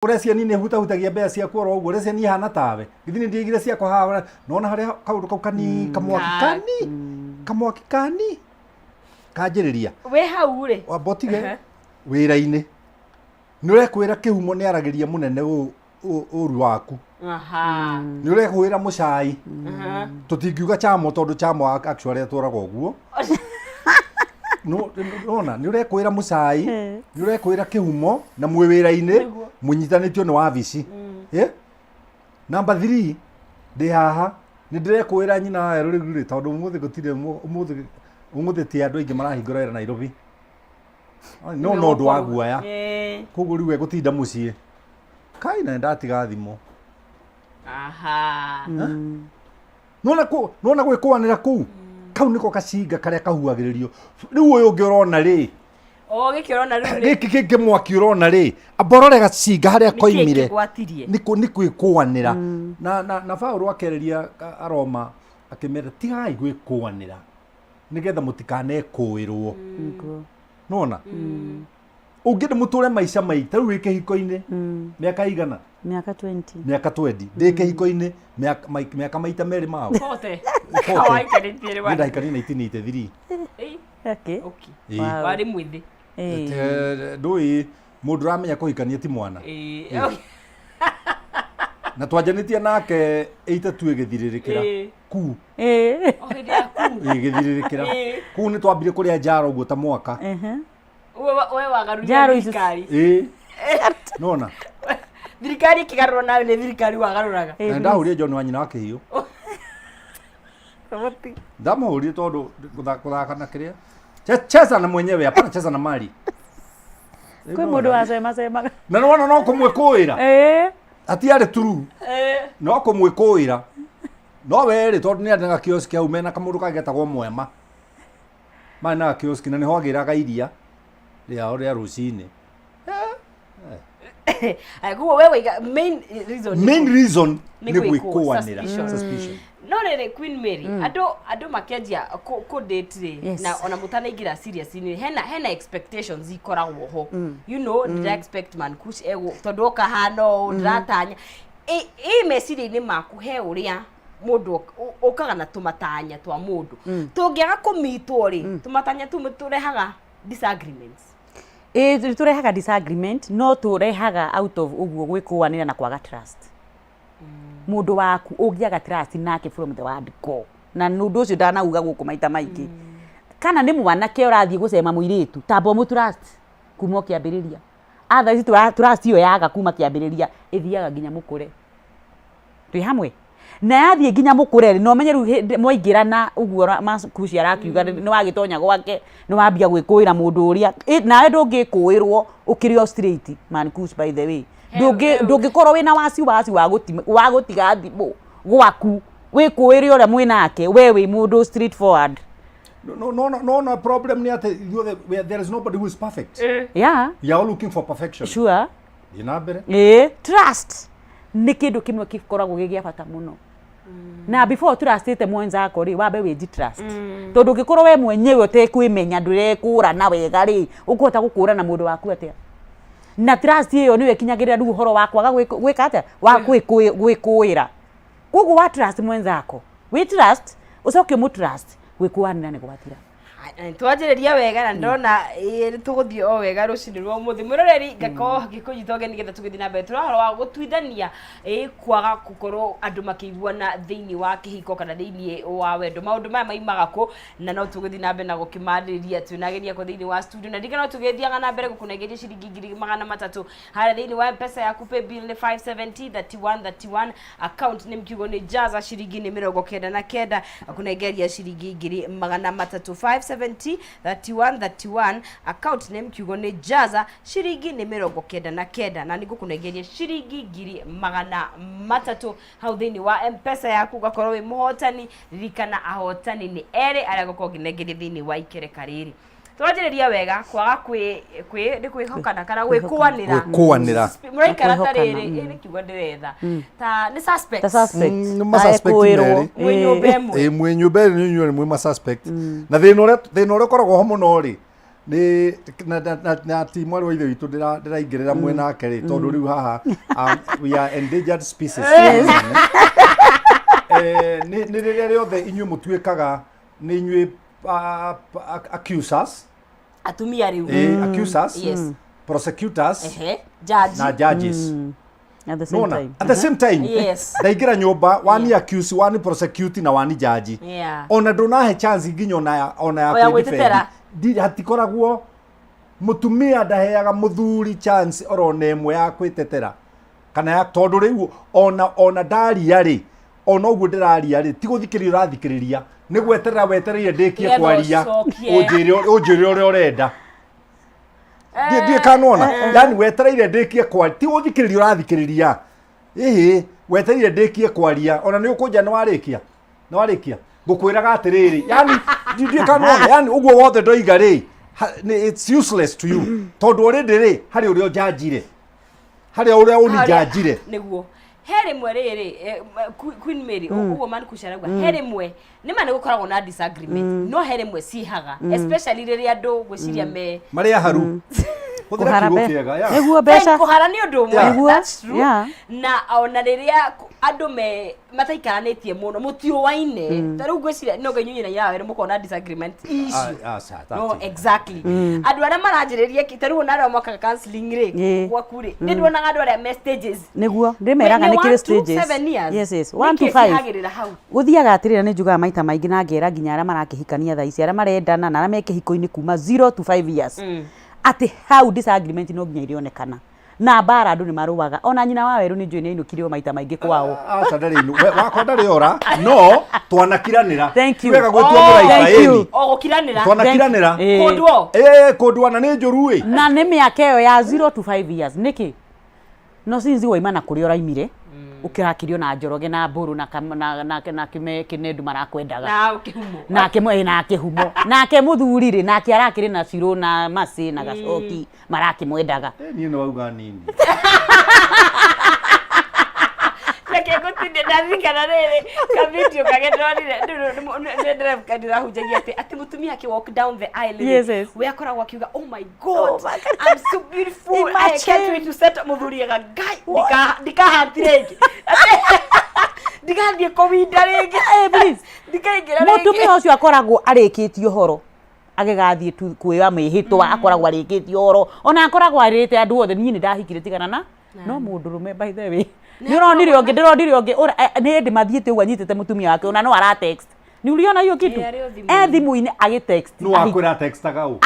Ũrecia niĩ nĩhutahutagia mbea ciaku oro ũguo, ũrecia niĩ hana tawe. Githĩ niĩ ndiaigire ciakwa haha, nona harĩa kaũndũ kau kani, kamwaki kani, kamwaki kani, kanjĩrĩria. Wĩ hau rĩ. Wamba ũtige wĩra-inĩ. Nĩ ũrekwĩra kĩhumo nĩ aragĩria mũnene ũru waku. Nĩ ũrekwĩra mũcai. Tũtingiuga chamo tondũ chamo actually atũraga ũguo. Nona nĩ ũrekwĩra mũcai, nĩ ũrekwĩra kĩhumo na mwĩ wĩra-inĩ mũnyitanĩtio nĩ wabici. Eh? Number 3 ndĩ haha nĩ ndĩrekwĩra nyina wa erũ rĩu rĩ tondũ ũmũthĩ gũtirĩ ũmũthĩ ũmũthĩ ti andũ aingĩ marahingũra wĩra Nairobi. No no ũndũ wa guoya. Koguo rĩu egũtinda mũciĩ. Kai na ndatiga thimũ. Aha. Nona kũ nona gwĩkũanĩra kũu. Kau nĩko kacinga karĩa kahuagĩrĩrio. Rĩu ũyũ ũngĩ ũrona rĩ. O gĩkĩ ũrona rĩu nĩ Gĩkĩ kĩngĩ mwaki ũrona rĩ. Amba ũrore gacinga harĩa nĩkĩĩ koimire. kĩgwatirie. Nĩ gwĩkũanĩra. Na na na Paũlũ akereria Aroma akĩmera tigai gwĩkũanĩra nĩgetha mũtikanekũĩrwo. Nĩguo. Nona? Ũngĩenda mũtũre maica maita rĩu wĩ kĩhiko-inĩ mĩaka igana? Mĩaka 20. Mĩaka 20. Ndĩ kĩhiko-inĩ mĩaka maita merĩ mao. Forty. Forty. Waikarĩtie rĩ Niĩ ndahikanirie 1983. Ĩi, Okay. okay. Ĩĩ. Wow. Warĩ mwĩthĩ. Ĩĩ. Ndũĩ mũndũ ũramenya kũhikania ti mwana. Ĩĩ. Okay. Na twanjanĩtie nake 82 ĩgĩthirĩrĩkĩra. Ĩĩ. Kuu. Ĩĩ. O hĩndĩ ya kuu. Ĩgĩthirĩrĩkĩra. Ĩĩ. Kuu nĩ twambire kũrĩa njaro ũguo ta mwaka. Ehe. We wagarũrire Njaro icio- thirikari. Ĩĩ. Nona. Thirikari ĩkĩgarũrwo nawe nĩ thirikari wagarũraga. Na ndahũrire John wa nyina wa kĩhiũ. Ndamũhũrire tondũ gũthaka na kĩrĩa. Cheza na mwenyewe, hapana cheza na mali. Kwĩ mũndũ wacemacemaga. Na nĩwona no kũmwĩkũĩra. Ĩĩ. Hatiarĩ true. No kũmwĩkũĩra. No we rĩ tondũ nĩ arĩ na gakioski hau mena kamũndũ kangĩ getagwo Mwema. Marĩ na gakioski na nĩho agĩraga iria rĩao rĩa rũcinĩ. Koguo we waiga main reason nĩ Main reason Nĩ nĩ gwĩkũ- gwĩkũanĩra. suspicion. Suspicion. No rĩrĩ Queen Mary, andũ makĩanjia kũ date rĩ, na ona mũtanaingĩra serious inĩ, hena expectations ikoragwo ho. You know, ndĩra expect man kush egũ tondũ oka hana ũũ, ndĩratanya. Ĩ meciria-inĩ maku he ũrĩa mũndũ ũkaga na tũmatanya twa mũndũ. Tũngĩaga kũmitwo rĩ, tũmatanya tũu nĩ tũrehaga disagreements. Ĩĩ tũrehaga disagreement no tũrehaga out of ũguo gwĩkũanĩra na kwaga trust. Mũndũ waku ũngĩaga trust nake from the word go na ũndũ ũcio ndanauga gũkũ maita maingĩ. Kana nĩ mwanake ũrathiĩ gũcema mũirĩtu tamba ũmũ trust kuma o kĩambĩrĩria. Otherwise trust ĩyo yaga kuma kĩambĩrĩria ĩthiaga nginya mũkũre. Twĩ hamwe? Na yathiĩ nginya mũkũre rĩ, na ũmenye rĩu hĩndĩ mwaingĩrana ũguo Makuci arakiuga nĩ wagĩtonya gwake, nĩ wambia gwĩkũĩra mũndũ ũrĩa, nawe ndũngĩkũĩrwo ũkĩrĩ o straight man Kush by the way. Ndũngĩkorwo wĩna wasiwasi wa gũtiga thimũ gwaku, wĩkũĩre ũrĩa mwĩnake, we wĩ mũndũ straight forward. No, no, no, no, no, problem nĩ atĩ ithuothe, there is nobody who is perfect. Yeah. We are all looking for perfection. Sure. Thiĩ na mbere. Ĩĩ, trust nĩ kĩndũ kĩmwe gĩkoragwo gĩ gĩa bata mũno. Na before trustĩte mwenzako rĩ, wambe wĩnji trust. Tondũ ũngĩkorwo we mwenyewe ũtekwĩmenya ndũrekũrana wega rĩ, ũkũhota gũkũrana mũndũ waku atĩa? Na trust ĩyo nĩyo ĩkinyagĩrĩra rĩu ũhoro wa kwaga gwĩka atĩa? Wa gwĩkũĩra. Koguo wa trust mwenzako, wĩ trust, ũcoke ũmũ trust, gwĩkũanĩra nĩ gwathira. Twanjĩrĩria wega na ndona nĩ tũgũthiĩ o wega rũcinĩ rwa ũmũthĩ. Mwĩroreri, ngakorwo ngĩkũnyita ũgeni nĩgetha tũgĩthiĩ na mbere. Tũrahoro wa gũtuithania kwaga gũkorwo andũ makĩiguana thĩinĩ wa kĩhiko kana thĩinĩ wa wendo. Maũndũ maya maimaga kũ? Na no tũgũthiĩ na mbere na gũkĩmarĩrĩria twĩna ageni akwa thĩinĩ wa studio. Na ririkana no tũgĩthiaga na mbere gũkũnengeria ciringi 300,000 harĩa thĩinĩ wa M-Pesa yaku. Paybill nĩ 570 31 31, account nĩ mkiugo nĩ jaza, ciringi nĩ 99, akunengeria ciringi 300,000. 570 31 31, account nĩ mkiugo nĩ jaza, ciringi nĩ 99, na nĩngũkũnengeria ciringi 300,000 hau thĩinĩ wa M-Pesa yaku, ũgakorwo wĩ mũhotani. Ririkana ahotani nĩ erĩ arĩa ngũkorwo ngĩnengeria thĩinĩ wa ikereka rĩrĩ. Twanjĩrĩria wega kwaga kwĩ kwĩ nĩ kwĩhokana kana gwĩkũanĩra. Gwĩkũanĩra. Mũraikara ta Kwĩhokana, rĩrĩ ĩ nĩ kiugo ndĩretha ta nĩ suspect. Ta suspect. Nĩ ma suspect Aekũĩrwo. merĩ. Mwĩ nyũmba ĩmwe. Ĩ mwĩ nyũmba ĩrĩ nĩ inyuĩ mwĩ ma suspect. Na thĩna ũrĩa ũkoragwo ho mũno rĩ, Nĩ na ti mwarĩ wa ithe witũ ndĩraingĩrĩra mwena wake rĩ, tondũ rĩu haha we are endangered species. Nĩ rĩrĩa rĩothe inyuĩ mũtuĩkaga nĩ inyuĩ accusers. Atumia rĩu. Accusers, prosecutors judge. Na judges. At the same Nona time. At the same time. Ndaingĩra nyũmba wani accuse, wani prosecute na wani judge. Ona ndũnahe chance nginya ona ya O ya kwĩ gwĩtetera. defend. Hatikoragwo mũtumia ndaheaga mũthuri chance orona ĩmwe ya kwĩtetera kana ya tondũ rĩu ona ndaria rĩ, ona ũguo ndĩraria rĩ, ti gũthikĩrĩria ũrathikĩrĩria, nĩ gweterera wetereire ndĩkie Nĩgetha kwaria. ũcokie. Ũnjĩre ũrĩa ũrenda. Ndiĩ kanona yani wetereire ndĩkie kwaria, ti gũthikĩrĩria ũrathikĩrĩria, ĩhĩ, wetereire ndĩkie kwaria, ona nĩ ũkũnja nĩ warĩkia, nĩ warĩkia ngũkwĩraga atĩrĩrĩ, yani ndiĩ kanona, yani ũguo wothe ndoiga rĩ, it's useless to you tondũ already rĩ harĩ ũrĩa ũnjanjire, harĩ ũrĩa ũnjanjire. Nĩguo he rĩmwe rĩrĩ, Queen Mary, ũguo man kucaragua he rĩmwe nĩ ma nĩ gũkoragwo na disagreement, no he rĩmwe cihaga, especially rĩrĩa andũ ngwĩciria me Marĩa haru hũthĩra Kũhara kiugo kĩega, yeah. Nĩguo mbeca. Kũhara nĩ ũndũ ũmwe. Nĩguo. That's true. Na ona rĩrĩa andũ me mataikaranĩtie mũno, mũtiũaine, ta rĩu ngwĩciria no ngai inyuĩ na nyina werũ mũkorwo na disagreement issue. Ah, ah, sa- No, that's it. exactly, andũ arĩa maranjĩrĩria ta rĩu ona arĩa mokaga counseling rĩ gwaku rĩ, nĩ nduonaga andũ arĩa me stages. Nĩguo ndĩmeraga nĩ Nĩ kĩrĩ one, two, stages. 7 years. Yes, 1 to Nĩkĩ 5. cihagĩrĩra hau? Gũthiaga atĩrĩrĩ, nĩ njugaga maita maingĩ na ngera nginya arĩa marakĩhikania thaa ici, arĩa marendana na arĩa me kĩhiko-inĩ kuma 0 to 5 years, atĩ hau disagreement no nginya irĩonekana na mbara, andũ nĩ marũaga. Ona nyina wa werũ nĩ njũĩ nĩ ainũkirio maita maingĩ kwao. Aca, ndarĩ wakwa ndarĩ ora, no twanakiranĩra. Thank you. Wega gwĩtua Oh, mũraika. Thank you. Ĩni. O gũkiranĩra. Twanakiranĩra. Kũndwo. Ĩ, kũndwana nĩ njũru ĩ. Na nĩ mĩaka ĩyo ya 0 to 5 years nĩkĩ no sinzi waima na kũrĩa ũraimire, ũkĩrakĩrio na Njoroge na Mbũrũ na na kĩnendu marakwendaga. Na kĩhumo. Nake na kĩhumo, nake mũthuri rĩ, nake arakĩrĩ na Cirũ na Macĩ na Gacoki marakĩmwendaga. Eh, niĩ nĩ wauga nini. Reke ngũtinde ndaririkana rĩrĩ kavideo karĩa ndonire ndĩrahunjagia atĩ mũtumia akĩ walk down the aisle rĩ, we akoragwo akiuga, "Oh my God, Oh my God. I'm so beautiful, I Imagine. can't wait to settle." Mũthuri aga ngai ndikahati rĩngĩ, ndigathiĩ kũwinda rĩngĩ. Eh, please. Ndikaingĩra rĩngĩ. Mũtumia ũcio akoragwo arĩkĩtie ũhoro agĩgathiĩ tu kwĩra mĩhĩtwa, akoragwo arĩkĩtie ũhoro, ona akoragwo arĩte andũ othe, niĩ nĩ ndahikire tigana na no mũndũrũme. By the way, nĩ ũronire ũngĩ, ndĩronire ũngĩ nĩ hĩndĩ mathiĩte ũguo anyitĩte mũtumia wake, ona no ara text. Nĩ uliona hiyo kitu? Ĩ, arĩ o thimũ-inĩ. E thimũ-inĩ agĩtext. Nĩ wakwĩra textaga ũ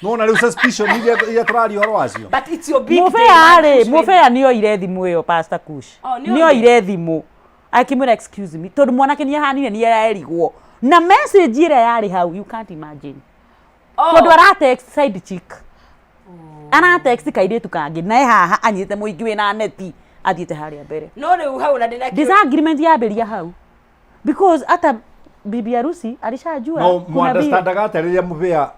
nona rĩu suspicion iria tũraria ũhoro wacio. But it's your big day, Mũbea man, rĩ, Kush. mũbea nĩ oire thimũ ĩyo, Pastor Kush. Oh, nĩ nĩ oire thimũ akĩmwĩra, "Excuse me," tondũ mwanake nĩ ahanire nĩ arerigwo na message ĩrĩa yarĩ hau, you can't imagine. Oh. Tondũ ara text side chick, ara text kairĩtu kangĩ, nae haha anyitĩte mũingĩ wĩna neti athiĩte harĩa mbere. No rĩu hau na ndĩna Disagreement yambĩria hau because hata bibi harusi alishajua No kuna vile. mwandastandaga atĩa rĩrĩa mũbĩa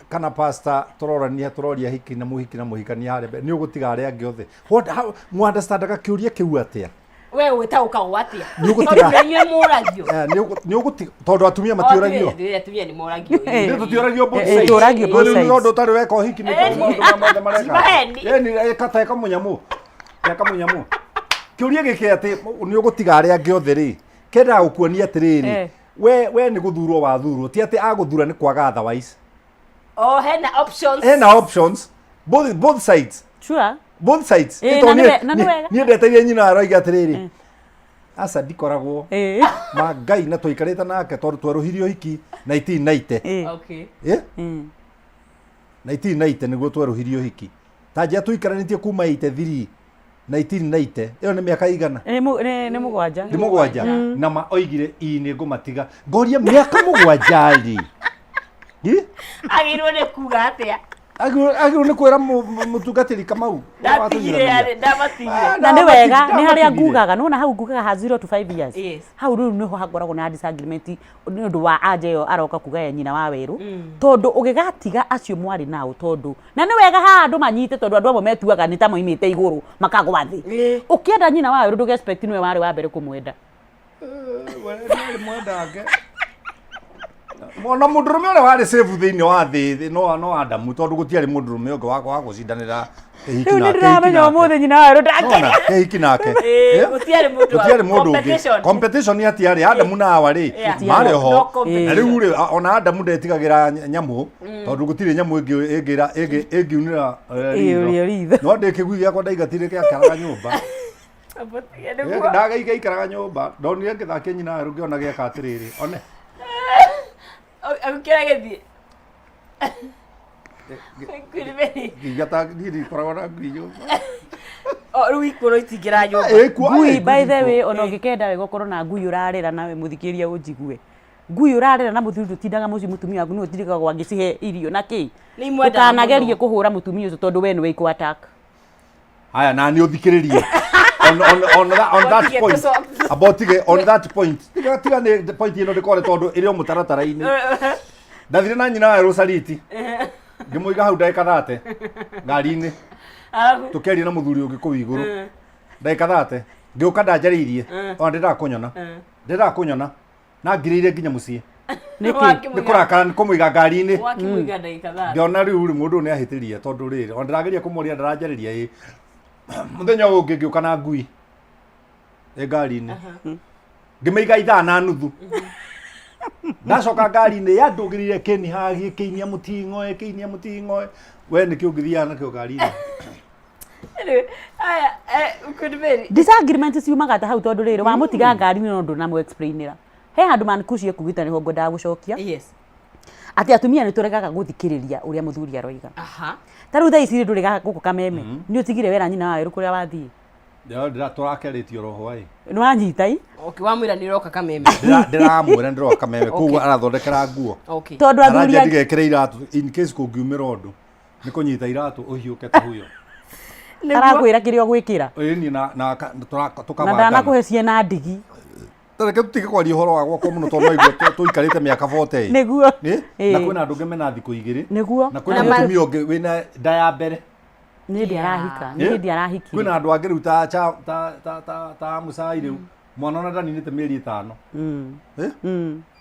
kana pastor tũrorania, tũroria hiki na mũhiki na mũhikania harĩa mbere, nĩ ũgũtiga arĩa angĩ othe? Mwandastandaga kĩũria kĩu atĩa? We wĩtaũkagwo atĩa? Nĩ ũgũtiga- Tondũ nĩ inyuĩ mũragio. Nĩ ũgũtiga tondũ atumia matiũragio. Oh, atumia nĩ moragio. Nĩ tũtiũragio both Eh, sides. tũragio both Rĩu sides. tondũ ũtarĩ weka ũhiki nĩ tondũ maũndũ maya mothe mareka. Maheni. Ĩni, teka mũnyamũ, teka mũnyamũ. Kĩũria gĩkĩ atĩ nĩ ũgũtiga arĩa angĩ othe rĩ, kendaga gũkuonia atĩrĩrĩ, we nĩ gũthurwo wathurwo, ti atĩ agũthura nĩ kwaga otherwise. Oh, hena options. Hena options both sides. Both sides. Ĩ, Nĩ tondũ na na nĩ wega. Niĩ ndeteire nyina aroiga atĩrĩrĩ, aca, ndikoragwo ma Ngai na twaikarĩte nake tondũ twerũhirie ũhiki 1990. Eh? 1990 nĩguo twerũhirie ũhiki, ta njĩa tũikaranĩtie kuma 83, 1990, ĩyo nĩ mĩaka igana? Nĩ 7. Nĩ 7. Na ma oigire ii nĩ ngũmatiga, ngoria mĩaka 7 rĩ? Ĩ? Agĩrĩirwo nĩ kuga atĩa? Agĩrĩirwo nĩ kwĩra mũtungatĩri Kamau. Ndatigire arĩ ndamatigire. Ah, Na nĩ wega nĩ harĩa ndamatigire. ngugaga nona hau ngugaga ha 0 to 5 years. Hau rĩu nĩho hakoragwo na disagreement nĩ ũndũ wa anja ĩyo aroka kuga ya nyina wa werũ, tondũ ũgĩgatiga acio mwarĩ nao, tondũ na nĩ wega haha andũ manyite, tondũ andũ amwe metuaga nĩ ta moimĩte igũrũ makagwa thĩ. Ũkĩenda nyina wa werũ, ndũge expect nĩwe warĩ wa mbere kũmwenda. We nĩ mwendange. Ona mũndũrũme ũrĩa warĩ safe thĩinĩ wa thĩ no Adamu, tondũ gũtiarĩ mũndũrũme ũngĩ wa gũcindanĩra kĩhiki Rĩu nĩ nake. ndĩramenya ũmũthĩ nyina wa werũ ndakenia. Nona, kĩhiki nake. Ĩĩ, gũtiarĩ mũndũ wa- Gũtiarĩ mũndũ ũngĩ. competition. Competition hatiarĩ. Adamu na Hawa rĩ, Yeah. marĩ ho. No competition. Na rĩu rĩ, ona Adamu ndetigagĩra nyamũ, tondũ gũtirĩ nyamũ ĩngĩunĩra Ĩĩ, ritho. No ndĩ kĩgui gĩakwa ndaigatire gĩakaraga nyũmba. Nĩguo. Ndagaika ikaraga nyũmba. Ndonire ngĩthakia nyina werũ, ngĩona gĩeka atĩrĩrĩ, one. Agũkĩra gĩthiĩ. Queen Mary. Ngiuga ta niĩ ndikoragwo na ngui nyũmba. O, rĩu ikuo itingĩra nyũmba. Ĩ, kuo- Ngui, ĩ, by the ngui. way, ona ũngĩkenda wega ũkorwo na ngui ũrarera nawe, mũthikĩrĩria ũnjigue, ngui ũrarera na mũthuri ndũtindaga mũciĩ, mũtumia waku nĩwe ũtindĩkagwo angĩcihe irio na kĩ. Nĩ imwendaga Ndũkanagerie mũno. kũhũra mũtumia ũcio, tondũ we nĩwe ikũ attack. Haya, na nĩ ũthikĩrĩrie on that Tige point. kũcoka. Amba ũtige on that point. Tiga nĩ point ĩno ndĩkore, tondũ ĩrĩ o mũtaratara-inĩ. Ndathire na nyina wa Rũcariti, ngĩmũiga hau ndagĩka 30 ngari-inĩ. Arabu. Tũkĩaria na mũthuri ũngĩ kũu igũrũ ndagĩka 30, ngĩũka ndanjarĩirie, ona ndĩrendaga kũnyona na ngirĩire nginya mũciĩ. Nĩkĩ? Nĩ kũrakara nĩ kũmũiga ngari-inĩ. Wakĩmũiga ndagĩka 30. Ngĩona rĩu rĩ, mũndũ ũyũ nĩ ahĩtĩria, tondũ rĩrĩ, ona ndĩrageria kũmũria, ndaranjarĩria. Ĩ mũthenya ũyũ ũngĩ ngĩũka na ngui ĩ ngari-inĩ, ngĩmĩiga ithaa na nuthu, ndacoka ngari-inĩ yandũgĩrĩire kĩnihagie, kĩinia mũting'oe, kĩinia mũting'oe. We nĩkĩ ũngĩthiaga nakĩo ngari-inĩ? Anyway, aya, Queen Mary. Disagreement ciumaga ta hau, tondũ rĩrĩ, wamũtiga ngari-inĩ no ndũnamũ explainĩra he handũ mankucie kugĩta nĩho ngwendaga gũcokia atĩ atumia nĩ tũregaga gũthikĩrĩria ũrĩa mũthuri aroiga. Ta rĩu thaa ici rĩ, ndũrĩ gũkũ Kameme, nĩ ũtigire wera nyina wa werũ kũrĩa wathiĩ. Tũrakerĩtio roho ĩ. Nĩ wanyita i. Okay, wamwĩra nĩ ũroka Kameme. Ndĩramwĩra ndĩroka Kameme, koguo arathondekera nguo. Tondũ athuri Aranjia ndigekĩre iratũ in case kũngiumĩra ũndũ, nĩ kũnyita iratũ ũhiũke ta huyo. Arakwĩra kĩrĩa ũgwĩkĩra. Ĩni na Na tũkabangana. ndanakũhe ciena ndigi. Tareke tũtige kwaria ũhoro wa gwakwa mũno, tondũ no igue tũikarĩte mĩaka 40. Nĩguo. Ĩ? Ĩ. Na kwĩna andũ angĩ mena thikũ 2. Nĩguo. Na kwĩna mũtumia ũngĩ wĩna nda ya mbere. Nĩ hĩndĩ arahika, nĩ Ĩ? hĩndĩ arahikire. Kwĩna andũ angĩ rĩu ta ta ta ta ta ta Mũcai, rĩu mwana ona ndaninĩte mĩeri 5. Ĩ?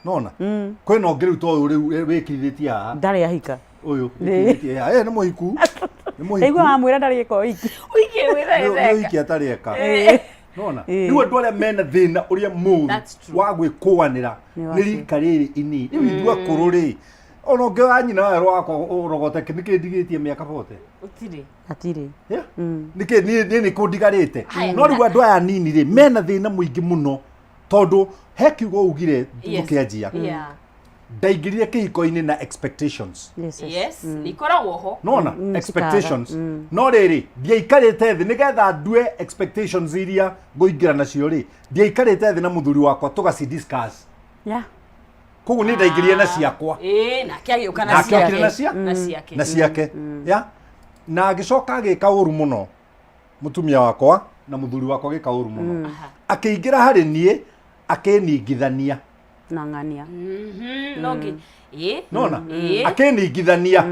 Nona kwĩna ũngĩ rĩu ta ũyũ rĩu wĩkirithĩtie haha. Ndarĩ ahika. Ũyũ wĩkirithĩtie haha. Ĩ, nĩ mũhiku, nĩ mũhiku. Ndaigua wamwĩra ndarĩ eka ũhiki. Ũikie wĩra Nĩ ĩtheka. ũhiki atarĩ eka. Nona Ĩ. rĩu andũ arĩa mena thĩna ũrĩa mũru That's true. wa gwĩkũanĩra Nĩ nĩ wacio. rika rĩrĩ inini rĩu, ithuĩ akũrũ rĩ, ona ũngĩ wa nyina werũ wakwa ũrogote nĩkĩ ndigĩtie mĩaka 40? Ũtirĩ. Hatirĩ. Yeah. Nĩkĩ niĩ nĩ kũndigarĩte? Haya. No rĩu andũ aya anini rĩ, mena thĩna mũingĩ mũno, tondũ he kiugo ugire tũkĩanjia, ndaingĩrire kĩhiko-inĩ na expectations. Yes. Yes, nĩ ikoragwo ho. Nona expectations, no rĩrĩ, ndiaikarĩte thĩ nĩgetha ndue expectations iria ngũingĩra nacio rĩ, ndiaikarĩte thĩ na mũthuri wakwa tũgaci discuss. Koguo niĩ ndaingĩrire na ciakwa. Ĩĩ, nake agĩũka na Nake ciake. okire na cia? Na ciake. Na ciake ya, na agĩcoka agĩka ũru mũno mũtumia wakwa, na mũthuri wakwa agĩka ũru mũno, akĩingĩra harĩ niĩ akĩningithania. Na ng'ania. No ngĩ ĩĩ. Nona akĩningithania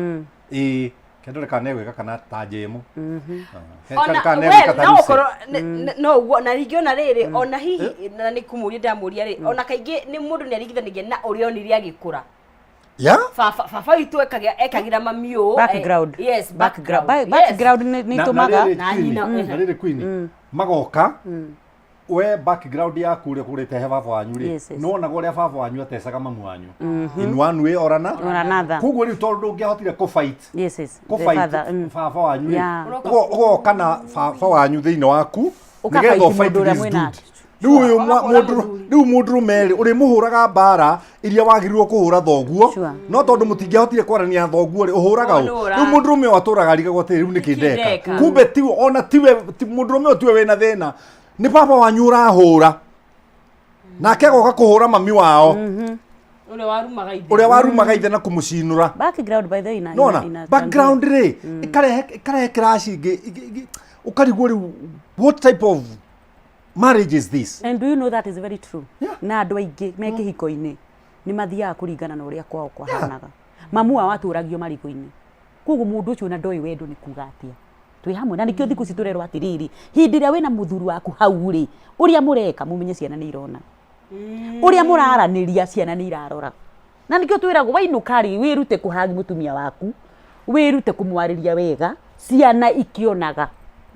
ĩĩ, kendore kana egwĩka kana ta njĩmũ. Ona kana well, egwĩka ta no Lucy. ũkorwo no ũguo, na rĩngĩ ona rĩrĩ, ona hihi na nĩ kũmũria ndamũria rĩ, ona kaingĩ nĩ mũndũ nĩ aringithanagia na ũrĩa onire agĩkũra. Ya. Baba witũ ekagĩra mami ũũ. Background. Yes. Background. Background. Yes. Background nĩ itũmaga. Na nyina. Na rĩrĩ, Queen, magoka we background yaku ũrĩa kũrĩte he baba wanyu rĩ, nĩwonaga ũrĩa baba wanyu atecaga mamu wanyu in one way or another. Or another. Koguo rĩu tondũ ndũngĩahotire kũ-fight Yes. The kũ-fight father. Baba wanyu rĩ, ũgoka na baba wanyu thĩinĩ waku Ũka-fight nĩgetha ũfight mũndũ ũrĩa this mwĩnake. dude. Rĩu ũyũ Ũgakora mũndũ mũthuri. rĩu mũndũrũme rĩ, ũrĩmũhũraga mbara iria wagĩrĩirwo kũhũra thoguo. No tondũ mũtingĩahotire kwarania na thoguo rĩ, ũhũraga Oh, ũ nĩ ũra. Rĩu mũndũrũme ũyũ atũraga arigagwo atĩrĩ, rĩu nĩkĩ Nĩkĩ ndeka? ndeka? Kumbe tiwe, ona tiwe mũndũrũme ũyũ tiwe wĩna thĩna, nĩ baba wanyu ũrahũra, nake agoka kũhũra mami wao. Ũrĩa warumaga ithe. Ũrĩa warumaga ithe na kũmũcinũra. Background, by the way, ina Nona background rĩ, ĩkarehe clash ingĩ ũkarigwo rĩu, what type of marriage is this? And do you know that is very true? Yeah. Na andũ aingĩ me kĩhiko-inĩ nĩ mathiaga kũringana na ũrĩa kwao kwahanaga. Mamu wao atũragio marigũ-inĩ, koguo mũndũ ũcio ona ndoĩ wendo nĩ kuga atĩa. Twĩ hamwe na nĩkĩo thikũ ici tũrerwo atĩrĩrĩ, hĩndĩ ĩrĩa wĩna mũthuri waku hau rĩ, ũrĩa mũreka mũmenye ciana nĩ irona, ũrĩa mũraranĩria ciana nĩ irarora. Na nĩkĩo twĩragwo wainũka rĩ, wĩrute kũhagi mũtumia waku, wĩrute kũmwarĩria wega, ciana ikĩonaga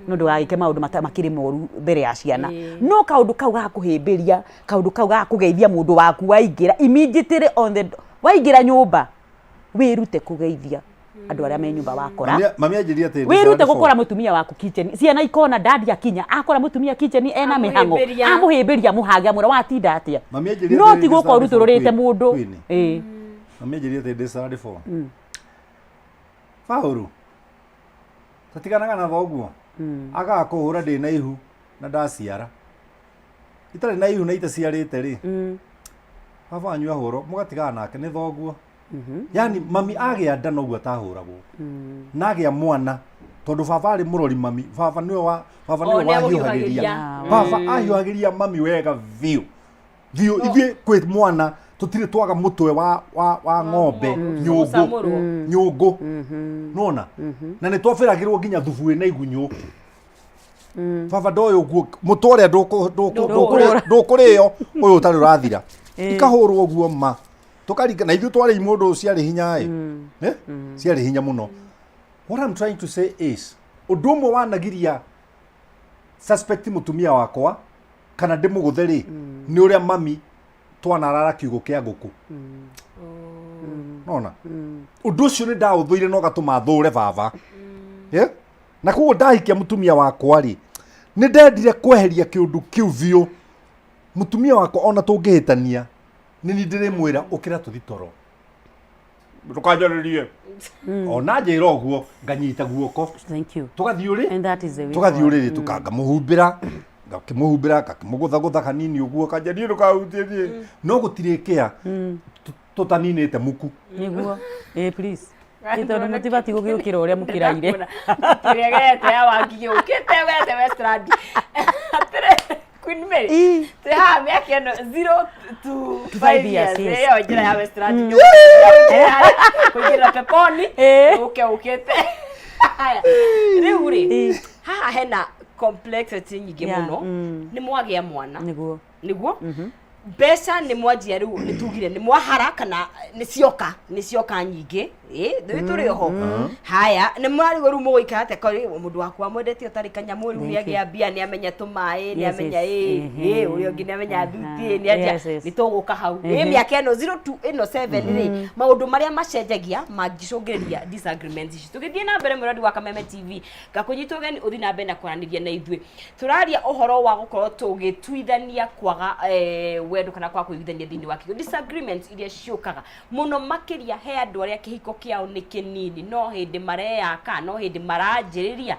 no ndũgagĩke maũndũ makĩrĩ moru mbere ya ciana. No kaũndũ kau ga kũhĩmbĩria, kaũndũ kau ga kũgeithia mũndũ waku waingĩra, immediately on the waingĩra nyũmba, wĩrute kũgeithia andũ arĩa me nyũmba wakora. Mami anjĩrire atĩ ndĩ Wĩrute standard gũkora four. Mũtumia waku kitchen, ciana ikona dadi akinya akora mũtumia kitchen ena mĩhang'o. Amũhĩmbĩria. Amũhĩmbĩria, mũhage, amwĩra watinda atĩa. Mami anjĩrire No atĩ ti ndĩ gũka standard four. ũrutũrũrĩte Queen. Mũndũ. Queen. Ĩĩ. Mami anjĩrire atĩ ndĩ standard four. Paũlũ, tatiganaga na thoguo. Agaga kũhũra ndĩ na ihu na ndaciara. Itarĩ na ihu na itaciarĩte rĩ. Baba wanyu ahũrwo mũgatigana nake nĩ thoguo. Yani mami agĩa nda noguo atahũragwo. Na agĩa mwana tondũ baba arĩ mũrori mami, baba nĩwe wa baba Oh, nĩwe nĩ wahiũhagĩria. amũhiũhagĩria. Baba ahiũhagĩria mami wega biũ. Biũ ithuĩ kwĩ mwana tũtirĩ twaga mũtwe wa ng'ombe nyũngũ Gũcamũrwo. Nyũngũ nona na nĩ twabĩragĩrwo nginya thubu wĩna igunyũ. Baba ndoĩ ũguo mũtwe ũrĩa ndũkũrĩo ũyũ ũtarĩ ũrathira ikahũrwo ũguo ma tũkaringa na ithuĩ twarĩ imũndũ ciarĩ hinya ĩ. Eh? Ciarĩ hinya mũno. What I'm trying to say is ũndũ ũmwe wanagiria suspect mũtumia wakwa kana ndĩmũgũthe rĩ nĩ ũrĩa mami twanarara kiugũ kĩa ngũkũ nona ũndũ ũcio nĩ ndaũthũire na ũgatũma thũre baba. Yeah? Na koguo ndahikia mũtumia wakwa rĩ, nĩ ndendire kweheria kĩũndũ kĩu biũ. Mũtumia wakwa ona tũngĩhĩtania nĩ ni ndĩrĩmwĩra ũkĩra tũthi toro, ndũkanjarĩrie ona njĩra ũguo nganyita guoko. Thank you. Tũgathiĩ ũrĩ And that is the way tũgathiĩ forward. ũrĩrĩ ngamũhumbĩra, ngakĩmũhumbĩra, ngakĩmũgũthagũtha kanini ũguo kanja niĩ ndũkahutie niĩ no gũtirĩ kĩa tũtaninĩte muku. Nĩguo, ĩ please. Ĩ tondũ mũtibatiĩ gũgĩũkĩra ũrĩa mũkĩraire. Kĩregete ya wangi gĩũkĩte wete Westland. Atĩrĩ, Queen Mary. Ĩ. Twĩ haha mĩaka ĩno 0 to 5 5 years. Years, yes. Ĩyo njĩra ya Westland. Kũingĩra peponi. Ĩ. Ũke ũkĩte. Haya. Rĩu rĩ, Ĩ. haha hena complexity nyingĩ mũno. Nĩ mwagĩa mwana. Nĩguo. Nĩguo mbeca nĩ mwanjia rĩu, nĩ tugire nĩ mwahara kana nĩ cioka nyingĩ, ĩ rĩu tũrĩ oho. Haya, nĩ mwarigwo rĩu mũgũikara atĩa korĩ mũndũ waku amwendete ũtarĩ kanyamũ rĩu nĩ Thank you. agĩa mbia, nĩ amenya tũmaĩ, nĩ amenya ĩ ũrĩa ũngĩ nĩ amenya thuti, nĩ atĩa. Nĩ tũgũka hau ĩ mĩaka ĩno 0 to ĩno 7 rĩ, maũndũ marĩa macenjagia mangĩcũngĩrĩria disagreements ici. Tũgĩthiĩ na mbere, mũrori wa Kameme TV, ngakũnyita ũgeni ũthiĩ na mbere na kwaranĩria na ithuĩ. Tũraria ũhoro wa gũkorwo tũgĩtuithania kwaga wendo kana kwaga kũiguithania thĩinĩ wa kĩhiko, disagreements iria ciũkaga mũno makĩria he andũ arĩa kĩhiko kĩao nĩ kĩnini, no hĩndĩ mareyaka, no hĩndĩ maranjĩrĩria.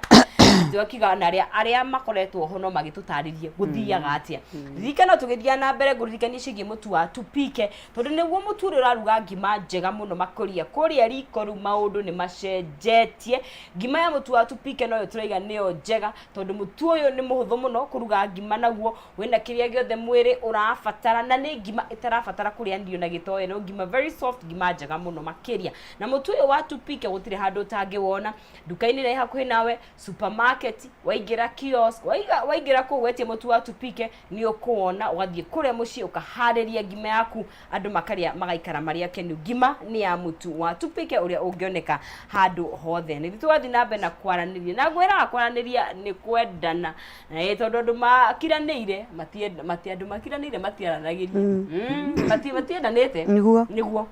Twakiuga na arĩa makoretwo ho no magĩtũtarĩrie gũthiaga atĩa. Ririkana, tũgĩthiaga na mbere ngũririkania ciĩgiĩ mũtu wa Tupike, tondũ nĩguo mũtu ũrĩa ũraruga ngima njega mũno makĩria kũrĩa riko. Rĩu maũndũ nĩ macenjetie. Ngima ya mũtu wa Tupike noyo tũraiga nĩyo njega, tondũ mũtu ũyũ nĩ mũhũthũ mũno kũruga ngima naguo, wĩna kĩrĩa gĩothe mwĩrĩ ũrabatara, na nĩ ngima ĩtarabatara kũrĩanĩrio na gĩtoero, ngima very soft, ngima njega mũno makĩria. Na mũtu ũyũ wa Tupike gũtirĩ handũ ũtangĩwona, nduka-inĩ ĩrĩa ĩ hakuhĩ nawe, supermarket, waingĩra kiosk, waingĩra kũu wetie mũtu wa Tupike nĩ ũkũwona, ũgathiĩ kũrĩa mũciĩ ũkaharĩria ngima yaku, andũ makarĩa magaikara marĩ akenu. Ngima nĩ ya mũtu wa Tupike ũrĩa ũngĩoneka handũ hothe. Nĩ tũgathiĩ na mbere na kwaranĩria, na ngwĩraga kwaranĩria nĩ kwendana. Na ĩ tondũ andũ makiranĩire mati andũ makiranĩire matiaranagĩria. Matiendanĩte. Nĩguo. Nĩguo.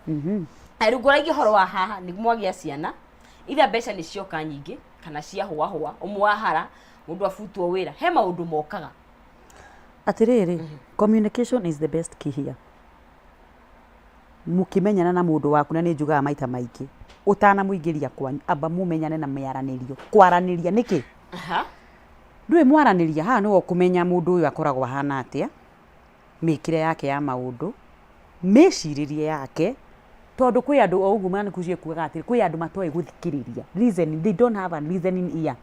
Rĩu ngũragia ũhoro wa haha nĩ mwagĩa ciana, itha mbeca nĩ cioka nyingĩ kana ciahũahũa, ũmwe ahara, mũndũ abutwo wĩra, he maũndũ mokaga. Atĩrĩrĩ, communication is the best key here. Mũkĩmenyana na mũndũ waku, na nĩ njugaga maita maingĩ, ũtanamũingĩria kwanyu, amba mũmenyane na mĩaranĩrio. Kwaranĩria nĩkĩ? Ndũĩ mwaranĩria, haha nĩho ũkũmenya mũndũ ũyũ akoragwo ahana atĩa, mĩkĩre yake ya maũndũ, mĩcirĩrie yake, tondũ kwĩ andũ o ũguo manikucie kugaga atĩrĩ, kwĩ andũ matoĩ gũthikĩrĩria. Listen, they don't have a listening ear.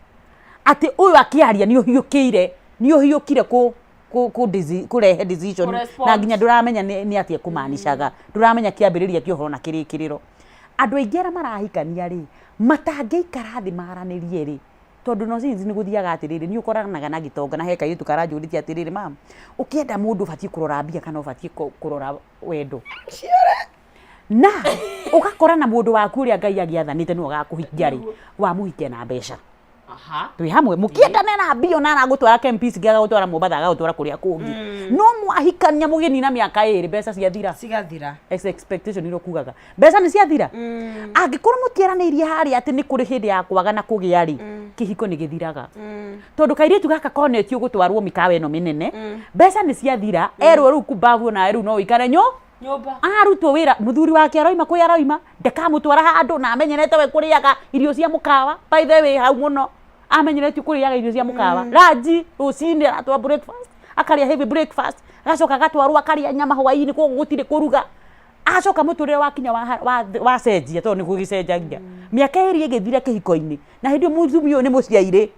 Atĩ ũyũ akĩaria nĩ ũhiũkĩire, nĩ ũhiũkire kũrehe decision Kũ-respond. Na nginya ndũramenya nĩ atĩa kũmanicaga, ndũramenya kĩambĩrĩria kĩa ũhoro na kĩrĩkĩrĩro. Andũ aingĩ arĩa marahikania rĩ, matangĩikara thĩ maranĩrie rĩ, tondũ no since nĩ gũthiaga atĩrĩrĩ, nĩ ũkoranaga na gĩtonga na he kairĩtu karanjũrĩtie atĩrĩrĩ, "Mam, ũkĩenda mũndũ ũbatiĩ kũrora mbia kana ũbatiĩ kũrora wendo?" Na ũgakora na mũndũ waku ũrĩa Ngai agĩathanĩte nĩwe ũgakũhikia rĩ, wamũhikia na mbeca. Aha. Twĩ hamwe mũkĩendane na mbia ona aragũtwara Kempinski agagũtwara Mombatha agagũtwara kũrĩa kũngĩ. No mwahikania mũgĩnina mĩaka ĩrĩ mbeca ciathira. Cigathira. Expectation iria ũkugaga mbeca nĩ ciathira. Angĩkorwo mũtieranĩirie harĩa atĩ nĩ kũrĩ hĩndĩ ya kwaga na kũgĩa rĩ, kĩhiko nĩ gĩthiraga. Tondũ kairĩtu gaka konetio gũtwarwo mĩkawa ĩno mĩnene, mbeca nĩ ciathira, erwo rĩu kumbavu nawe rĩu no ũikare nyũ Nyũmba. Arutwo wĩra mũthuri wake aroima kwĩ aroima ndakamũtwara handũ na amenyerete we kũrĩaga irio cia mũkawa. By the way, hau mũno amenyeretio kũrĩaga irio cia mũkawa. Ranji rũcinĩ aratwara breakfast, akarĩa heavy breakfast, agacoka agatwarwo akarĩa nyama hwainĩ, koguo gũtirĩ kũruga. Acoka mũtũrĩre wakinya wacenjia tondũ nĩ gũgĩcenjagia. Mĩaka ĩrĩ ĩgĩthira kĩhiko-inĩ na hĩndĩ ĩyo mũtumia ũyũ nĩ mũciairĩ,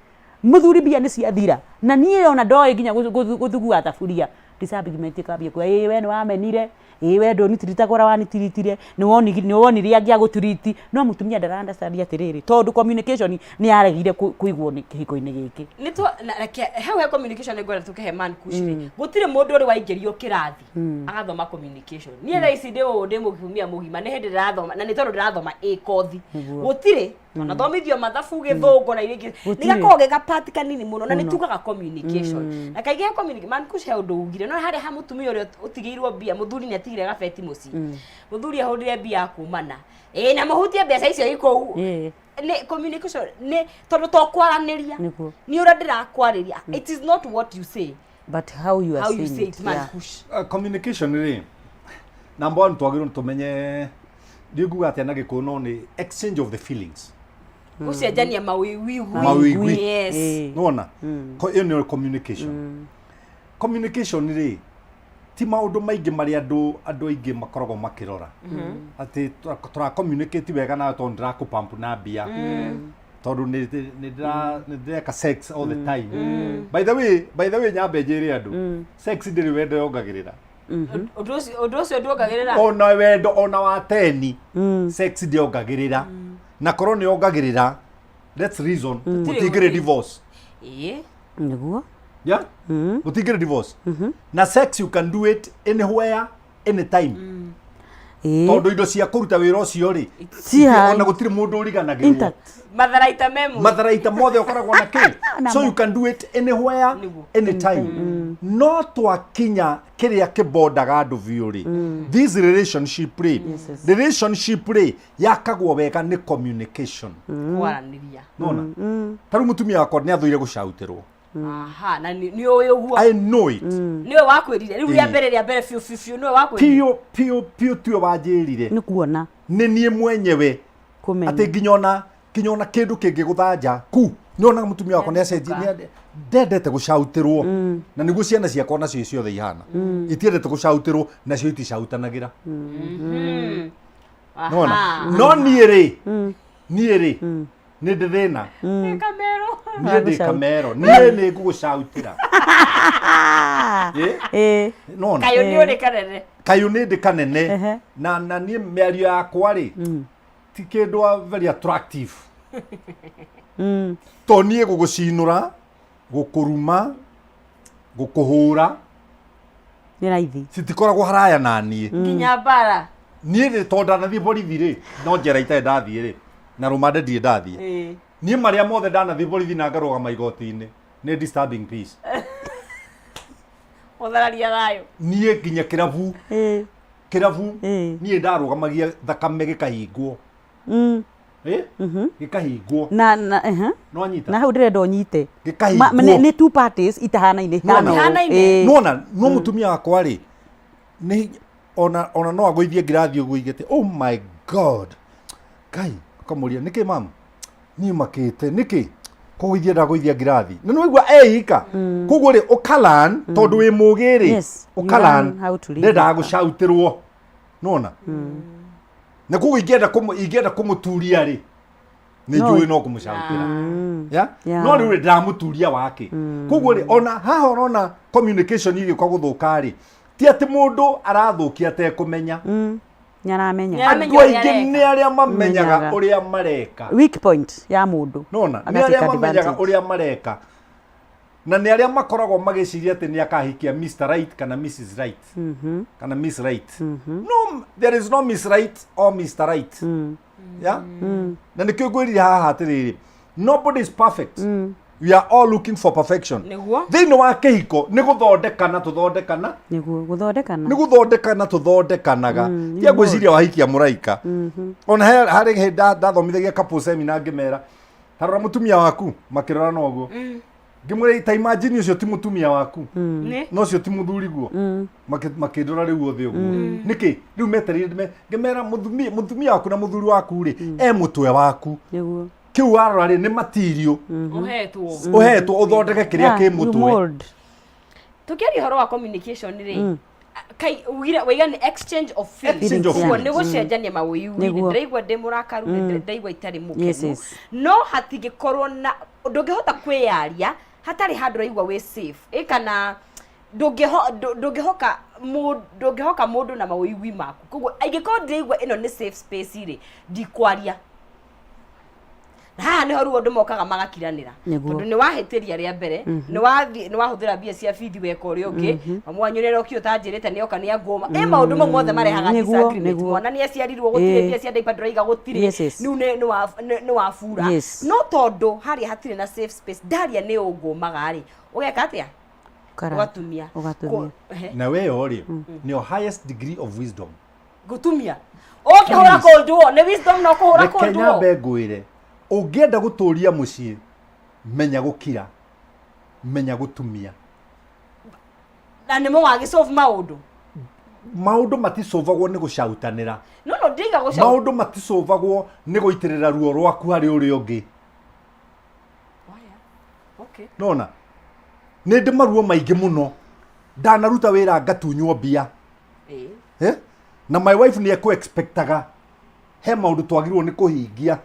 mũthuri mbia nĩ ciathira na niĩ ona ndoĩ nginya gũthugua thaburia. Disagreement ĩkambia kuga ĩĩ we nĩ wamenire, ĩĩ we ndũnitiritaga ũrĩa wanitiritire, nĩ wonire angĩ agũtiriti, no mũtumia ndara understand atĩrĩrĩ, tondũ communication nĩ yaregire kũigwo nĩ kĩhiko-inĩ gĩkĩ. Nĩ twa na reke hau he communication nĩ ngwenda tũkĩhe man kush rĩ, gũtirĩ mũndũ ũrĩ waingĩrio kĩrathi agathoma communication. Niĩ thaa ici ndĩ ũũ ndĩ mũtumia mũgima nĩ hĩndĩ ndĩrathoma na nĩ tondũ ndĩrathoma ĩ kothi. Gũtirĩ twanathomithio mathabu gĩthũngũ na iria ingĩ nĩ Gũtirĩ. gakoragwo ge gapati kanini mũno na nĩ Mũno. tugaga communication na kaingĩ he communication man kush he ũndũ ugire no harĩa ha mũtumia ũrĩa ũtigĩirwo mbia mũthuri nĩ atigire gabeti mũciĩ mũthuri ahũrire mbia ya kumana ĩ na mũhutie mbeca icio ikũu nĩ communication nĩ tondũ to kwaranĩria Nĩguo. nĩ ũrĩa ndĩrakwarĩria. It is not what you say but how you are how you saying say it, man. Kush. Communication rĩ, number one twagĩrĩirwo nĩ tũmenye ndiũĩ nguga atĩa na gĩkũyũ no nĩ exchange of the feelings. Gũcenjania mawĩigwi. Mawĩigwi. Yes. Nĩwona? Ĩyo nĩyo communication. Communication rĩ, ti maũndũ maingĩ marĩa andũ aingĩ makoragwo makĩrora atĩ tũra communicate wega nawe tondũ ndĩrakũ na mbia tondũ nĩ ndĩreka sex all the time. By the way, nyambe njĩre andũ, sex ndĩrĩ wendo yongagĩrĩra. Ũndũ ũcio nduongagĩrĩra. Ona wendo ona wa teni, sex ndĩongagĩrĩra, na korwo nĩ yongagĩrĩra, let's reason, gũtingĩrĩ Gũtirĩ. divorce. Nĩguo. Yeah, gũtingĩrĩ divorce. Na sex, you can do it anywhere, anytime, tondũ indo cia kũruta wĩra ũcio rĩ ona gũtirĩ mũndũ ũriganagĩrwo. Intact. Matharaita memo. Matharaita mothe ũkoragwo na kĩ, so you can do it anywhere, anytime. No twakinya kĩrĩa kĩbondaga andũ biũ rĩ, this relationship rĩ, relationship rĩ yakagwo wega nĩ communication. Kwaranĩria. Nona ta rĩu mũtumia wakwa nĩ athũire gũcautĩrwo. Aha, na nĩ ũĩ ũguo? I know it. Nĩwe wakwĩrire rĩu rĩa mbere, rĩa mbere biũ biũ biũ, nĩwe wakwĩrire? Piũ piũ piũ, tiwe wanjĩrire. Nĩ kuona. Nĩ niĩ mwenyewe. Kũmenya. Atĩ nginya ona kĩndũ kĩngĩgũthanja ku nĩonaga mũtumia wakwa nĩ acenjie, ndendete gũcautĩrwo, na nĩguo ciana ciakwa nacio ciothe ihana itiendete gũcautĩrwo, nacio iticautanagĩra. Nona no niĩ rĩ nĩ ndĩ thĩna. Nĩ kamero. Niĩ ndĩ kamero, niĩ nĩ ngũgũcautĩra. Nona Kayũ nĩ ũrĩ kanene. Kayũ nĩ ndĩ kanene na niĩ mĩario yakwa rĩ ti kĩndũ a very attractive to niĩ gũgũcinũra, gũkũruma, gũkũhũra Nĩ raithi. Citikoragwo haraya na niĩ. Nginya mbara. Niĩ rĩ, tondũ ndanathiĩ borithi rĩ, no njera itarĩ ndathiĩ rĩ, na rũmande ndirĩ ndathiĩ. Niĩ marĩa mothe ndanathiĩ borithi na ngarũgama igoti-inĩ nĩ disturbing peace. Gũthararia thayũ. Niĩ nginya kĩrabu, kĩrabu, niĩ ndarũgamagia thakame gĩkahingwo. Gĩkahingwo. Na ehe. No anyita. Na hau ndĩrenda ũnyite. Gĩkahingwo. Nĩ two parties itahanaine. Nĩwona? Hana ũũ. Ihanaine. Nona no mũtumia wakwa rĩ, nĩ ona no agũithie ngirathi ũguo igĩte, "Oh my God, Ngai!" Ũkamũria, "Nĩkĩ, mamu?" "Niĩ makĩte nĩkĩ kũgũithia ndagũithia ngirathi." Na nĩwaigua eika koguo rĩ, ũkalan tondũ wĩ mũgĩ rĩ. Yes, you ũkalan learn how to live ndendaga with that. gũcautĩrwo, nona na koguo ingĩenda kũmũturia rĩ, nĩ No. njũĩ no kũmũcautĩra ya. No rĩu rĩ, ndĩramũturia wake. Koguo rĩ, ona haha ũrona communication igĩũka gũthũka rĩ, ti atĩ mũndũ arathũkia atekũmenya. Nĩ aramenya. Nĩ aramenya Andũ ũrĩa aingĩ areka. nĩ arĩa mamenyaga Menyaga. ũrĩa mareka. Weak point ya mũndũ. Nona nĩ Agatake arĩa mamenyaga advantage. ũrĩa mareka. Na nĩ arĩa makoragwo magĩciria atĩ nĩ akahikia Mr. Right kana Mrs. Right kana Miss Right. No, there is no Miss Right or Mr. Right. Yeah? Na nĩkĩo ngwĩrire haha atĩrĩrĩ, nobody is perfect. We are all looking for perfection. Nĩguo. Thĩinĩ wa kĩhiko nĩ gũthondekana tũthondekana, Nĩguo gũthondekana. Nĩ gũthondekana tũthondekanaga. Tia ngwĩciria wahikia mũraika. Ona harĩ hĩndĩ ndathomithagia couple seminar, ngĩmera, tarora mũtumia waku, makĩrora na ũguo, ngĩmwĩra, ta imagine ũcio ti mũtumia waku, Nĩ no ũcio ti mũthuri guo. Makĩndora rĩu othe ũguo, nĩkĩ rĩu metereire ngĩmera, mũtumia waku na mũthuri waku rĩ, e mũtwe waku. Nĩguo. Kĩu warora rĩ, nĩ material ũhetwo. Ũhetwo ũthondeke kĩrĩa Yeah, kĩ you mũtwe. mold. Tũkĩaria ũhoro wa communication rĩ, kai ugire waiga nĩ exchange of feelings. Exchange of Ũguo feelings. nĩ gũcenjania mawĩigwi. Nĩguo. Ndĩraigua ndĩ mũrakaru, ndĩraigua itarĩ mũkenu. Yes. No hatingĩkorwo na ndũngĩhota kwĩyaria hatarĩ handũ ũraigua wĩ safe, ĩ kana ndũngĩhoka mũndũ na mawĩigwi maku. Koguo angĩkorwo ndĩraigua ĩno nĩ safe space rĩ, ndikwaria. Na haha nĩho rĩu andũ mokaga magakiranĩra. Nĩguo. Tondũ nĩ wahĩtĩria rĩa mbere, nĩ wathiĩ nĩ wahũthĩra mbia cia bithi weka ũrĩa ũngĩ, mamu wanyu nĩ arokire ũtanjĩrĩte nĩ oka nĩ angũma, ĩ maũndũ mau mothe marehaga disagreement. Nĩguo. Mwana nĩ aciarirwo gũtirĩ Ĩĩ. mbia cia diaper ndũraiga gũtirĩ. Yes. Rĩu nĩ wabura. No tondũ harĩa hatirĩ na safe space, ndaria nĩ ũngũmaga rĩ, ũgeka atĩa? Ũgatumia. Ũgatumia. Ehe. Na weyo rĩ, nĩyo highest degree of wisdom. Gũtumia ũkĩhũra cold war nĩ wisdom, no kũhũra Reke cold war. nyambe ngwĩre, ũngĩenda gũtũria mũciĩ, menya gũkira, menya gũtumia. Na nĩmo wagĩsolve maũndũ. Maũndũ maticũvagwo nĩ gũcautanĩra. No ndiga gũca. Maũndũ maticũvagwo nĩ gũitĩrĩra ruo rwaku harĩ ũrĩa ũngĩ. Okay. Nona nĩ ndĩ maruo maingĩ mũno, ndanaruta wĩra ngatunywo mbia. Ĩĩ. Eh? Na my wife nĩ ekũ expectaga he maũndũ twagĩrĩirwo nĩ kũhingia.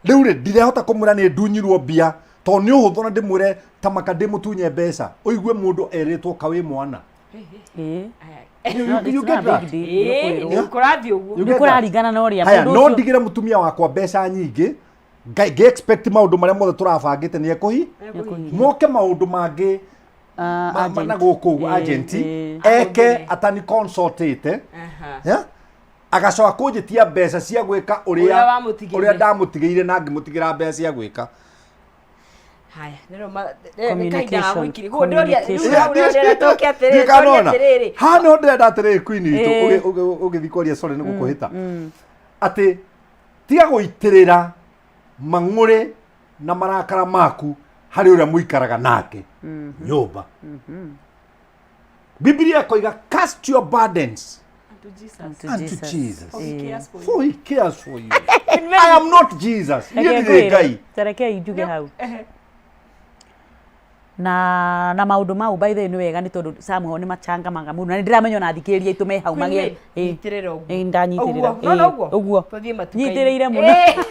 Rĩu rĩ, ndirehota kũmwĩra nĩ ndunyirwo mbia, tondũ nĩ ũhũthũ na ndĩmwĩre tamaka ndĩmũtunye mbeca, ũigue mũndũ erĩtwo kawĩ mwana. Ĩĩ. You- No, you it's get not a that? big deal, Ĩĩ, nĩ nĩ kũrathiĩ ũguo. You Nĩ get that? kũraringana na ũrĩa Haya, mũndũ no ũcio- ndigĩre mũtumia wakwa mbeca nyingĩ, ngĩ expect maũndũ marĩa mothe tũrabangĩte nĩ ekũhi Nĩekũhingia. moke maũndũ mangĩ Ah, na agent. gũkũ ũguo Ĩĩ, agent ĩĩ. eke Ahũthĩre. atani consultĩte. Aha. Yeah? Agacoka kũnjĩtia mbeca cia gwĩka Ũrĩa ũrĩa wamũtigĩire. Ũrĩa ndamũtigĩire na ngĩmũtigĩra mbeca cia gwĩka. Haya, nĩro ma nĩ kahinda ga Communication. gwĩkiri. Koguo ndĩroria rĩu Communication. hau nĩho ndĩrenda tũke atĩrĩrĩ, Ndiũĩ kana tũrie ona. atĩrĩrĩ. Haha nĩho ndĩrenda atĩrĩrĩ, queen witũ, Ĩĩ. ũgĩthiĩ kwaria, sorry nĩ gũkũhĩta, atĩ tiga gũitĩrĩra mang'ũrĩ na marakara maku harĩ ũrĩa mũikaraga nake nyũmba. Bibilia ĩkoiga, "Cast your burdens Unto Jesus. Unto unto Jesus. Jesus, For he cares for you. for he cares for you." I am not Jesus, niĩ Reke ndirĩ ngwĩre, Ngai. ta rekei njuge hau na maũndũ mau, by the way, nĩ wega, nĩ tondũ somehow nĩ machangamaga mũno, na nĩ ndĩramenya ona athikĩrĩria aitũ me hau Queen magĩa May, nyitĩrĩra ũguo. Ĩĩ, ndanyitĩrĩra. Ũguo, no, no Ĩĩ, ũguo? ũguo. Tũthiĩ matuka-inĩ. Nyitĩrĩire mũno. Ĩĩ,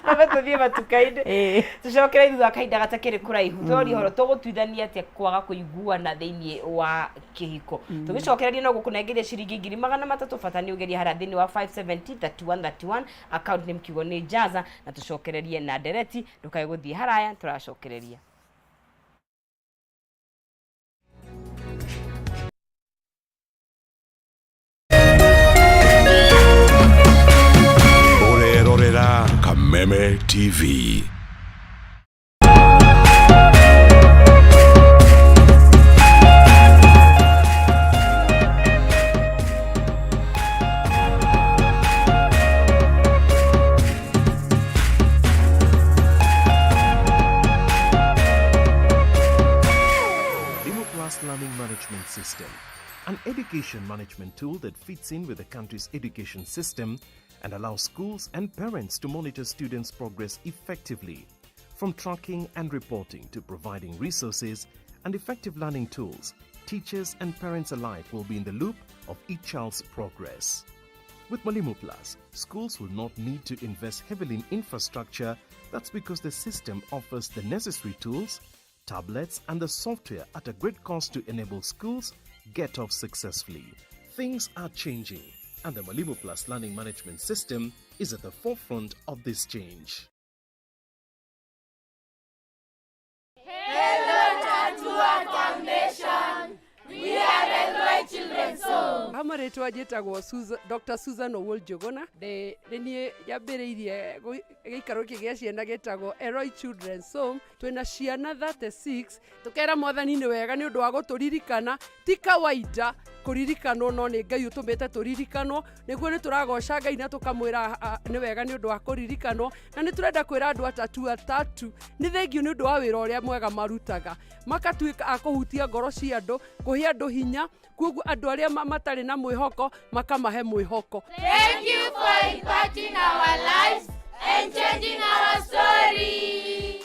twambe tũthiĩ matuka-inĩ. Ĩĩ. Tũcokere thutha wa kahinda gatakĩrĩ kũraihu, tũroria ũhoro tũgũtuithania atĩa kwaga kũiguana thĩinĩ wa kĩhiko. Tũgĩcokereria no gũkũnengeria ciringi 300,000. Bata nĩ ũgerie harĩa thĩinĩ wa 570 31 31, account name kiugo nĩ Jaza, na tũcokererie na ndereti. Ndũkae gũthiĩ haraya, tũracokereria. Ũrerorera Kameme TV. Limo Plus Learning Management System, an education management tool that fits in with the country's education system and allows schools and parents to monitor students' progress effectively. From tracking and reporting to providing resources and effective learning tools, teachers and parents alike will be in the loop of each child's progress. With Mwalimu Plus, schools will not need to invest heavily in infrastructure. That's because the system offers the necessary tools, tablets, and the software at a great cost to enable schools get off successfully. Things are changing, and the Mwalimu Plus Learning Management System is at the forefront of this change. Hello. Rĩtwa njĩtagwo Dr. Susan Owuor Njũgũna. Nĩ niĩ nyambĩrĩirie gĩikaro gĩkĩ gĩa ciana gĩtagwo Eloi Children's Home. Twĩna ciana 36. Tũkera Mwathani nĩ wega nĩ ũndũ wa gũtũririkana. Ti kawaida kũririkanwo, no nĩ Ngai ũtũmĩte tũririkanwo. Nĩguo nĩ tũragoca Ngai na tũkamwĩra nĩ wega nĩ ũndũ wa kũririkanwo. Na nĩ tũrenda kwĩra andũ atatu atatu nĩ thengiũ nĩ ũndũ wa wĩra ũrĩa mwega marutaga. Makatuĩka a kũhutia ngoro cia andũ, kũhe andũ hinya, koguo andũ arĩa matarĩ na mwĩhoko makamahe mwĩhoko. Thank you for impacting our lives and changing our story.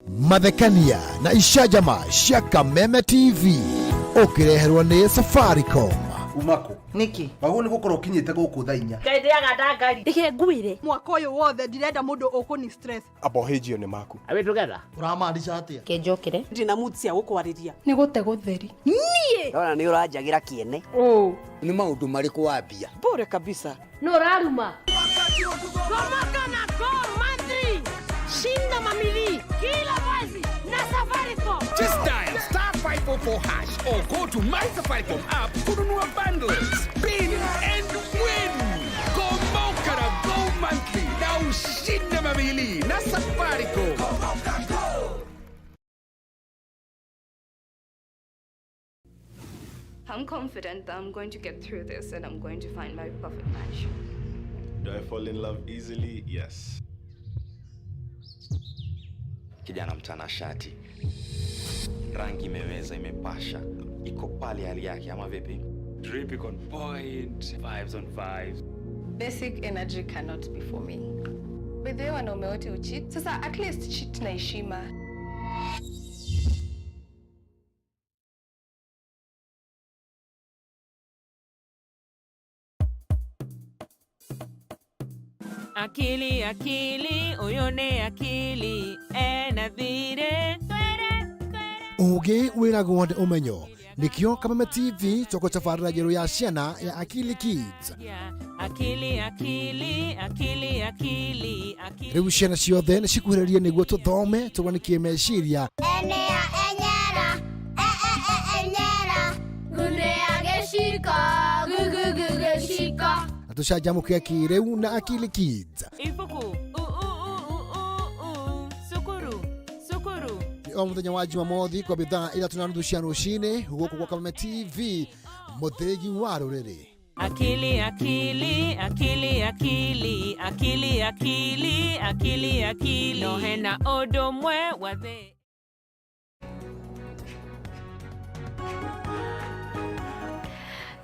Mathekania na icanjama cia Kameme TV ũkĩreherwo nĩ Safaricom. Umako Nĩkĩ? Wagwo nĩ gũkorwo ũkinyĩte gũkũ thaa 4. Ngai ndĩaga ndangari. Reke ngwĩre mwaka ũyũ wothe ndirenda mũndũ ũkũni stress. Abohĩjio nĩ maku. Are we together? Ũramaanisha atĩa? Kenjokere. Ndina mood cia gũkwarĩria. Nĩ gũte gũtheri. Niĩ. Ndona nĩ ũranjagĩra kĩene. Nĩ maũndũ marĩkũ wambia? Bure kabisa. No ũraruma. Gomoka na Go Monthly. Shinda mamili kila mwezi na Safaricom. Just dial star 544 hash or go to My Safaricom app kununua bundles, spin and win. Gomoka na Go Monthly na ushinde mamili na Safaricom. I'm confident that I'm going to get through this and I'm going to find my perfect match. Do I fall in love easily? Yes. Kijana mtanashati, rangi imeweza, imepasha, iko pale hali yake, ama vipi? Drip iko on point, vibes on vibes. Basic energy cannot be for me. By the way, wanaume wote ucheat. Sasa at least cheat na heshima. Akili akili ũyũ nĩ akili ena thirĩ. Ũgĩ wĩragwo nĩ ũmenyo nĩkĩo Kameme TV tũgũtabarĩra njerũ ya ciana ya Akili Kids. Akili akili akili akili akili. Rĩu ciana ciothe nĩ cikuhĩrĩrie nĩguo tũthome tũgwanikie meciria. Enea enyera, e e e enyera, gunea gĩciko, gu gu gu gĩciko. Na tũcanjamũke kĩrĩu na Akili Kids. Ibuku u u u u u u cukuru cukuru. Nĩ o mũthenya wa Jumamothi kwa thaa 3:30 cia rũcinĩ gũkũ gwa Kameme TV mũthĩgi wa rũrĩrĩ. Akili akili akili akili akili akili akili akili no hena ũndũ ũmwe wa thĩ.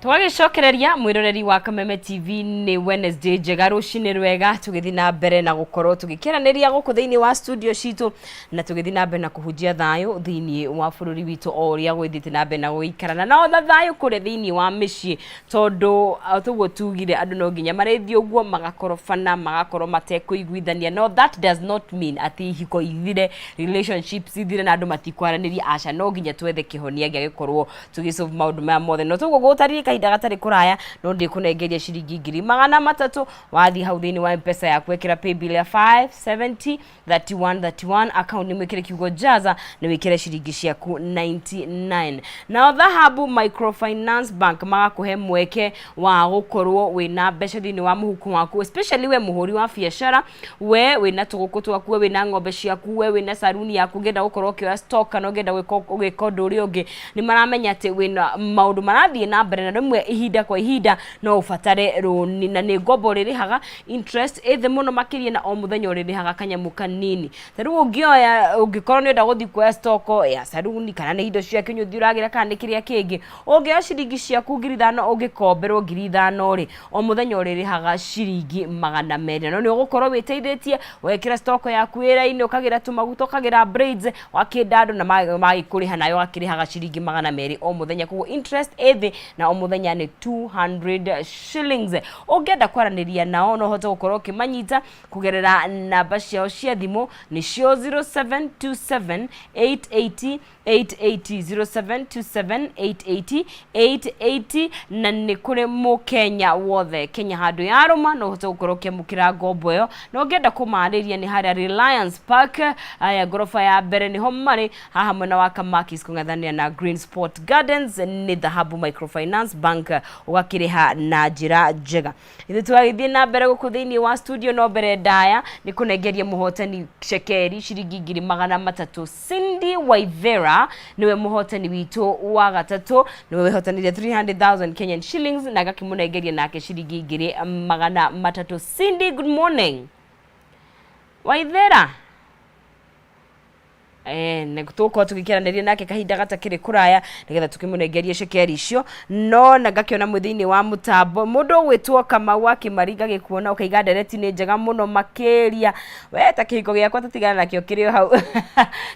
Tũgagĩcokereria mwĩroreri wa Kameme TV nĩ Wednesday njega rũcinĩ rwega tũgĩthiĩ na mbere na gũkorwo tũgĩkĩaranĩria gũkũ thĩinĩ wa studio citũ na tũgĩthiĩ na mbere na kũhunjia thayũ thĩinĩ wa bũrũri witũ o ũrĩa gwĩthiĩte na mbere na gũikarana na ona thayũ kũrĩa thĩinĩ wa mĩciĩ tondũ tũguo tugire andũ no nginya marĩthiĩ ũguo magakorobana magakorwo matekũiguithania no that does not mean atĩ ihiko ithire relationships ithire na andũ matikwaranĩria aca no nginya twethe kĩhonia gĩa gĩkorwo tũgĩsolve maũndũ maya mothe no tũguo gũtariĩ kahinda gatarĩ kũraya no ndĩkũnengeria ciringi 300,000 wathiĩ hau thĩinĩ wa M-Pesa yaku ĩkĩra paybill ya 570 31 31 account nĩ mwĩkĩre kiugo jaza na wĩkĩre ciringi ciaku 99. Nao Dhahabu Microfinance Bank magakũhe mweke wa gũkorwo wĩna mbeca thĩinĩ wa mũhuko waku especially we mũhũri wa biacara we wĩna tũgũkũ twaku we wĩna ng'ombe ciaku we wĩna saruni yaku ũngĩenda gũkorwo ũkĩoya stock kana ũngĩenda ũgĩka ũndũ ũrĩa ũngĩ nĩ maramenya atĩ wĩna maũndũ marathiĩ na mbere na rĩmwe ihinda kwa ihinda no ũbatare rũni na nĩ ngombo ũrĩrĩhaga interest ĩ thĩ mũno makĩria na o mũthenya ũrĩrĩhaga kanyamũ kanini ta rĩu ũngĩoya ũngĩkorwo nĩ ũrenda gũthiĩ kuoya stock ya saruni kana nĩ indo cia kĩnyũthi ũragĩra kana nĩ kĩrĩa kĩngĩ ũngĩoya ciringi ciaku 5,000 ũngĩkomberwo 5,000 rĩ o mũthenya ũrĩrĩhaga ciringi 200 no nĩ ũgũkorwo wĩteithĩtie wekĩra stock yaku wĩra-inĩ ũkagĩra tũmaguta ũkagĩra braids wakĩnda andũ na magĩkũrĩha nayo ũgakĩrĩhaga ciringi 200 o mũthenya koguo interest ĩ thĩ na o mũthenya mũthenya nĩ 200 shillings. Ũngĩenda kwaranĩria nao no ũhote gũkorwo ũkĩmanyita kũgerera namba ciao cia thimũ nĩcio 0727 880 880 0727 880 880 na nĩ kũrĩ mũkenya wothe Kenya handũ yarũma no ũhote gũkorwo ũkĩamũkĩra ngombo ĩyo na ũngĩenda kũmarĩria nĩ harĩa Reliance Park aya ngoroba ya mbere nĩho marĩ haha mwena wa Kamakis kũng'ethanĩra na Green Sport Gardens nĩ Dhahabu Microfinance Bank ũgakĩrĩha na njĩra njega. Ithuĩ tũgagĩthiĩ na mbere gũkũ thĩinĩ wa studio no mbere ndaya nĩ kũnengeria mũhotani cekeri ciringi 300,000. Cindy Waithera nĩwe mũhotani witũ wa gatatũ, nĩwe wĩhotanire 300,000 Kenyan shillings na agakĩmũnengeria nake ciringi 300,000. Cindy, good morning. Waithera nĩ tũgũkorwo tũgĩkĩaranĩria nake kahinda gatakĩrĩ kũraya nĩgetha tũkĩmũnengerie cekeri icio no na ngakĩona mwĩ thĩinĩ wa mũtambo mũndũ ũgwĩtwo Kamau wa Kĩmari ngagĩkuona ũkaiga ndereti nĩ njega mũno makĩria we ta kĩhiko gĩakwa tũtigana nakĩo kĩrĩ o hau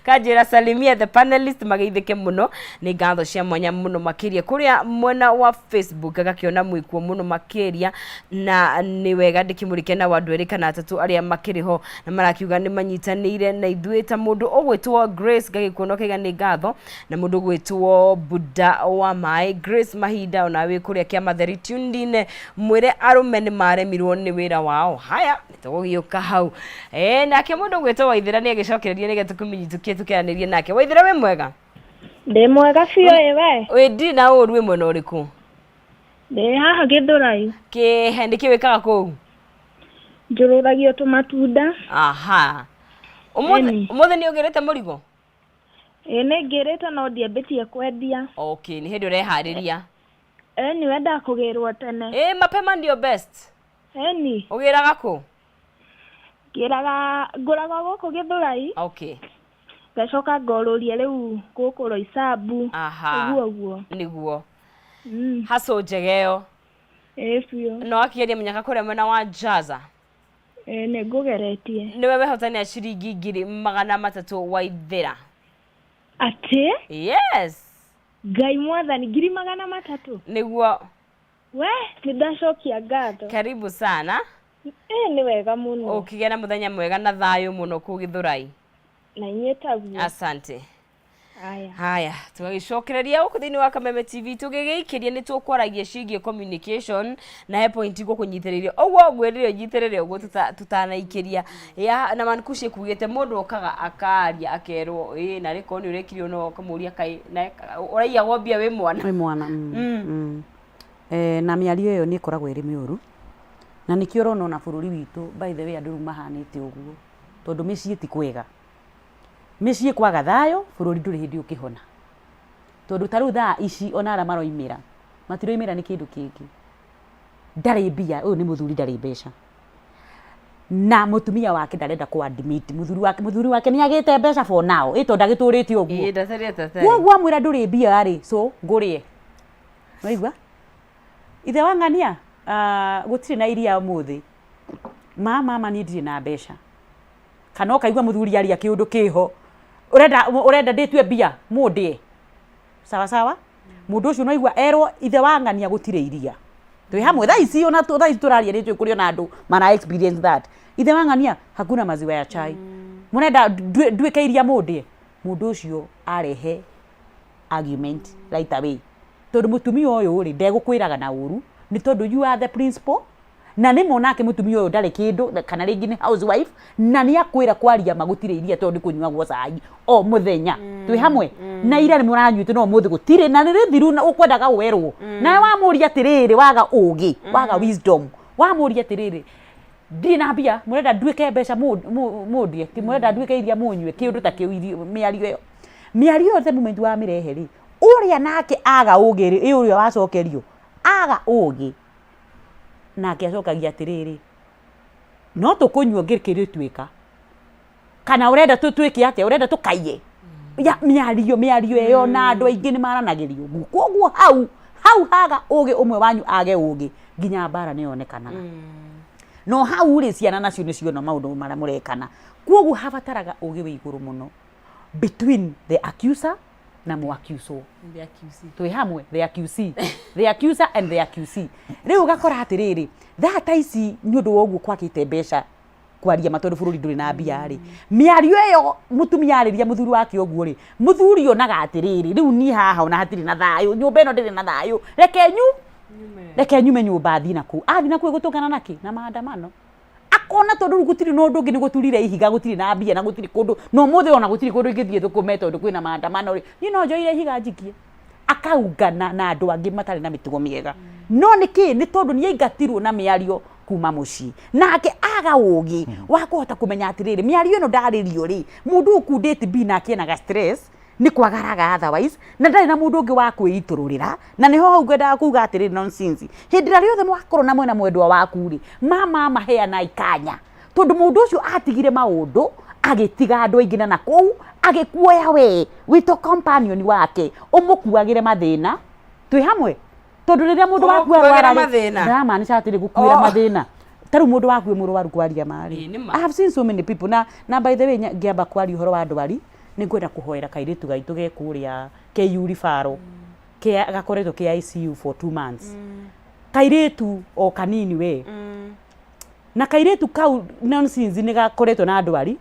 kanjĩra salimia the panelist mageithĩke mũno nĩ ngatho cia mwanya mũno makĩria kũrĩa mwena wa Facebook agakĩona mwĩkuo mũno makĩria na nĩ wega ndĩkĩmũrĩke na andũ erĩ kana atatũ arĩa makĩrĩ ho na marakiuga nĩ manyitanĩire na ithuĩ ta mũndũ ũgwĩtwo Grace ngagĩkuona ũkaiga nĩ ngatho na mũndũ ũgwĩtwo Buda wa maĩ Grace Mahinda ona wĩ kũrĩa Kĩamatheri tuned in mwĩre arũme nĩ maremirwo nĩ wĩra wao haya nĩ tũgũgĩũka hau nake mũndũ ũgwĩtwo Waithera nĩ agĩcokereria nĩgetha tũkĩmũnyitũkie tũkĩaranĩrie nake. Waithera wĩ mwega? Ndĩ mwega biũ ĩ we. Wĩ ndirĩ na ũru wĩ mwena ũrĩkũ? Ndĩ haha Gĩthũrai. Kĩhe nĩkĩ wĩkaga kũu? Njũrũragio tũmatunda. Aha. Ũmũthĩ ũmũthĩ nĩ ũgĩrĩte mũrigo? Ĩ nĩ ngĩrĩte no ndiambĩtie kwendia. Okay, nĩ hĩndĩ ũreharĩria. Ĩni wendaga kũgĩrwo tene. Ĩ mapema ndio best. Ĩni. Ũgĩraga kũ? Ngĩraga ngũraga gũkũ Gĩthũrai. Okay. Ngacoka ngorũria rĩu gũkũ Roysambu. Aha. Ũguo ũguo. Nĩguo. Hustle njega ĩyo. Ĩ biũ. No wakĩgeria mũnyaka kũrĩa mwena wa Jaza. Ĩ nĩ ngũgeretie. Nĩwe wehotanĩra ciringi 300,000 Waithera. Atĩ? Yes. Ngai mwathani 300,000. Nĩguo. We nĩ ndacokia ngatho. Karibu sana. Ĩ nĩ wega mũno. Ũkĩgĩa na mũthenya mwega na thayũ mũno kũu Gĩthũrai. Na inyuĩ taguo. Asante. Haya. Haya, tũgagĩcokereria gũkũ thĩinĩ wa Kameme TV tũgĩgĩikĩria nĩ tũkwaragia ciĩgiĩ communication na he point ngũkũnyitĩrĩire ũguo ngwĩrire ũnyitĩrĩre ũguo tũtanaikĩria ya na mankuci kugĩte mũndũ okaga akaria akerwo ĩ na rĩkorwo nĩ ũrekire no ũkamũria kaĩ na ũraiyagwo mbia wĩ mwana wĩ mwana na mĩario ĩyo nĩ ĩkoragwo ĩrĩ mĩũru na nĩkĩo ũrona ona bũrũri witũ by the way andũ rĩu mahanĩte ũguo tondũ mĩciĩ ti kwega mĩciĩ kwaga thayũ bũrũri ndũrĩ hĩndĩ ũkĩhona tondũ ta rĩu thaa ici ona arĩa maroimĩra matiroimĩra nĩ kĩndũ kĩngĩ ndarĩ mbia ũyũ nĩ mũthuri ndarĩ mbeca na mũtumia wake ndarenda kũ admit mũthuri wake nĩ agĩte mbeca for now ĩ tondũ agĩtũrĩte ũguo ĩ ndatarĩ atatari koguo amwĩra ndũrĩ mbia rĩ so ngũrĩe waigua ithe wa ng'ania gũtirĩ na iria ũmũthĩ mama niĩ ndirĩ na mbeca kana ũkaigua mũthuri aria kĩũndũ kĩho ũrenda ndĩtue mbia mũndĩe sawa sawa mũndũ ũcio no igua erwo ithe wa ng'ania gũtirĩ iria twĩ hamwe thaa ici ona thaa ici tũraria nĩ njũĩ kũrĩ ona andũ mara experience that ithe wa ng'ania hakuna maziwa ya chai mũrenda nduĩke iria mũndĩe mũndũ ũcio arehe argument right away tondũ mũtumia ũyũ rĩ ndegũkwĩraga na ũru nĩ tondũ you are the principal na nĩ monake mũtumia ũyũ ndarĩ kĩndũ kana rĩngĩ nĩ housewife na nĩ akwĩra kwaria ma gũtirĩ iria tondũ nĩ kũnyuagwo cai o mũthenya twĩ hamwe na ira nĩ mũranyuĩte no ũmũthĩ gũtirĩ na nĩ rĩthiru na ũkwendaga werwo nawe wamũria atĩrĩrĩ waga ũgĩ waga wisdom wamũria atĩrĩrĩ ndirĩ na mbia mũrenda nduĩke mbeca mũndie mũrenda nduĩke iria mũnyue kĩũndũ ta kĩu mĩario ĩyo mĩario ĩyo the moment wamĩrehe rĩ ũrĩa nake aga ũgĩ rĩ ĩ ũrĩa wacokerio aga ũgĩ nake acokagia atĩrĩrĩ no tũkũnyua ngĩkĩrĩtuĩka kana ũrenda twĩke atĩa ũrenda tũkaiye ya mĩario mĩario ĩyo na andũ aingĩ nĩ maranagĩrio ũguo koguo hau hau haga ũgĩ ũmwe wanyu age ũgĩ nginya mbara nĩ yonekanaga no hau rĩ ciana nacio nĩ ciona maũndũ marĩa mũrekana koguo habataraga ũgĩ wĩ igũrũ mũno between the accuser Na mwakiucwo. The accusee. Twĩ hamwe, the accusee, the accuser and the accusee. Rĩu ũgakora atĩrĩrĩ, thaa ta ici nĩ ũndũ wa ũguo kwagĩte mbeca, kwaria ma tondũ bũrũri ndũrĩ na mbia rĩ, mĩario ĩyo mũtumia arĩria mũthuri wake ũguo rĩ, mũthuri onaga atĩrĩrĩ, rĩu niĩ haha ona hatirĩ na thayũ, nyũmba ĩno ndĩrĩ na thayũ, reke nyu reke nyume nyũmba thiĩ na kũu. Athiĩ na kũu egũtũngana na kĩ? Na maandamano. Akona tondũ rĩu gũtirĩ na ũndũ ũngĩ, nĩ gũturire ihiga, gũtirĩ na mbia na gũtirĩ kũndũ, na ũmũthĩ ona gũtirĩ kũndũ ingĩthiĩ thũkũme tondũ kwĩna maandamano rĩ, niĩ no njoire ihiga njikie. Akaungana na andũ angĩ matarĩ na mĩtugo mĩega. No nĩ kĩ? Nĩ tondũ nĩ aingatirwo na mĩario kuma mũciĩ. Nake aga ũgĩ wa kũhota kũmenya atĩrĩrĩ, mĩario ĩno ndarĩrio rĩ, mũndũ ũyũ kundĩti bi nake ena ga stress, nĩ kwagaraga otherwise, na ndarĩ na mũndũ ũngĩ wa kwĩitũrũrĩra. Na nĩho hau ngwendaga kuga atĩrĩrĩ, nonsense. Hĩndĩ ĩrĩa rĩothe mwakorwo na mwena mwendwa waku rĩ, mama maheanai kanya. Tondũ mũndũ ũcio atigire maũndũ, agĩtiga andũ aingĩ na nakũu, agĩkuoya we, wĩ ta companion wake, ũmũkuagĩre mathĩna. Twĩ hamwe? Tondũ rĩrĩa mũndũ waku Ũmũkuagĩre arwara rĩ, mathĩna? ndĩramaanisha atĩrĩ, gũkuĩra Oh. mathĩna. Ta rĩu mũndũ waku wĩ mũrwaru kwaria ma rĩ. Ĩĩ, nĩ ma. I have seen so many people. Na by the way, ngĩamba kwaria ũhoro wa ndwari, nĩ ngwenda kũhoera kairĩtu gaitũ ge kũrĩa KU Referral. Gakoretwo ke ICU for 2 months. Kairĩtu o kanini we. Na kairĩtu kau nonsense nĩ gakoretwo na ndwari.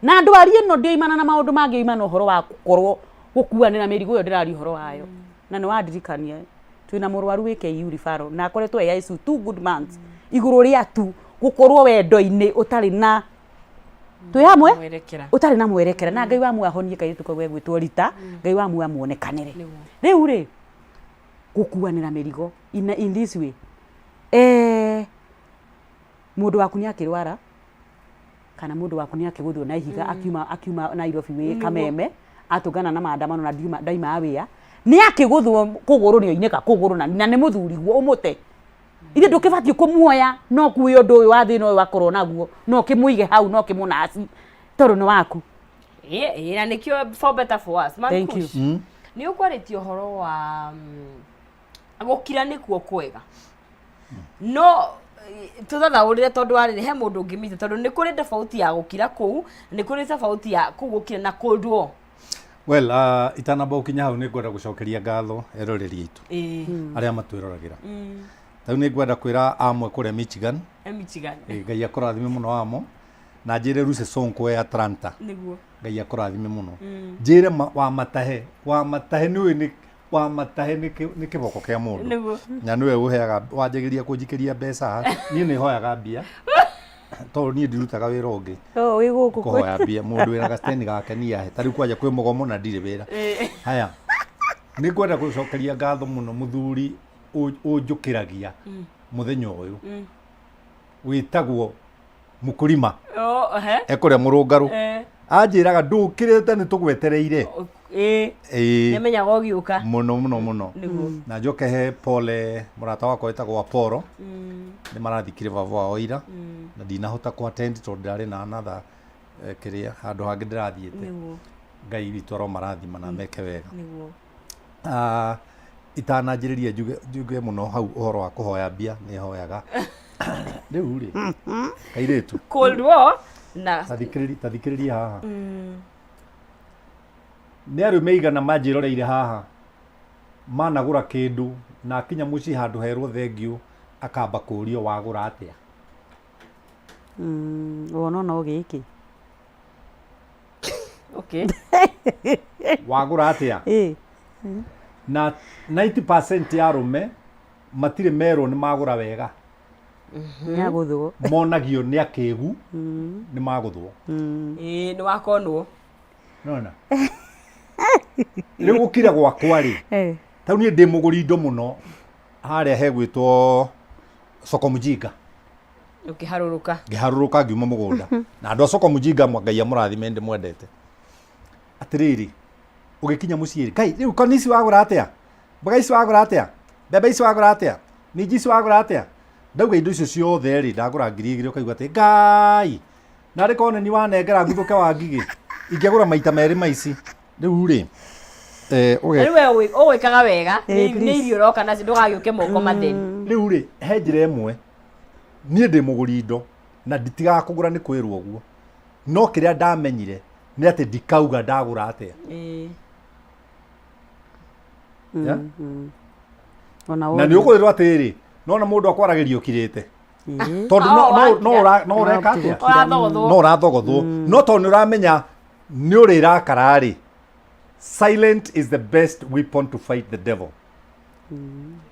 Na ndwari ĩno ndĩoimana na maũndũ mangĩ, yoimana ũhoro wa gũkorwo gũkuanĩra mĩrigo ĩyo ndĩraria ũhoro wayo. Na nĩ wandirikania twĩna mũrwaru wĩ KU Referral na akoretwo e ICU 2 good months igũrũ rĩa tu gũkorwo wendo-inĩ ũtarĩ na twĩ hamwe Mwerekera. ũtarĩ na mwerekera. Na Ngai wa muoyo ahonie kairĩtu kau gegwĩtwo Rita, Ngai wa muoyo amuonekanĩre. Rĩu rĩ, gũkuanĩra mĩrigo in this way, mũndũ waku nĩ akĩrwara kana mũndũ waku nĩ akĩgũthwo na ihiga, akiuma Nairobi wĩ Kameme atũngana na maandamano na ndaima wĩra, nĩ akĩgũthwo kũgũrũ, nĩ oinĩka kũgũrũ na nĩ mũthuriguo ũmũte. Ithe ndũkĩbatiĩ kũmuoya no kuĩ ũndũ ũyũ wa thĩna ũyũ wakorwo naguo, no ũkĩmũige hau, no ũkĩmũnaci tondũ nĩ waku. Ĩĩ, ĩĩ, na nĩkĩo for better for worse. Man Thank you. Kush, nĩ ũkwarĩtie ũhoro wa gũkira nĩkuo kwega, no tũthathaũrĩre tondũ warĩrĩ he mũndũ ũngĩmita, tondũ nĩ kũrĩ tofauti ya gũkira kũu, nĩ kũrĩ tofauti ya kũu gũkira na kũndwo. Well, itanamba gũkinya hau nĩ ngwenda gũcokeria ngatho eroreri aitũ arĩa matwĩroragĩra. Rĩu nĩ ngwenda kwĩra amwe kũrĩa Michigan, Michigan. Ngai akũrathime mũno amo, na njĩre Lucy Sonko e Atlanta. Nĩguo. Ngai akũrathime mũno. Njĩre wa matahe, wa matahe nĩ ũĩ nĩ wa matahe nĩ kĩboko kĩa mũndũ. Nĩguo. Na nĩwe ũheaga wanjagĩria kũnjikĩria mbeca, niĩ nĩ hoyaga mbia tondũ niĩ ndirutaga wĩra ũngĩ. Oh, wĩ gũkũ kũhoya mbia mũndũ wĩra gaciteni gake niĩ ahe. Ta rĩu kwanja kwĩ mũgomo na ndirĩ wĩra. Haya, nĩ ngwenda gũcokeria ngatho mũno mũthuri ũnjũkĩragia mũthenya ũyũ wĩtagwo Mũkũrima. Oh, ehe. Ekũrĩa mũrũngarũ. Anjĩraga ndũkĩrĩte nĩ tũgwetereire. Ĩĩ. Ĩĩ. Nĩmenyaga ũgĩũka. Mũno mũno mũno. Nĩguo. Na njoke he pole mũrata wakwa wĩtagwo Apollo. Nĩ marathikire baba wao ira. Na ndinahota kũ attend tondũ ndarĩ na another kĩrĩa handũ hangĩ ndĩrathiĩte. Nĩguo. Ngai witũ aromarathima na meke wega. Nĩguo. Itananjĩrĩria njuge mũno hau ũhoro wa kũhoya mbia, nĩ hoyaga. Rĩu rĩ, kairĩtu. Cold War na Ta thikĩrĩria haha. Nĩ arũme igana manjĩroreire haha managũra kĩndũ na akinya mũciĩ handũ herwo thengiũ akamba kũũrio wagũra atĩa. Wona no gĩkĩ. Okay. Wagũra atĩa? Na 90% ya arũme matirĩ merwo nĩ magũra wega. Nĩ agũthwo. Monagio nĩ akĩgu nĩ magũthwo. Ĩĩ, nĩ wakonwo. Nona. Rĩu gũkira gwakwa rĩ, tau niĩ ndĩ mũgũri indo mũno harĩa hegwĩtwo soko mjinga. Ũkĩharũrũka. Ngĩharũrũka ngiuma mũgũnda. Na andũ a soko mjinga Ngai amũrathime ndĩmwendete. Atĩrĩrĩ, ũgĩkinya mũciĩ rĩ, Ngai, rĩu koni ici wagũra atĩa? Mboga ici wagũra atĩa? Mbembe ici wagũra atĩa? Minji ici wagũra atĩa? Ndauga indo icio ciothe rĩ, ndagũra 2000 ũkaigua atĩ Ngai, narĩ korwo nĩ niĩ wanengera nguthũke wa ngigĩ, ingĩagũra maita merĩ ma ici. Rĩu rĩ, Rĩu we ũgwĩkaga wega, nĩ irio ũroka nacio ndũgagĩũke moko matheri. Rĩu rĩ, he njĩra ĩmwe, niĩ ndĩ mũgũri indo na nditigaga kũgũra nĩ kwĩrwo ũguo. No kĩrĩa ndamenyire nĩ atĩ ndikauga ndagũra atĩa. Yeah? Ona Na wona. nĩ ũkwĩrwo atĩrĩ, nona mũndũ akwaragĩria ũkirĩte. Tondũ no ũreka atĩa? Ũrathogothwo. No ũrathogothwo. No tondũ nĩ ũramenya nĩ ũrĩrakara rĩ, silent is the best weapon to fight the devil.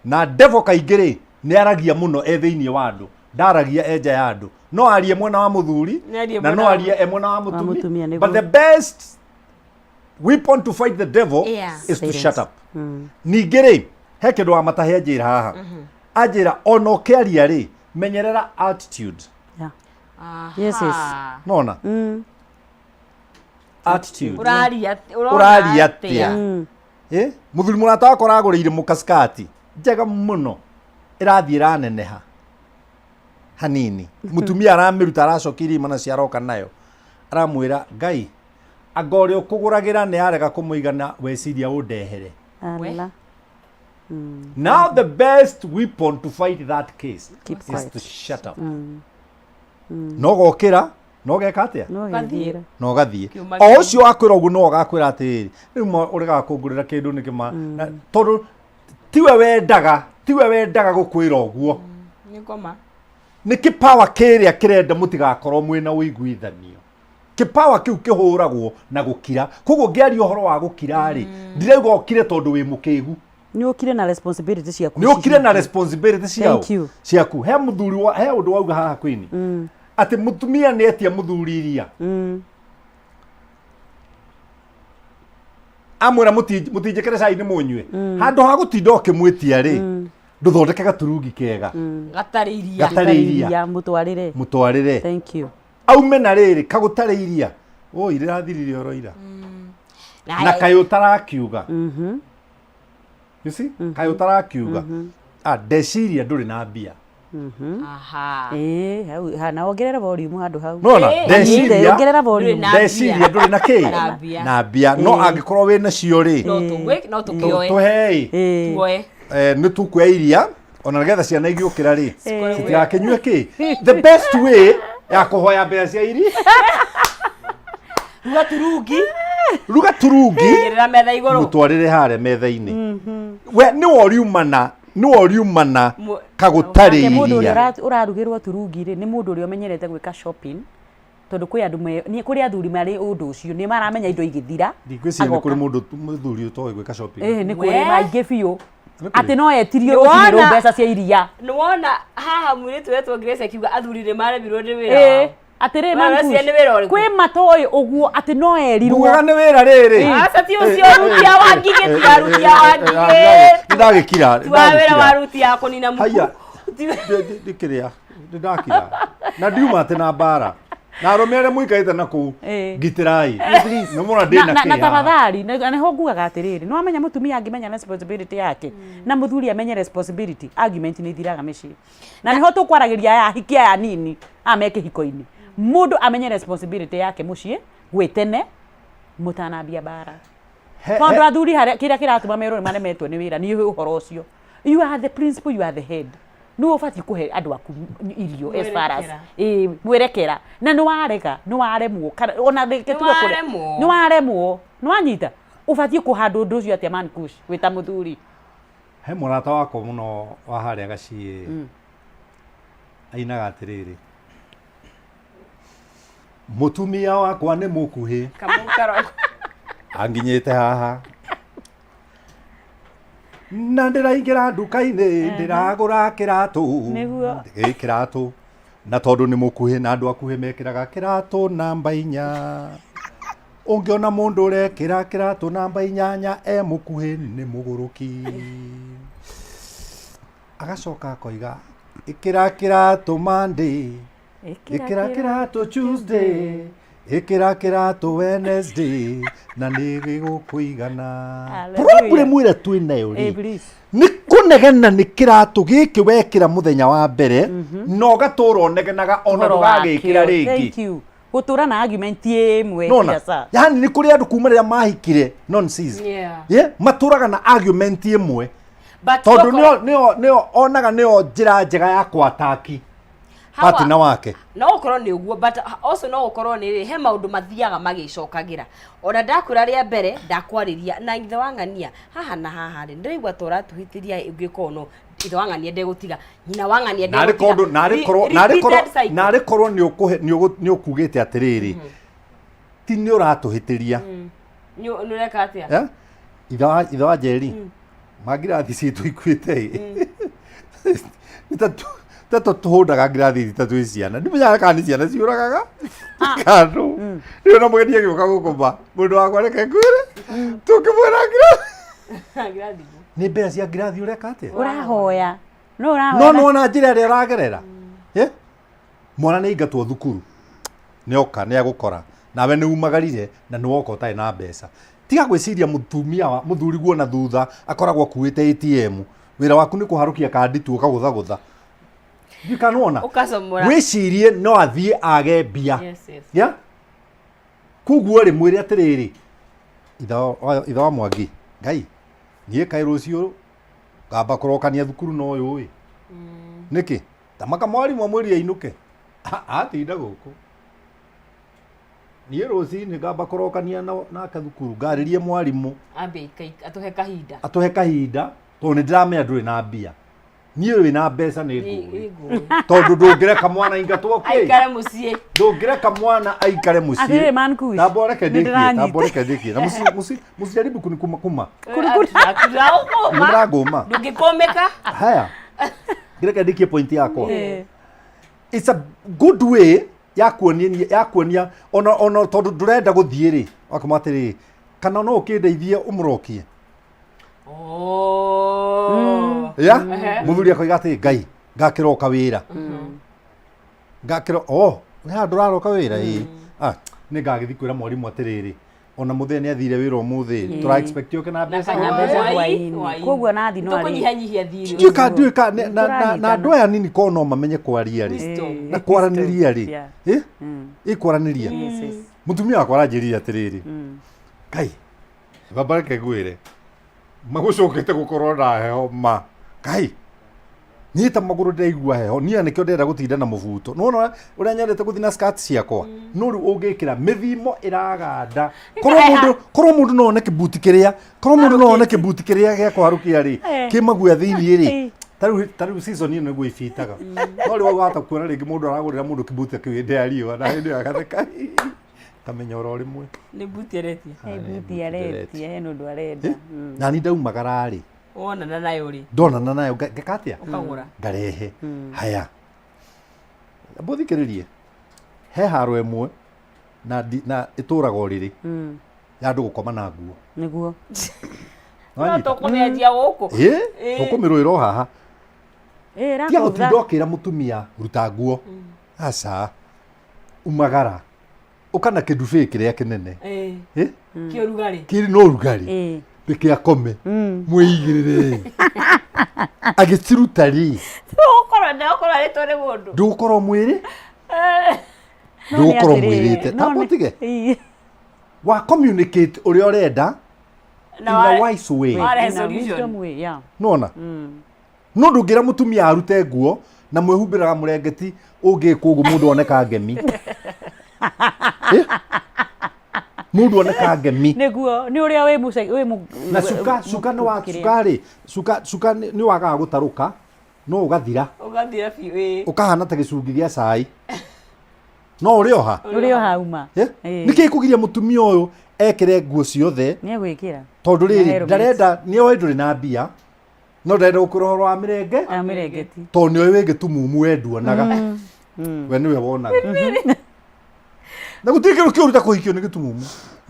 Na devil kaingĩ rĩ, nĩ aragia mũno e thĩinĩ wa andũ. Ndaragia e nja ya andũ. No arie mwena wa mũthuri Nĩ arie na mwena no wa arie e mwena wa Wa mũtumia, mũtumia. nĩguo. But the best weapon to fight the devil Yeah. is to Silence. shut up. Ningĩ rĩ, he kĩndũ wa matahe anjĩra haha. Anjĩra ona ũkĩaria rĩ, menyerera attitude. Yeah. Yes, yes. Nona? Attitude. Ũraria ũrona Ũraria atĩa? Eh? Mũthuri mũrata wakwa aragũrĩire mũkaskati njega mũno ĩrathiĩ ĩraneneha hanini. Mũtumia aramĩruta aracokia irima nacio aroka nayo. Aramwĩra Ngai anga ũrĩa ũkũgũragĩra nĩ arega kũmũigana weciria ũndehere. Ala. Now the best weapon to fight that case Keep is quiet. to shut up. No gokĩra no geka atĩa? No gĩthiĩra. Na ũgathiĩ. Kiuma O ũcio wakwĩra ũguo no ũgakwĩra atĩrĩrĩ, rĩu ma ũregaga kũngũrĩra kĩndũ nĩkĩ ma na tondũ tiwe wendaga, tiwe wendaga gũkwĩra ũguo. Nĩ ngoma. Nĩ kĩpawa kĩrĩa kĩrenda mũtigakorwo mwĩna ũiguithanio. Kĩpawa kĩu kĩhũragwo na gũkira. Koguo ngĩaria ũhoro wa gũkira rĩ, ndirauga ũkire tondũ wĩ mũkĩgu. Nĩ ũkire na responsibility ciaku. Nĩ ũkire na responsibility ciao Thank you. ciaku. He mũthuri wa he ũndũ wauga haha Queen. Atĩ mũtumia nĩ etia mũthuri iria. Amwĩra mũtinjĩkĩre cai nĩ mũnyue. Handũ ha gũtinda ũkĩmwĩtia rĩ, ndũthondeke gaturungi kega. Gatarĩ iria. Gatarĩ iria. Mũtwarĩre. Mũtwarĩre. Thank you. Aume na rĩrĩ kagũtarĩ iria. Oi rĩrathirire oro ira. Na kaĩ ũtarakiuga. You see? Kaĩ ũtarakiuga. Ah, ndeciria ndũrĩ na mbia. Aha. Ĩĩ, hau ha na ongerera volume handũ hau. Nona, ndeciria Ongerera volume. ndeciria ndũrĩ na kĩ? Na mbia. Na mbia. No angĩkorwo wĩ nacio rĩ, No tũgwĩ no tũkĩoe. tũhei. Tuoe. Nĩ tũkuoya iria ona nĩgetha ciana igĩũkĩra rĩ citigakĩnyue kĩ. The best way ya kũhoya mbeca cia iria Ruga turungi. Ruga turungi. Igĩrĩra metha igũrũ. Mũtwarĩre harĩa metha-inĩ. We nĩwe ũriumana, nĩwe ũriumana kagũtarĩ Nake mũndũ ũrĩa iria. ũrarugĩrwo turungi rĩ, nĩ mũndũ ũrĩa ũmenyerete gwĩka shopping tondũ kwĩ andũ nĩ kũrĩ athuri marĩ ũndũ ũcio nĩ maramenya indo igĩthira. Ndigwĩciria nĩ agoka. kũrĩ mũndũ mũthuri ũtoĩ gwĩka shopping. Ĩĩ nĩ kũrĩ maingĩ biũ. Nĩ kũrĩ. Atĩ no etirio Nĩ rũcinĩ rũu wona? mbeca cia iria. Nĩ wona haha mũirĩtu wetwo Grace akiuga athuri nĩ maremirwo nĩ wĩra Ĩĩ. wao. Atĩrĩ Wee man ũreciria Kush, nĩ wĩra ũrĩkũ? kwĩ matoĩ ũguo atĩ no erirwo. Ngugaga nĩ wĩra rĩrĩ. Aca ti ũcio rutia wa ngigĩ, ti wa rutia wa ngigĩ. Nĩ ndagĩkira. Ti wa wĩra wa rutia ya kũnina mũhu. Haiya. Ndĩkĩrĩa. Nĩ ndakira. Na ndiuma atĩ na mbara. Na arũme arĩa mũikarĩte na kũu ngitĩrai. Nĩ mũrona ndĩ na na kĩ haha. tafadhali na nĩho ngugaga atĩrĩrĩ nĩ wamenya mũtumia angĩmenya responsibility yake na mũthuri amenye responsibility argument nĩ ithiraga mĩciĩ na nĩho tũkwaragĩria aya ahiki aya nini aya me kĩhiko-inĩ mũndũ amenye responsibility yake mũciĩ gwĩ tene mũtanambia mbara tondũ athuri harĩa kĩrĩa kĩratũma merwo nĩ maremetwo nĩ wĩra nĩ ũhoro ũcio you are the principal, you are the head nĩwe ũbatiĩ kũhe andũ aku irio as far as Mwerekera. ĩĩ mwerekera na nĩ warega nĩ waremwo kana ona reke tuge kũrĩa Nĩwaremwo. nĩ waremwo nĩ wanyita ũbatiĩ kũhanda ũndũ ũcio atĩa man kush wĩ ta mũthuri He mũrata wakwa mũno wa harĩa gaciĩ ainaga atĩrĩrĩ, mũtumia wakwa nĩ mũkuhĩ Kamau karoko. anginyĩte haha na ndĩraingĩra nduka-inĩ ndĩragũra kĩratũ. Nĩguo. Ĩ kĩratũ na tondũ nĩ mũkuhĩ na andũ akuhĩ mekĩraga kĩratũ namba 4. Ũngĩona mũndũ ũrekĩra kĩratũ namba 8 e mũkuhĩ nĩ mũgũrũki. Agacoka akoiga ĩkĩra kĩratũ Monday, ĩkĩra kĩratũ Tuesday, ĩkĩra kĩratũ Wednesday na nĩ gĩgũkũigana. Hallelujah. Problem ĩrĩa twĩ nayo Eh, rĩ please. nĩ kũnegena nĩ kĩratũ gĩkĩ wekĩra mũthenya wa mbere na ũgatũra ũnegenaga ona Ũhoro ndũgagĩkĩra wakĩo. rĩngĩ. Thank you. Gũtũra na argument ĩmwe Nona kila saa. yani nĩ kũrĩ andũ kuma rĩrĩa mahikire nonsense. Yeah. Yeah, matũraga na argument ĩmwe But tondũ toko- nĩo onaga nĩyo njĩra njega ya kwataki. Hawa- partner wake. No ũkorwo nĩ ũguo, but also no ũkorwo nĩ rĩ, he maũndũ mathiaga magĩcokagĩra. Ona ndakwĩra rĩa mbere ndakwarĩria na ithe wa ng'ania haha na haha rĩ, ndĩraigua ta ũratũhĩtĩria, ũngĩkorwo no ithe wa ng'ania ndegũtiga, nyina wa ng'ania Narĩ ndegũtiga. korwo narĩ korwo narĩ korwo Repeated cycle. narĩ korwo nĩ ũkũhe nĩ ũkugĩte atĩrĩrĩ, ti nĩ ũratũhĩtĩria. Nĩ ũreka atĩa? Eh? Ithe wa Njeri, mangirathi citũ ikuĩte ĩ, nĩ ta tũhũndaga ngirathi ta twĩ ciana, ndimenyaga kana nĩ ciana ciũragaga kandũ rĩu na mũgeni agĩũka gũkũ ma mũndũ wakwa, reke ngwĩre, tũngĩmwĩra ngirathi nĩ mbeca cia ngirathi, ũreka atĩa? Ũrahoya no ũrahoya. No nĩwona njĩra ĩrĩa ũragerera. Eh? Mwana nĩ aingatwo thukuru, nĩ oka nĩ agũkora nawe nĩ umagarire na nĩ woka ũtarĩ na mbeca. Tiga gwĩciria mũtumia wa mũthuri guona thutha akoragwo akuĩte ATM. Wĩra waku nĩ kũharũkia kandi tu ũkagũthagũtha. Ndiũĩ kana nĩwona. Ũkacomora. Wĩcirie no athiĩ age mbia. Yes. Yeah? Koguo rĩ, mwĩre atĩrĩrĩ, ithe wa Mwangi, Ngai niĩ kaĩ rũciũ ngamba kũrokania thukuru na ũyũ ĩ nĩkĩ tamaka mwarimũ amwĩrire ainũke. Atinda gũkũ, niĩ rũcinĩ ngamba kũrokania nake thukuru, ngarĩrie mwarimũ. Ambe atũhe kahinda. Atũhe kahinda, tondũ nĩ ndĩramenya ndũrĩ na mbia. Niĩ wĩ na mbeca nĩ ngũĩ, tondũ ndũngĩreka mwana aingatwo kĩ aikare mũciĩ. Ndũngĩreka mwana aikare mũciĩ. Atĩrĩrĩ, man Kush, Tamba ũreke nĩ ndĩkie. ndĩranyita. Tamba ũreke ndĩkie na mũcijaribu kunikuma kuma. Tũraũkũma. Nĩmũrangũma. Ndũngĩkũmĩka. Haya, ngĩreke ndĩkie point yakwa. It's a good way ya kuonia ona tondũ ndũrenda gũthiĩ rĩ, wakoma atĩrĩrĩ, kana no ũkĩndeithie ũmũrokie. Oh. Ya. Ehe. Mũthuri akoiga atĩ Ngai ngakĩroka wĩra, ngakĩro oh nĩ handũ ũraroka wĩra ĩ, ah nĩ ngagĩthiĩ kwĩra mwarimũ atĩrĩrĩ, ona mũthee nĩ athire wĩra ũmũthĩ, tũra expect ũke na mbeca. Kanyamũ. Mbeca Hwaĩ- hwaĩ-inĩ. Hwaĩ-inĩ. Koguo nathi no arĩ- Tũkũnyihanyihia thirĩ. Ndiũĩ na andũ aya nini korwo no mamenye kwaria rĩ Wisdom. na kwaranĩria rĩ. Yeah. Ĩ ĩ kwaranĩria. Yes. Mũtumia wakwa aranjĩrire atĩrĩrĩ, Ngai baba, reke ngwĩre, magũcokete gũkorwo na heho ma Ngai, niĩ ta magũrũ ndĩraigua heho, niĩ nĩkĩo ndĩrenda gũtinda na mũbuto. Nĩwona ũrĩa nyendete gũthiĩ na skirt ciakwa, no rĩu ũngĩkĩra mĩthimo ĩraganda, korwo mũndũ no one kĩbuti kĩrĩa, korwo mũndũ no one kĩbuti kĩrĩa gĩa kũharũkia rĩ, kĩ maguoya thĩiniĩ rĩ, tarĩu season ĩno nĩguo ibitaga, no rĩu wahota kuona rĩngĩ mũndũ aragũrĩra mũndũ kĩbuti kĩu hĩndĩ ya riũa, na hĩndĩ ĩyo agatheka kamenya oro rĩmwe. Nĩ buti aretia. He buti aretia, hena ũndũ arenda. Na ni ndaumagara rĩ, Wonana nayo rĩ, ndonana nayo ngeka atĩa? Ũkagũra. Ngarehe. Haya, mbũthikĩrĩrie, he haro ĩmwe na na ĩtũraga ũrĩrĩ ya andũ gũkoma na nguo. Nĩguo. No Nĩwanyita? tũkũmĩanjia gũkũ. Ĩ. Ĩ. Tũkũmĩrũĩra o haha. Ĩ, Tiga ĩrakũtha. gũtinda ũkĩra mũtumia ruta nguo, aca, umagara ũka na kĩndubĩ kĩrĩa kĩnene. Ĩ. Ĩ? Kĩũrugarĩ. Kĩrĩ na ũrugarĩ. Ĩ. Nĩkĩ akome mwĩigĩrĩre agĩciruta rĩ? Ndũgũkorwo ndegũkorwo arĩtwo nĩ mũndũ. Ndũgũkorwo mwĩrĩ No nĩ ndũgũkorwo atĩrĩrĩ, mwĩrĩte no tamba ũtige Ĩ. wa communicate ũrĩa ũrenda Na in a wise way. warehe In a solution. wisdom way, yeah. Nona no ndũngĩra mũtumia arute nguo na mwĩhumbĩraga mũrengeti ũngĩkwo ũguo, mũndũ oneka ngemi. Eh? Mũndũ oneka ngemi. Nĩguo, nĩ ũrĩa wĩ mũce wĩ mũ Na cuka nĩ wa kĩrĩa. cuka rĩ, cuka nĩ wagaga gũtarũka no ũgathira. Ũgathira biũ, ĩ. Ũkahana ta gĩcungi gĩa cai, no ũrĩ oha. Ũrĩ o hauma. Eh? Nĩkĩ kũgiria mũtumia ũyũ ekĩre nguo ciothe? Nĩ egwĩkĩra. Tondũ Na rĩrĩ, helmet. ndarenda, nĩ oĩ ndũrĩ na mbia, no ndarenda gũkwĩra ũhoro wa mĩrenge. Ya mĩrengeti. Tondũ nĩ oĩ wĩ gĩtumumu, we nduonaga, we nĩwe wonaga, na gũtirĩ kĩndũ kĩũru ta kũhikio nĩ gĩtumumu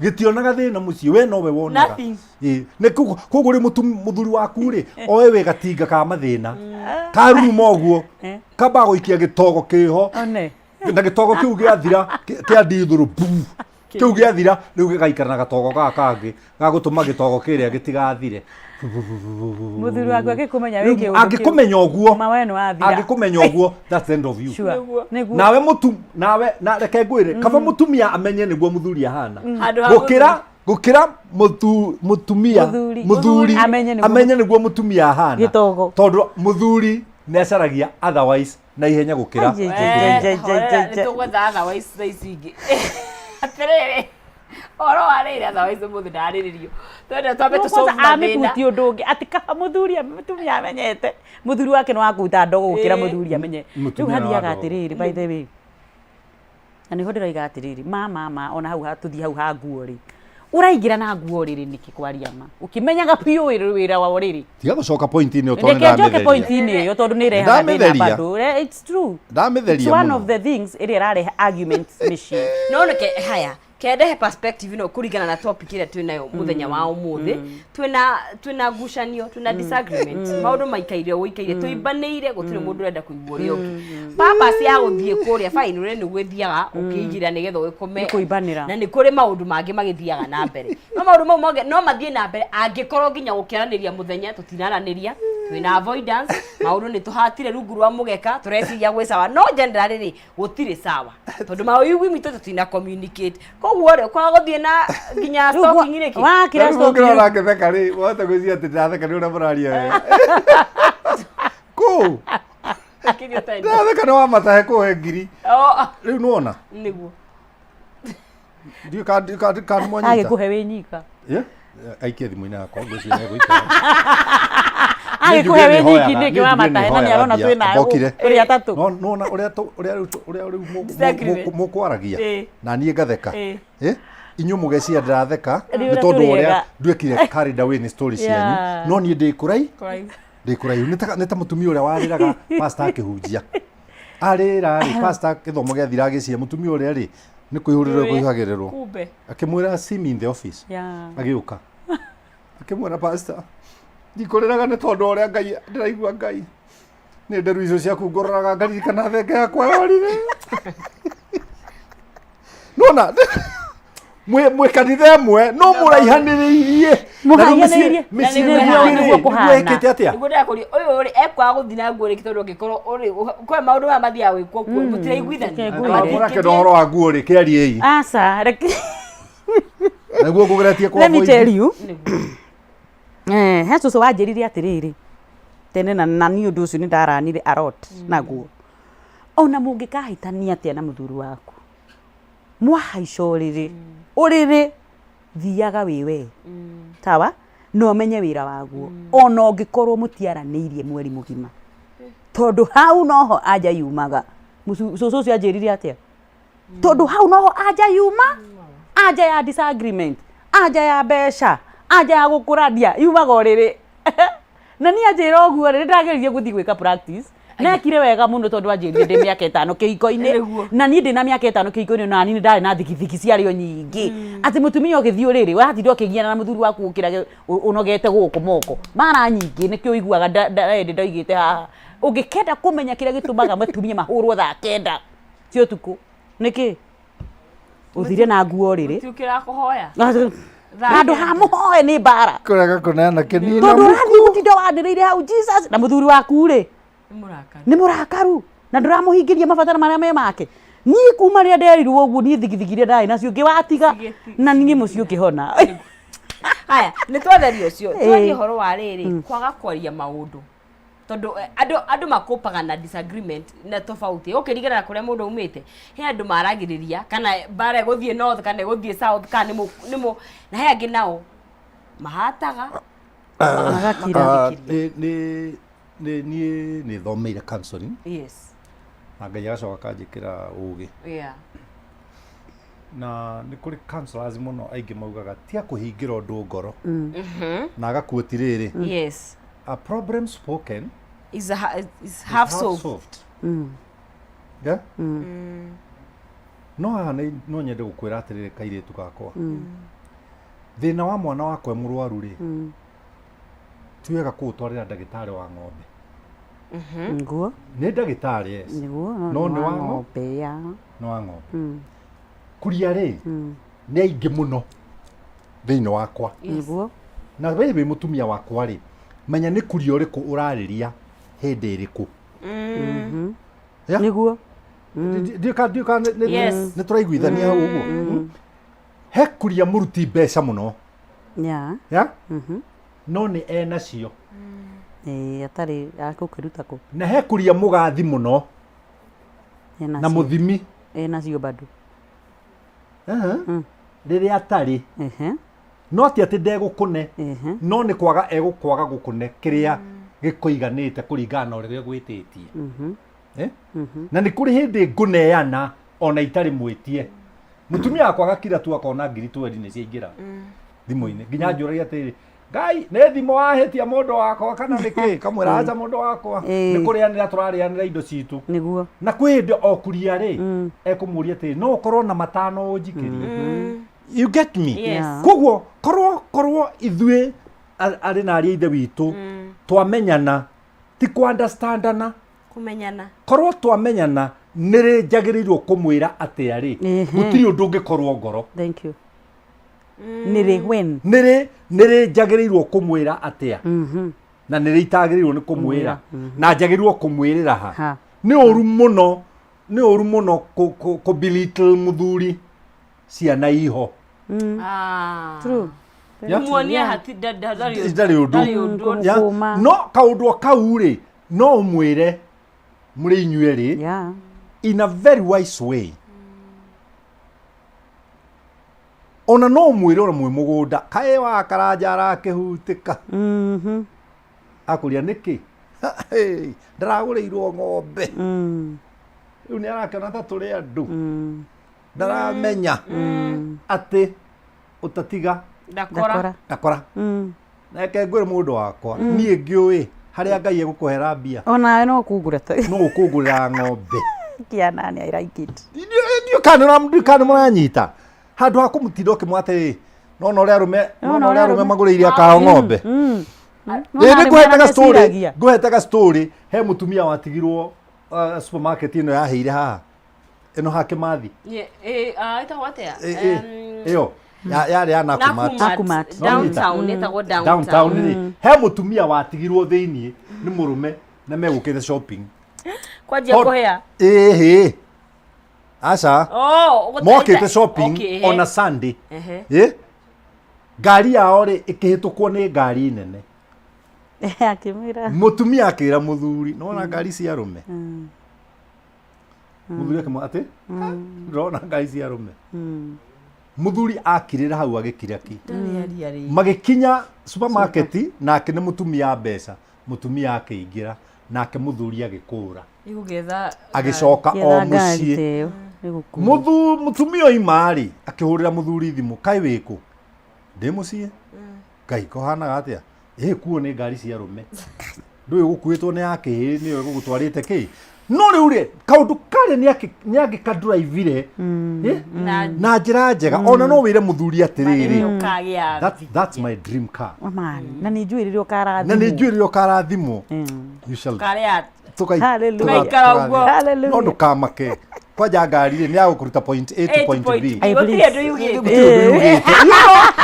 gĩtionaga thĩna mũciĩ, we nowe wonaga. Nothing. Ĩ, nĩ koguo rĩ, mũthuri waku rĩ, oe wĩ gatinga ka mathĩna karuruma ũguo, kambaga gũikia gĩtogo kĩho. One. Na gĩtogo kĩu gĩathira, kĩa ndithũrũ bu, kĩu gĩathira, rĩu gĩgaikara na gatogo gaka kangĩ gagũtũma gĩtogo kĩrĩa gĩtigathire. Mũthuri waku angĩkũmenya wĩ Rĩu kĩũndũ angĩkũmenya ũguo, ma we nĩ wathira. Angĩkũmenya ũguo, that's the end of you. Sure. Nĩguo. Nawe mũtu nawe na reke ngwĩre, kaba mũtumia amenye nĩguo mũthuri ahana Handũ ha gũkĩra mũtumia Mũthuri. mũthuri Amenye nĩguo amenye nĩguo mũtumia ahana. Gĩtogo. Tondũ mũthuri Nĩ acaragia otherwise na ihenya gũkĩra. Ai, ai, ai, ai, ai, ai, ai. Nĩ tũgwetha otherwise thaa ici ingĩ. Atĩrĩrĩ, ũhoro wa rĩrĩ otherwise ũmũthĩ ndarĩrĩrio. Twende twambe Rĩu tũ solve kwanza mathĩna. amĩbuti ũndũ ũngĩ atĩ kaba mũthuri mũtumia amenyete mũthuri wake nĩ wakuta ndogo gũkĩra mũthuri amenye rĩu Mũtumia nĩ wa hathiaga ndogo. atĩrĩrĩ, by the way, na nĩho ndĩroiga atĩrĩrĩ, ma ma ma ona hau tũthiĩ hau ha nguo rĩ, ũraingĩra na nguo rĩrĩ nĩkĩ kwaria ma ũkĩmenyaga biũ wĩra wa ũrĩrĩ? Tiga gũcoka point-inĩ ĩyo tondũ Reke njoke nĩndamĩtheria. point-inĩ ĩyo tondũ nĩ ĩrehaga thĩna Ndamĩtheria. bado. It's true. Ndamĩtheria It's one mũno. of the things ĩrĩa ĩrarehe arguments mĩciĩ. No reke haya kendehe perspective ĩno kũringana na topic ĩrĩa twĩ nayo mũthenya wa ũmũthĩ. Twĩna ngucanio, twĩna disagreement, maũndũ maikaire ũikaire, tũimbanĩire, gũtirĩ mũndũ ũrenda kũigua ũrĩa ũngĩ. Purpose ya gũthiĩ kũrĩa fine ũrĩa nĩ gwĩthiaga ũkĩingĩra nĩgetha ũgĩkome Nĩ kũimbanĩra. Na nĩ kũrĩ maũndũ mangĩ magĩthiaga na mbere, no maũndũ mau mangĩ no mathiĩ na mbere angĩkorwo nginya gũkĩaranĩria mũthenya tũtinaranĩria, twĩna avoidance, maũndũ nĩ tũhatire rungu rwa mũgeka, tũreciria gwĩ sawa, no generally rĩ gũtirĩ sawa tondũ mawĩigwi mitũ tũtina communicate, koguo rĩ kwaga gũthiĩ na nginya Rĩu gwa- stalking rĩ kĩ? wakĩra Rĩu stalking mũngĩrora ngĩtheka rĩ, wahota gwĩciria atĩ ndĩratheka nĩ ũrĩa mũraria wega. Kũu Akĩria ũtarĩ. ndĩratheka nĩ wamatahe kũhe ngiri. Oh, Rĩu nĩwona nĩguo. Ndiũĩ kana nĩmwanyita. Agĩkũhe wĩ nyika. Yeah, aikie thimũ-inĩ yakwa ngwĩciria nĩegũikara. Agĩkũhe wĩ nyiki nĩkĩ wamatahe na nĩ arona twĩ nawe tũrĩ atatũ? No nona ũrĩa ũrĩa rĩu ũrĩa rĩu Disagreement. mũkwaragia Ĩĩ. na niĩ ngatheka. Ĩĩ. Ĩ? Inyuĩ mũgeciria ndĩratheka Nĩ nĩ ũrĩa tondũ tũrĩ ũrĩa ega. nduĩkire carried away nĩ story cianyu, no niĩ ndĩ kũrai ndĩ kũraihu. Nĩ ta mũtumia ũrĩa warĩraga pastor akĩhunjia, arĩra rĩ pastor gĩthomo gĩathira agĩciria mũtumia ũrĩa rĩ nĩ kũihũrĩrwo kũihagĩrĩrwo, Kumbe. Akĩmwĩra, "See me in the office." Agĩũka akĩmwĩra, "Pastor, ndikũrĩraga nĩ tondũ ũrĩa Ngai ndĩraigua Ngai nĩ nderu icio ciaku ngũroraga ngaririkana thenge yakwa yorire." Nona mwĩ kanitha ĩmwe no mũraihanĩrĩirie. Mũraihanĩrĩirie. Mĩciĩ Na nĩguo- mĩingĩ rĩ, nĩguo kũhana. nĩguo ĩkĩte atĩa? Nĩguo ndĩrakũria ũyũ rĩ ekwaga gũthiĩ na nguo rĩngĩ tondũ angĩkorwo ũrĩ kwĩ maũndũ maya mathiaga gwĩkwo kuo mũtiraiguithania. Reke ngwĩre. Mũrakenda ũhoro wa nguo rĩ, kĩariei. Aca, reke Naguo ngũgeretie kwa let me voice. tell you. He cũcũ wanjĩrire atĩrĩrĩ tene na niĩ ũndũ ũcio nĩ ndaranire a lot naguo, ona mũngĩkahĩtania atĩa na mũthuri waku, mwahaica ũrĩrĩ ũrĩrĩ thiaga wĩ we tawa na ũmenye wĩra waguo, ona ũngĩkorwo mũtiaranĩirie mweri mũgima, tondũ hau noho anja yumaga. Cũcũ ũcio anjĩrire atĩa? Tondũ hau noho anja yuma, anja ya disagreement, anja ya mbeca, anja ya gũkũrania yumaga ũrĩrĩ. Na niĩ anjĩra ũguo rĩ, nĩndageririe gũthiĩ gwĩka practice, nekire wega mũno tondũ anjĩrire ndĩ mĩaka 5 kĩhiko-inĩ, na niĩ ndĩ na mĩaka 5 kĩhiko-inĩ, na niĩ nĩ ndarĩ na thigithigi ciarĩ o nyingĩ, atĩ mũtumia ũgĩthiĩ ũrĩrĩ watinda ũkĩgiana na mũthuri waku ũkĩra ũnogete gũkũ moko mara nyingĩ. Nĩkĩo ũiguaga hĩndĩ ndoigĩte haha, ũngĩkenda kũmenya kĩrĩa gĩtũmaga matumia mahũrwo thaa 9 cia ũtukũ nĩkĩ, ũthire na nguo ũrĩrĩ. Mũtiũkĩra kũhoya. Handũ ha mũhoe nĩ mbara. Kũrega kũneana kĩnina. Tondũ ũrathiĩ gũtinda wanĩrĩire hau Jesus na mũthuri waku rĩ Nĩ mũrakaru. Nĩ mũrakaru na ndũramũhingĩria mabataro marĩa me make. Niĩ kuma rĩrĩa nderirwo ũguo, niĩ thigithigi iria ndarĩ nacio ngĩwatiga na niĩ mũciĩ ũkĩhona. Haya, nĩ twatheria ũcio. Twarie ũhoro wa rĩrĩ kwaga kwaria maũndũ tondũ andũ makũpaga na disagreement na tofauti ũkĩringana na kũrĩa mũndũ aumĩte. He andũ maragĩrĩria kana mbara ĩgũthiĩ north kana ĩgũthiĩ south kana nĩ mũ na he angĩ nao mahataga. Magakira. Nĩ niĩ nĩ thomeire counseling na Ngai agacoka akanjĩkĩra ũgĩ na nĩ kũrĩ counselors mũno aingĩ maugaga ti a kũhingĩra ũndũ ngoro na agakuoti rĩrĩ, "A problem spoken is is half solved. Solved. Yeah? No haha no nyende gũkwĩra atĩrĩrĩ, kairĩtu gakwa, thĩna wa mwana wakwa e mũrwaru rĩ, ti wega kũũtwarĩra ndagĩtarĩ wa ng'ombe. Nguo. Nĩ ndagĩtarĩ, yes. Nĩguo. No nĩ wa ng'ombe ya nĩ wa ng'ombe. Kuria rĩ nĩ aingĩ mũno thĩinĩ wakwa. Na we wĩ mũtumia wakwa rĩ, menya nĩ kuria ũrĩkũ ũrarĩria hĩndĩ ĩrĩkũ. Yeah? Nĩguo. Ndiũĩ kana nĩ tũraiguithania hau ũguo. He kuria mũruti mbeca mũno. Ya no nĩ enacio. Ĩĩ, atarĩ akũkĩruta kũ Na he kũria mũgathi mũno na mũthimi. Ĩ nacio bado. Rĩrĩa atarĩ no ti atĩ ndegũkũne, no nĩ kwaga egũkwaga gũkũne kĩrĩa gĩkũiganĩte kũringana na ũrĩa gwĩtĩtie. Eh? Na nĩ kũrĩ hĩndĩ ngũneana ona itarĩ mwĩtie. Mũtumia wakwa agakira tu akona 20,000 nĩ ciaingĩra thimũ-inĩ, nginya njũragia atĩrĩrĩ, Ngai nĩ thimũ wahĩtia mũndũ wakwa kana nĩ kĩ? Kamwĩra aca mũndũ wakwa, nĩ kũrĩanĩra tũrarĩanĩra indo citũ. Nĩguo. Na kwĩ hĩndĩ o kuria rĩ, ekũmũria atĩrĩ, no ũkorwo na 5 ũnjikĩrie. You get me? Yes. Yeah. Koguo korwo ithuĩ arĩ na arĩ a ithe witũ twamenyana, ti kũ understandana, Kũmenyana. Korwo twamenyana nĩrĩ njagĩrĩirwo kũmwĩra atĩa rĩ, gũtirĩ ũndũ ũngĩkorwo ngoro. Thank you. Nĩrĩ when? Nĩrĩ njagĩrĩirwo kũmwĩra atĩa na nĩrĩ itagĩrĩirwo nĩ kũmwĩra, na njagĩrĩirwo kũmwĩrĩra ha. Ha. Nĩ ũru mũno, nĩ ũru mũno kũ belittle mũthuri ciana iho. True. Yeah. Kũmuonia hati ndarĩ Ndarĩ ũndũ. Ndarĩ ũndũ. Yeah. No kaũndũ o kau rĩ, no ũmwĩre mũrĩ inyuĩ rĩ, in a very wise way. Ona no ũmwĩre ona mwĩ mũgũnda, kaĩ wa Karanja arakĩhutĩka. Akũria nĩkĩ? Ndaragũrĩirwo ng'ombe. Rĩu nĩ arakĩona ta tũrĩ andũ. Ndaramenya atĩ ũtatiga Ndakora. Ndakora. Reke ngwĩre mũndũ wakwa, niĩ ngĩũĩ harĩa Ngai egũkũhera mbia. Onawe no ũkũngũra ta. No ũkũngũrĩra ng'ombe. Kĩana nĩ I like it. Ndiũ kana nĩ kana mũranyita. Handũ ha kũmũtinda ũkĩmwĩra atĩrĩ, nona ũrĩa arũme, nona ũrĩa arũme magũrĩire akao ng'ombe. Ĩĩ nĩ ngũhete story, ngũhete story, he mũtumia watigirwo supermarket ĩno yaheire haha. Ĩno ha Kĩmathi. Ĩtagwo atĩa? Ĩyo yarĩ ya Nakumatt. Nakumatt. Downtown, ĩtagwo downtown. Downtown rĩ, he mũtumia watigirwo thĩiniĩ nĩ mũrũme na megũkĩte shopping. Kwanjia kũhĩa. Ĩhĩ. Aca. Oh, Mokĩte shopping Okay, on a Sunday. Ehe. Ĩ? Ngari yao rĩ ĩkĩhĩtũkwo nĩ ngari nene. Akĩmwĩra. Mũtumia akĩra mũthuri, nĩwona ngari cia arũme? Mũthuri akĩmwĩra atĩ, ndĩrona ngari cia arũme. Mũthuri akirĩra hau agĩkira ki. Magĩkinya supermarket nake nĩ mũtumia mbeca, mũtumia akĩingĩra nake mũthuri agĩkũra. Igũgĩetha Agĩcoka o mũciĩ. Mũtumia oima rĩ, akĩhũrĩra mũthuri thimũ, kaĩ wĩkũ? Ndĩ mũciĩ. Ngai kũhanaga atĩa? Ĩ kuo nĩ ngari cia arũme. Ndũĩ gũkuĩtwo nĩ ya kĩhĩ nĩyo ĩgũgũtwarĩte kĩ? No rĩu rĩ, kaũndũ karĩa nĩ angĩkanduraibire na njĩra njega. Ona no wĩre mũthuri atĩrĩrĩ, ũkagĩa that's my dream car. Na nĩ njũĩ rĩrĩa ũkarathimwo. Na nĩ njũĩ rĩrĩa ũkarathimwo. You shall Karĩa Hallelujah. Tũgaikara ũguo. Hallelujah. No ndũkamake. Kwanja ngari rĩ, nĩ ya gũkũruta point A to point B. Gũtirĩ ũndũ yugĩte. Gũtirĩ ũndũ yugĩte.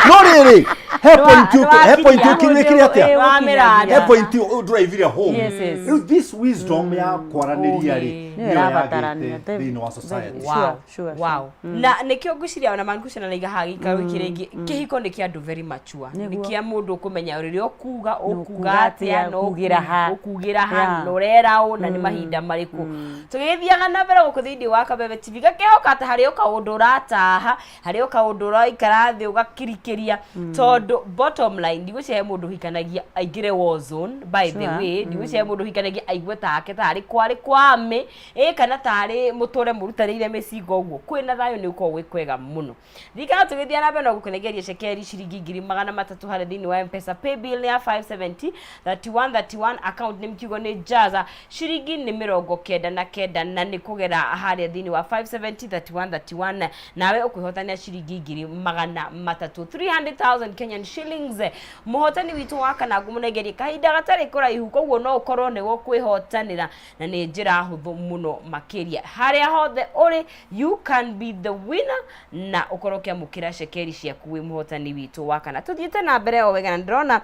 No rĩrĩ, he point he point ũkĩrĩkire atĩa? Wamĩranda. He point ũndũraivire home. Yes, yes. Rĩu this wisdom ya kwaranĩria rĩ, Nĩyo nĩyo ĩrabatarania. yagĩte thĩinĩ wa society. Wow. Sure, sure, Wow. Na nĩkĩo ngwĩciria ona mangucana na iga haha gĩikaro gĩkĩ rĩngĩ, kĩhiko nĩ kĩa andũ very mature, nĩ Nĩguo. kĩa mũndũ ũkũmenya rĩrĩa ũkuga ũkuga ũkuga atĩa atĩa, na ũkugĩra ha. ũkugĩra ha Yeah. na ũrera ũ na nĩ mahinda marĩkũ. Tũgĩgĩthiaga na mbere gũkũ thĩinĩ wa Kabebe TV, gakĩhoka atĩ harĩ o kaũndũ ũrataha, harĩ o kaũndũ ũraikara thĩ ũgakirikĩria, tondũ bottom line ndigwĩciria he mũndũ ũhikanagia aingĩre war zone, by the Sure. way, ndigwĩciria he mũndũ ũhikanagia aigue take tarĩ kwarĩ kwame ĩ kana tarĩ mũtũre mũrutanĩire mĩcinga ũguo. Kwĩna thayũ nĩ gũkoragwo gwĩ kwega mũno. Ririkana tũgĩthiĩ na mbere no gũkũnengeria cekeri ciringi 300,000 harĩa thĩinĩ wa M-Pesa. Paybill nĩ ya 570 31 31, account nĩ mkiugo nĩ Jaza, ciringi nĩ 99, na nĩ kũgera harĩa thĩinĩ wa 570 31 31, nawe ũkwĩhotanĩra ciringi 300,000, 300,000 Kenyan shillings. Mũhotani witũ wa kana ngũmũnengerie kahinda gatarĩ kũraihu, koguo no ũkorwo nĩ gũkwĩhotanĩra na nĩ njĩra hũthũ mũno makĩria. Harĩa hothe ũrĩ, you can be the winner na ũkorwo ũkĩamũkĩra cekeri ciaku wĩ mũhotani witũ wa kana. Tũthiĩte na mbere o wega na ndĩrona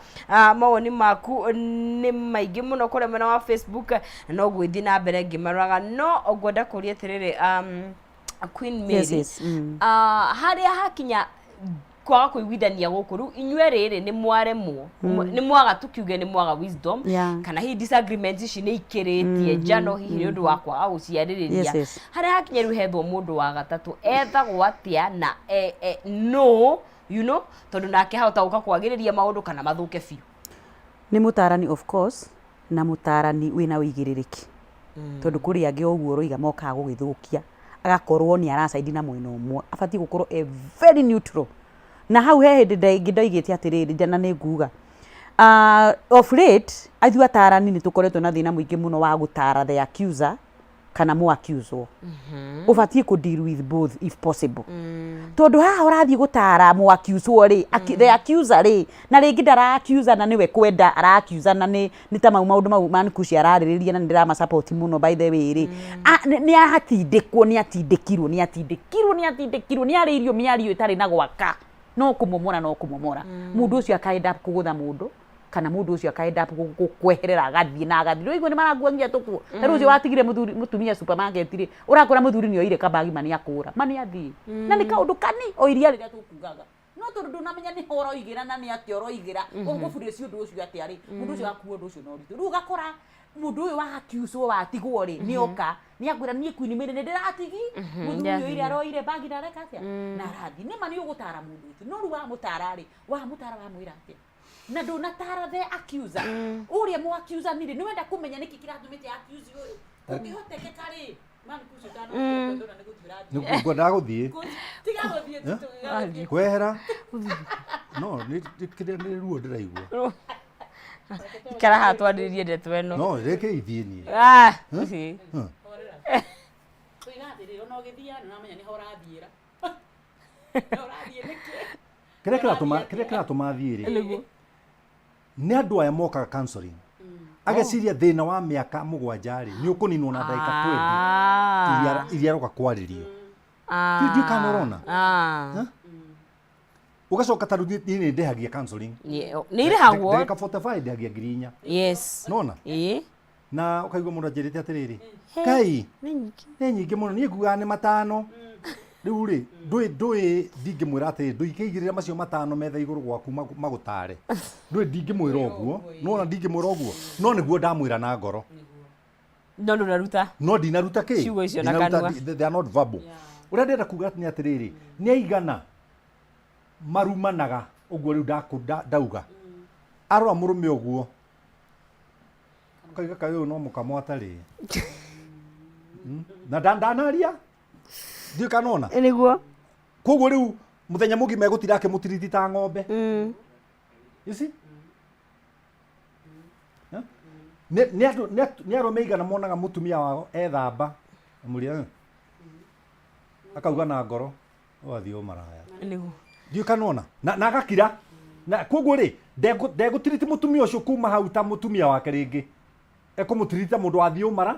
mawoni maku nĩ maingĩ mũno kũrĩa mwena wa Facebook, na no gwĩthiĩ na mbere ngĩmaroraga. No ngwenda kũria atĩrĩrĩ, Queen Mary, Yes, yes. Harĩa hakinya Kwaga kũiguithania gũkũ rĩu inyuĩ rĩrĩ nĩ mwaremwo, nĩ mwaga, tukiuge nĩ mwaga wisdom, kana hihi disagreement ici nĩ ikĩrĩtie njano, hihi nĩ ũndũ wa kwaga gũciarĩrĩria. Yes. Harĩa hakinya rĩu hethwo mũndũ wa gatatũ, ethagwo atĩa na no tondũ nake hahota gũka kwagĩrĩria maũndũ kana mathũke biũ? Nĩ mũtarani, of course, na mũtarani wĩna ũigĩrĩrĩki, tondũ kũrĩ angĩ o ũguo ũroiga mokaga gũgĩthũkia, agakorwo nĩ aracaidi na mwena ũmwe. Abatiĩ gũkorwo e very neutral. Na hau he hĩndĩ ĩngĩ ndoigĩte atĩrĩrĩ, na nĩ nguga, of late ithuĩ atarani nĩ tũkoretwo na thĩna mũingĩ mũno wa gũtara the accuser kana mũ accused. Ũbatiĩ kũ deal with both if possible, tondũ haha ũrathiĩ gũtara mũ accused rĩ, the accuser rĩ, na rĩngĩ ndara accuse na nĩwe kwenda ara accuse, na nĩ ta mau maũndũ mau mankuci ararĩrĩria, na nĩ ndĩrama support mũno, by the way rĩ, nĩ ahatindĩkwo, nĩ atindĩkirwo, nĩ atindĩkirwo, nĩ atindĩkirwo, nĩ arĩirio mĩario ĩtarĩ na gwaka, no kũmomora, no kũmomora. Mũndũ ũcio aka end up kũgũtha mũndũ, kana mũndũ ũcio aka end up kweherera, agathiĩ na agathiĩ. Rĩu nĩ marakua nginya tũkuo. Ta rĩu ũcio watigire mũthuri mũtumia supermarket rĩ, ũrakora mũthuri nĩ oire kabagi, ma nĩ akũra, ma nĩ athiĩ, na nĩ kaũndũ kani o iria rĩrĩa tũkugaga, no tondũ ndũnamenya nĩ ho ũroigĩra na nĩ atĩa ũroigĩra, ũgũburĩci ũndũ ũcio atĩa rĩ, mũndũ ũcio agakua ũndũ ũcio na ũritũ. Rĩu ũgakora mũndũ ũyũ wa accuse watigwo rĩ, nĩ oka nĩ akwĩra, "Niĩ Queen Mary nĩ ndĩratigi mũthuri ũyũ oire, aroire bagi na areka atĩa na arathiĩ." Nĩ ma nĩ ũgũtara mũndũ ũcio, no rĩu wamũtara rĩ, wamũtara wamwĩra atĩa na ndũnatara the accuser? Ũrĩa mũ accuser nĩ rĩ, nĩ wenda kũmenya nĩkĩ kĩratũmĩte accuse ũyũ, kũngĩhotekeka rĩ, mani kucio. Ndana nĩ gũthiĩ ũrathiĩ. Ngwendaga gũthiĩ. Tiga gũthiĩ. Eh? Tũgĩgathiĩ. Kwehera no nĩ kĩrĩa nĩ ruo ndĩraigua. Ikara haha twarĩrĩrie ndeto ĩno. No reke ithiĩ niĩ. Ah, Eh? ũci. Tũiga atĩrĩrĩ, ona ũgĩthiaga nĩ ũramenya nĩho ũrathiĩra. Na ũrathiĩ nĩkĩ? Kĩrĩa kĩratũma thiĩ rĩ, Nĩguo. Nĩ andũ aya mokaga counseling, ageciria thĩna wa mĩaka 7 rĩ, nĩ ũkũninwo na ndagĩka 20 iria aroka kwarĩrio. Ndiũĩ kana ũrona. Ah. Ũgacoka ta rĩu niĩ nĩ ndĩhagia counseling. Nĩ irĩhagwo. Ndagĩka 45 ndĩhagia 4,000. Nona na ũkaigua mũndũ anjĩrĩte atĩrĩrĩ, "Ngai, Nĩ nyingĩ." Nĩ nyingĩ mũno, niĩ ngugaga nĩ 5." Rĩu rĩ, ndũĩ ndingĩmwĩra atĩrĩ, ndũikĩigĩrĩra macio 5 metha igũrũ gwaku magũtare. Ndũĩ ndingĩmwĩra ũguo, nona ndingĩmwĩra ũguo, no nĩguo ndamwĩra na ngoro. No ndũnaruta. No ndinaruta kĩ. Ciugo icio na Ndinaruta. kanua. They are not verbal. Ũrĩa ndĩrenda kuga nĩ atĩrĩrĩ, nĩ aigana marumanaga ũguo rĩu ndauga arora mũrũme ũguo, akauga, "Kaĩ ũyũ no mũkamo atarĩ?" Na ndanaria, ndiũĩ kana ona. Nĩguo. Koguo rĩu mũthenya mũgima egũtinda akĩmũtiriti ta ng'ombe. You see? Eh? Nĩ arũme aigana monaga mũtumia wao ethamba amũria, "Eh?" Akauga na ngoro, "Ũgathiĩ ũmaraya." Nĩguo. Ndiũĩ kana ona na agakira. Na koguo rĩ, ndegũtiriti mũtumia ũcio kuma hau ta mũtumia wake rĩngĩ, ekũmũtirita mũndũ wathiĩ ũmara,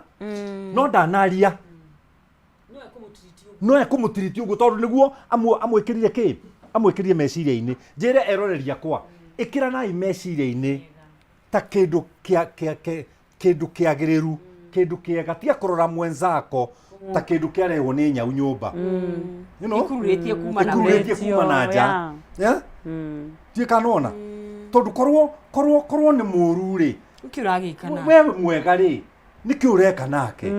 no ndanaria, no ekũmũtiriti ũguo tondũ nĩguo amwĩkĩrire kĩ, amwĩkĩrire meciria-inĩ. Njĩre eroreri akwa, ĩkĩranai meciria-inĩ ta kĩndũ kĩa kĩa kĩa kĩndũ kĩagĩrĩru, kĩndũ kĩega. Tiga kũrora mwenzako ta kĩndũ kĩarehwo nĩ nyau nyũmba. You know? Ikururĩtie kuma na Ikururĩtie kuma na nja. Yeah? Ndiũĩ kana ona tondũ korwo nĩ mũru rĩ, Nĩkĩ ũragĩka na we mwega rĩ, nĩkĩ ũreka nake?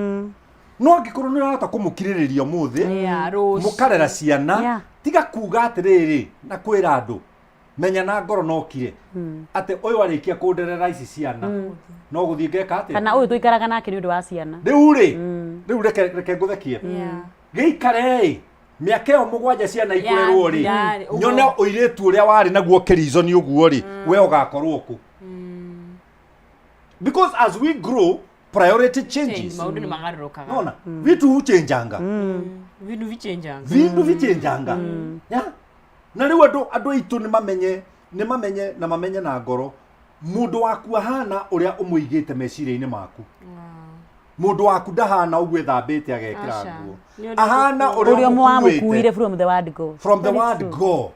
No angĩkorwo nĩ ũrahota kũmũkirĩrĩria ũmũthĩ, Yeah, rũciũ. mũkarera ciana, tiga kuga atĩrĩrĩ na kwĩra andũ, menya na ngoro no kire atĩ ũyũ arĩkia kũnderera ici ciana, no gũthiĩ ngeka atĩa. Kana ũyũ tũikaraga nake nĩ ũndũ wa ciana. Rĩu rĩ, rĩu reke ngũthekie, gĩikare mĩaka ĩyo 7 ciana ikũrerwo rĩ, Yeah, ũguo. nyone ũirĩtu ũrĩa warĩ naguo kĩrizoni ũguo rĩ, we ũgakorwo kũ? Because as we grow, priority changes. Maũndũ nĩ magarũrũkaga. Nona vitu huchenjanga. Vindu vichenjanga. Vindu vichenjanga. Yeah? Na rĩu andũ aitũ nĩ mamenye na mamenye na ngoro, mũndũ waku ahana ũrĩa ũmũigĩte meciria-inĩ maku. Mũndũ waku ndahana ũguo ethambĩte agekĩra Aca. nguo. Nĩ ũndũ Ahana ũrĩa ũrĩa mwamũkuire ũmũkuĩte from the word go. From the Very word true. go.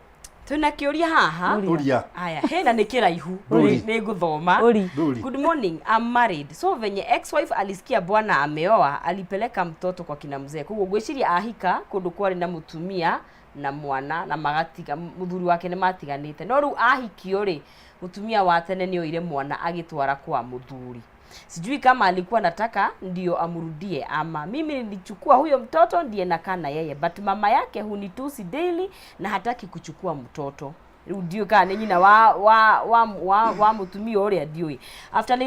Twĩna kĩũria haha. Ũria. Aya, hena nĩ kĩraihu. Ndũri. Nĩ ngũthoma. Ũri. Ndũri. Good morning, I'm married. So venye ex-wife alisikia bwana ameoa, alipeleka mtoto kwa kina mzee. Koguo ngwĩciria ahika kũndũ kwarĩ na mũtumia. Na mwana na magatiga mũthuri wake nĩ matiganĩte, no rĩu ahikio rĩ, mũtumia wa tene nĩ oire mwana agĩtwara kwa mũthuri. Sijui kama alikuwa nataka ndio amrudie ama mimi nilichukua huyo mtoto ndiye nakaa na yeye, but mama yake hunitusi daily na hataki kuchukua mtoto. Rĩu ndiũĩ kana nĩ nyina wa mũtumia ũrĩa, ndiũĩ. After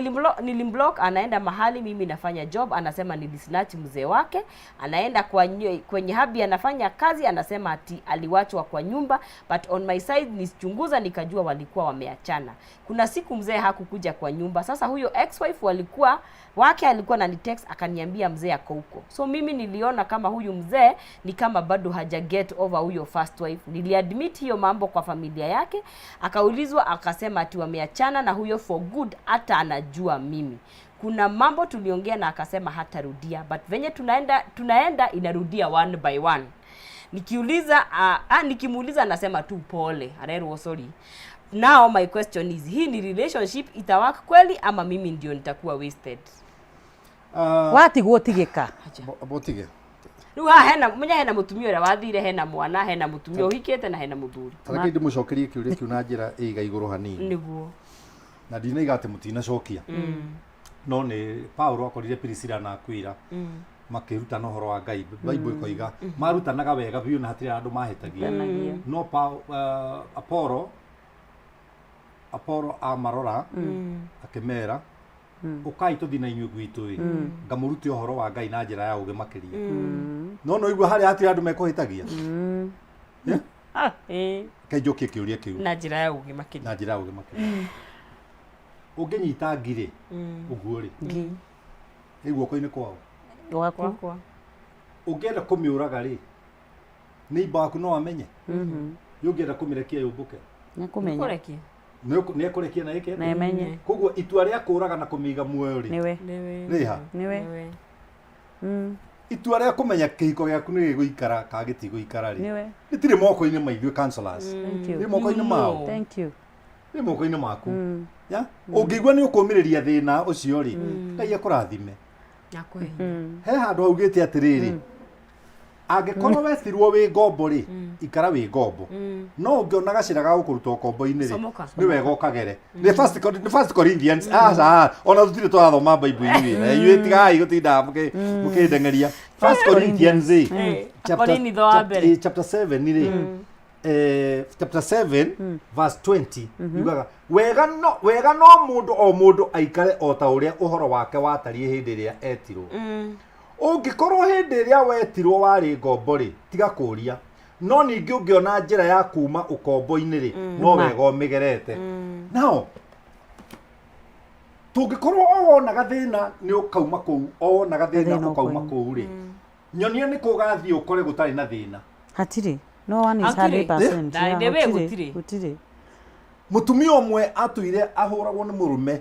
nilimblock, anaenda mahali mimi nafanya job, anasema nilisnatch mzee wake. Anaenda kwenye hubby anafanya kazi, anasema ati aliwachwa kwa nyumba, but on my side nisichunguza nikajua walikuwa wameachana. Kuna siku mzee hakukuja kwa nyumba. Sasa huyo ex-wife walikuwa wake alikuwa na text akaniambia mzee ako huko, so mimi niliona kama huyu mzee ni kama bado haja get over huyo first wife. Niliadmit hiyo mambo kwa familia yake, akaulizwa akasema ati wameachana na huyo for good, hata anajua mimi kuna mambo tuliongea na akasema hatarudia, but venye tunaenda tunaenda inarudia one by one. Nikiuliza nikimuuliza anasema tu pole, arerwo sorry. Now my question is, hii ni relationship itawork kweli ama mimi ndio nitakuwa wasted? Watigwo tigĩka. Botige. Rĩu haha hena menya hena mũtumia ũrĩa wathire, hena mwana, hena mũtumia ũhikĩte na hena mũthuri. Tareke ndĩmũcokerie kĩũria kĩu na njĩra ĩiga igũrũ hanini. Nĩguo. Na ndinaiga atĩ mũtinacokia, no nĩ Paulo akorire Priscilla na Aquila makĩrutana ũhoro wa Ngai. Bible ĩkoiga marutanaga wega biũ na hatirĩ andũ mahĩtagia. Mahĩtanagia. No Apollo amarora akĩmera, ũkai tũthiĩ na inyuĩ gwitũ ĩ, ngamũrute ũhoro wa Ngai na njĩra ya ũgĩ makĩria. No igua harĩa hatirĩ andũ mekũhĩtagia. Reke njokie kĩũria kĩu na njĩra ya ũgĩ makĩria. Na njĩra ya ũgĩ makĩria. Ũngĩnyita ngirĩ ũguo rĩ, ĩ guoko-inĩ kwao? Gwaku. Gwakwa. Ũngĩenda kũmĩũraga rĩ, nĩ waku no amenye? Nĩ ũngĩenda kũmĩrekia yũmbũke? Nĩkũmenya. Kũrekia. Nĩ ekũrekia na ĩke atĩa? Na ĩmenye. Koguo itua rĩa kũraga na kũmĩiga muoyo rĩ, Nĩwe. rĩha? Nĩwe. Itua rĩa kũmenya kĩhiko gĩaku nĩ gĩgũikara kana gĩtigũikara rĩ, Nĩwe. rĩtirĩ moko-inĩ ma ithuĩ counselors. Thank you. Rĩ moko-inĩ mao. Thank you. Rĩ moko-inĩ maku. Ya ũngĩigua nĩ ũkũmĩrĩria thĩna ũcio rĩ, Ngai akũrathime. Nakũhe. He handũ haugĩte atĩrĩrĩ, angĩkorwo wetirwo wĩ ngombo rĩ, ikara wĩ ngombo, no ũngĩona gacĩra ga gũkũruta ũkombo-inĩ rĩ, Comoka. nĩ wega ũkagere. Nĩ First Corinthians. Aca, ona tũtirĩ tũrathoma Bible inyuĩ na inyuĩ tigai gũtinda mũkĩndengeria. First Corinthians rĩ, Akorinitho wa mbere. Chapter 7 rĩ, chapter 7 verse 20 yugaga wega no mũndũ o mũndũ aikare o ta ũrĩa ũhoro wake watariĩ hĩndĩ ĩrĩa etirwo. Ũngĩkorwo hĩndĩ ĩrĩa wetirwo warĩ ngombo rĩ, tiga kũria. No ningĩ ũngĩona njĩra ya kuma ũkombo-inĩ rĩ, no Uma. wega ũmĩgerete. Nao tũngĩkorwo o wonaga thĩna nĩ ũkauma kũu, o wonaga thĩna Thĩna ũkauma ũkoima. kũu rĩ, nyonia nĩ kũ ũgathiĩ ũkore gũtarĩ na thĩna. Hatirĩ. No one is Hatirĩ. 100%. Na Yeah, the way gũtirĩ. gũtirĩ. Gũtirĩ. Mũtumia ũmwe atuire ahũragwo nĩ mũrũme.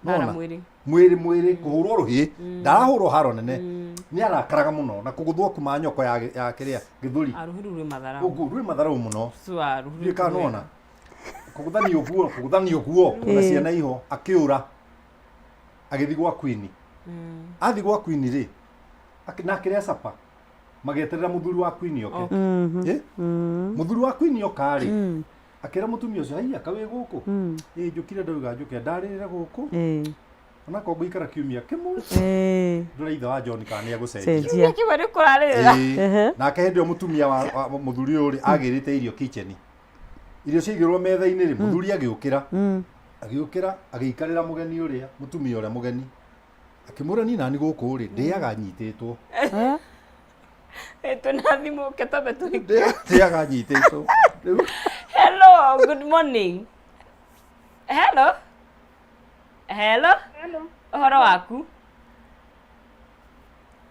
Bara Nona? mwĩrĩ. Mwĩrĩ kũhũrwo rũhĩ, ndarahũrwo haro nene, nĩ arakaraga mũno na kũgũthwo kuma nyoko ya kĩrĩa gĩthũri. Rũhĩ rũu rwĩ matharau. Ũguo rwĩ matharau mũno. Cua, rũhĩ Ndiũĩ kana rũu nĩwona kũgũthanio ũguo, kũgũthanio ũguo na ciana iho. Akĩũra agĩthiĩ gwa queen. Athiĩ gwa queen rĩ, na akĩrĩa capa, magĩeterera mũthuri wa queen oke. Eh? Mũthuri wa queen oka rĩ, akĩra mũtumia ũcio, haiya, kawĩ gũkũ? Ĩ, njũkire ndauga njũke ndarĩrĩre gũkũ, onakorwo ngũikara kiumia kĩmwe, ndore ithe wa John kana nĩ egũcenjia. Cenjia. Kiumia kĩmwe nĩ kũrarĩrĩra. Ĩĩ. Nake hĩndĩ ĩyo mũtumia wa mũthuri ũyũ rĩ, agĩrĩte irio kitchen, irio ciaigĩrwo metha-inĩ rĩ, mũthuri agĩũkĩra, agĩũkĩra agĩikarĩra mũgeni ũrĩa, mũtumia ũrĩa mũgeni, akĩmwĩra, niĩ nani gũkũ rĩ, ndĩaga nyitĩtwo. Twĩna thimũ ke twambe tũrĩkie. Ndĩaga nyitĩtwo rĩu. Hello, good morning. Hello. Hello. Hello. Ũhoro waku?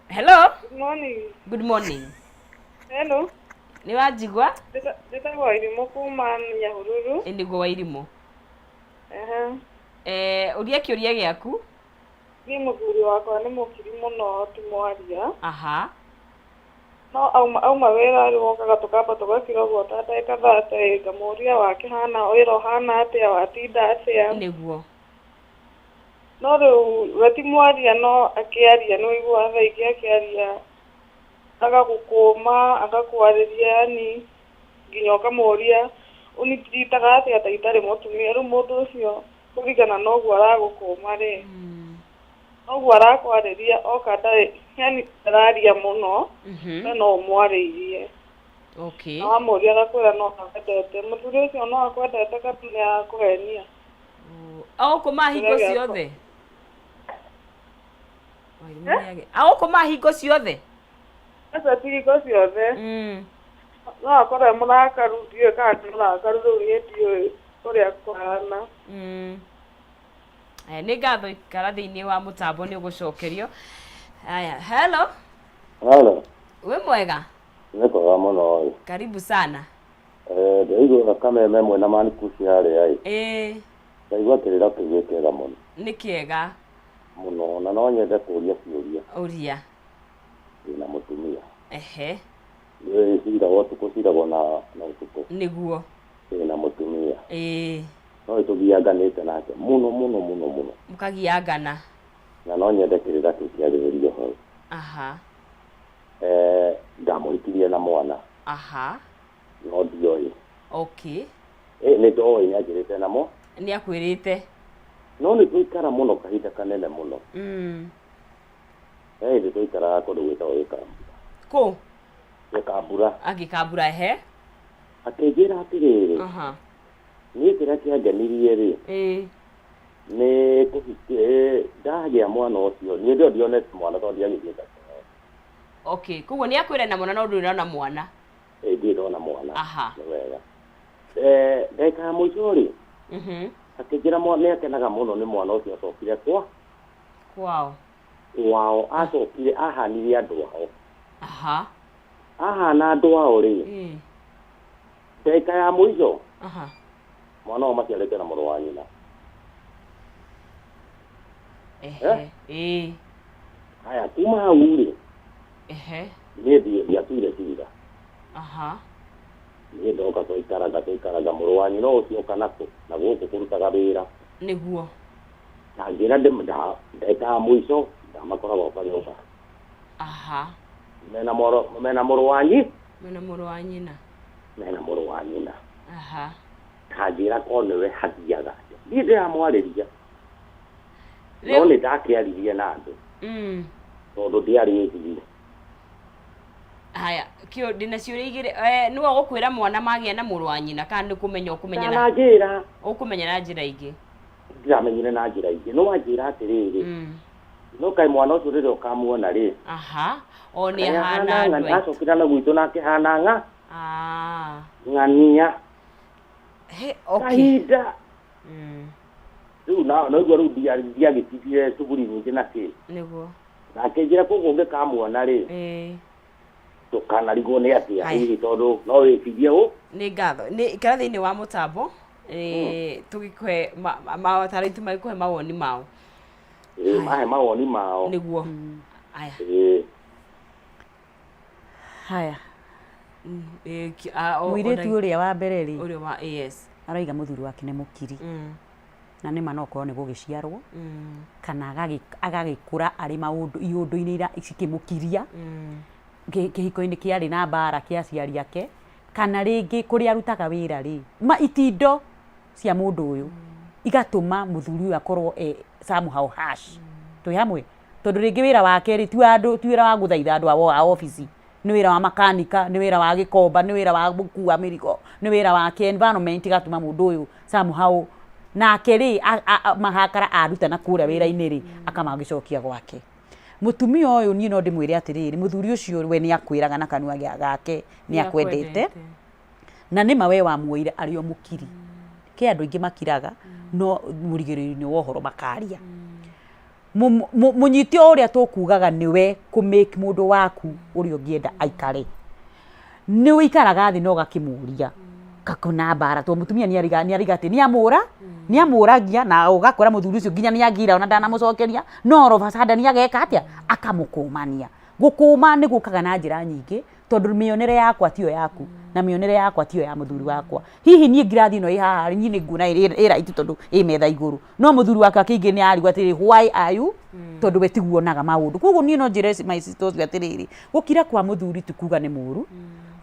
Hello. Good morning. Good morning. Hello. Nĩ wanjigua? Njĩtagwo Irimũ kuma Nyahururu. Ĩ, nĩguo Wairimũ. Ehe. Ũria kĩũria gĩaku. Niĩ mũthuri wakwa nĩ mũkiri mũno, ti mwaria. No auma wĩra rĩ, wokaga tũkamba tũgakira ũguo ta ndagĩka 30, ngamũria wake hana wĩra ũhana atĩa, watinda atĩa. Nĩguo. No rĩu we ti mwaria, no akĩaria nĩ ũiguaga thaa ingĩ akĩaria Agagũkũma agakwarĩria yani nginya ũkamũria ũnitreataga atĩa ta itarĩ mũtumia. Rĩu mũndũ ũcio kũringana na ũguo aragũkũma rĩ, noguo arakwarĩria oka ndarĩ yani ndararia mũno, we no ũmwarĩirie. Na wamũria agakwĩra no akwendete. Mũthuri ũcio no akwendete kana nĩ arakũhenia? Agũkũma hingo Kĩrĩa gĩakwa. ciothe? Agũkũma hingo ciothe? Aca ti hingo ciothe. No akorwo e mũrakaru, ndiũĩ kana nĩ mũrakaru rĩu niĩ ndiũĩ ũrĩa kũhana. Aya, nĩ ngatho ikara thĩinĩ wa mũtambo nĩ ũgũcokerio. Aya, hello. Halo, Wĩ mwega? nĩ kwega mũno ĩ. Karibu sana. Eh, ndĩraigua kameme mwena manikuci harĩa ĩ. Ĩĩ, Ndaigua kĩrĩra kĩu gĩ kĩega mũno nĩ kĩega. mũno na no nyende kũria ciũria Ũria. ndĩna mũtumia. Ehe, Nĩũĩ ciragwo ũtukũ ciragwo na na ũtukũ. nĩguo. Ndĩna mũtumia. Ĩĩ, No nĩtũgianganĩte nake mũno mũno mũno mũno mũkagiangana. na no nyende kĩrĩra kĩu kĩarĩrĩrio hau. Aha, Eh, ndamũhikirie na mwana aha. no ndioĩ. Okay. Ĩ nĩ ndoĩ nĩanjĩrĩte namo Nĩ akwĩrĩte. no nĩ twaikara mũno kahinda kanene mũno. He hĩndĩ twaikaraga kũndũ gwĩtagwo Gĩkambura. Kũ? Gĩkambura. Agĩkambura ehe. Akĩnjĩra atĩrĩrĩ, Aha. niĩ kĩrĩa kĩangenirie rĩ, Ĩĩ. nĩ kũhiki ndagĩa mwana ũcio, niĩ ndio ndionete mwana tondũ ndiagĩthiĩte. Okay, koguo nĩ akwĩra na mwana no ndũrĩ ũrona mwana. Ĩ ndirĩ ndona mwana. Aha. Nĩ wega. Eh, ndagĩka ya mũico rĩ, akĩnjĩra nĩ akenaga mũno nĩ mwana ũcio acokire kwa Kwao. kwao, acokire ahanire andũ ao. Aha. Ahana andũ ao rĩ, Ĩĩ. ndagĩka ya mũico Aha. mwana ũyũ maciarĩte na mũrũ wa nyina. Ehe. Ĩĩ. Haya, kuma hau rĩ, Ehe. niĩ ndiatuire cira. Aha. Niĩ ndoka twaikaraga twaikaraga mũrũ wa nyina ũcio oka nakũ na gũkũ kũrutaga wĩra. Nĩguo. Na ngĩra ndagĩka ya mũico ndamakoraga oka nyũmba. Aha. Mena mũrũ mena mũrũ wa nyi Mena mũrũ wa nyina. mena mũrũ wa nyina. Aha. Ta njĩra korwo nĩwe hathiaga atĩa. Niĩ ndĩramwarĩria. No nĩ ndakĩaririe na andũ tondũ ndiarĩ thiri. Haya, kĩo ndĩna ciũria igĩrĩ. Eh, nĩwe ũgũkwĩra mwana magĩa na mũrũ wa nyina kana nĩ kũmenya ũkũmenya na Ndananjĩra. Ũkũmenya na njĩra ingĩ. Ndiramenyire na njĩra ingĩ. No wanjĩra atĩrĩrĩ, no kaĩ mwana ũcio rĩrĩa ũkamuona rĩ, Aha. O nĩ kaĩ ahana ahana andũ ng'a- aitũ. acokire na gwitũ na akĩhana ng'a Ah. ng'ania He, okay. kahinda rĩu na noigua rĩu ndiagĩtigire cuguri nyingĩ na kĩ Nĩguo. na akĩnjĩra koguo ũngĩkamuona rĩ Ĩĩ. ndũkanarigwo nĩ atĩa hihi tondũ no wĩcirie ũ Nĩ ngatho. Nĩ ikara thĩinĩ wa mũtambo. Eh, tũgĩkũhe mawataro aitũ magĩkũhe mawoni mao. Ĩĩ, mahe mawoni mao. Nĩguo. Aya. Ĩĩ. Haya. Mũirĩtu ũrĩa wa mbere rĩ, Ũrĩa wa yes. Arauga mũthuri wake nĩ mũkiri. Na nĩ ma no okorwo nĩ gũgĩciarwo kana agagĩkũra arĩ maũndũ iũndũ-inĩ cikĩmũkiria kĩhiko-inĩ kĩarĩ na mbara kĩa aciari ake kana rĩngĩ kũrĩa arutaga wĩra rĩ, ma itindo cia mũndũ ũyũ igatũma mũthuri ũyũ akorwo e somehow harsh. Twĩ hamwe? Tondũ rĩngĩ wĩra wake rĩ, ti wa andũ, ti wĩra wa gũthaitha andũ a obici, nĩ wĩra wa makanika, nĩ wĩra wa gĩkomba, nĩ wĩra wa gũkua mĩrigo, nĩ wĩra wake environment ĩgatũma mũndũ ũyũ somehow nake rĩ, mahakara aruta na kũrĩa wĩra-inĩ rĩ, akamagĩcokia gwake. Mũtumia ũyũ niĩ no ndĩmwĩre atĩrĩrĩ, mũthuri ũcio we nĩ akwĩraga na kanua gake nĩ akwendete, na nĩma we wamuoire arĩ o mũkiri. Kĩ andũ aingĩ makiraga, no mũrigĩrĩrio-inĩ wa ũhoro makaria. Mũnyite o ũrĩa tũkugaga nĩwe kũ make mũndũ waku ũrĩa ũngĩenda aikare. Nĩ ũikaraga thĩ na ũgakĩmũria kakuna mbara tondũ mũtumia nĩ ariga nĩ ariga atĩ nĩ amũra nĩ amũragia na ũgakora mũthuri ũcio nginya nĩ agira ona ndanamũcokeria no all of a sudden ageka atĩa akamũkũmania. Gũkũma nĩ gũkaga na njĩra nyingĩ tondũ mĩonere yakwa tiyo yaku. Na mĩonere yakwa tiyo ya mũthuri wakwa. Hihi niĩ ngirathi ĩno ĩ haha rĩ, niĩ nĩ nguona ĩ right tondũ ĩ metha igũrũ. No mũthuri wakwa kĩngĩ nĩ arigwo atĩrĩrĩ, why are you? Tondũ we tiguo onaga maũndũ. Koguo niĩ no njĩre my sister ũcio atĩrĩrĩ, gũkira kwa mũthuri ti kuga nĩ mũru,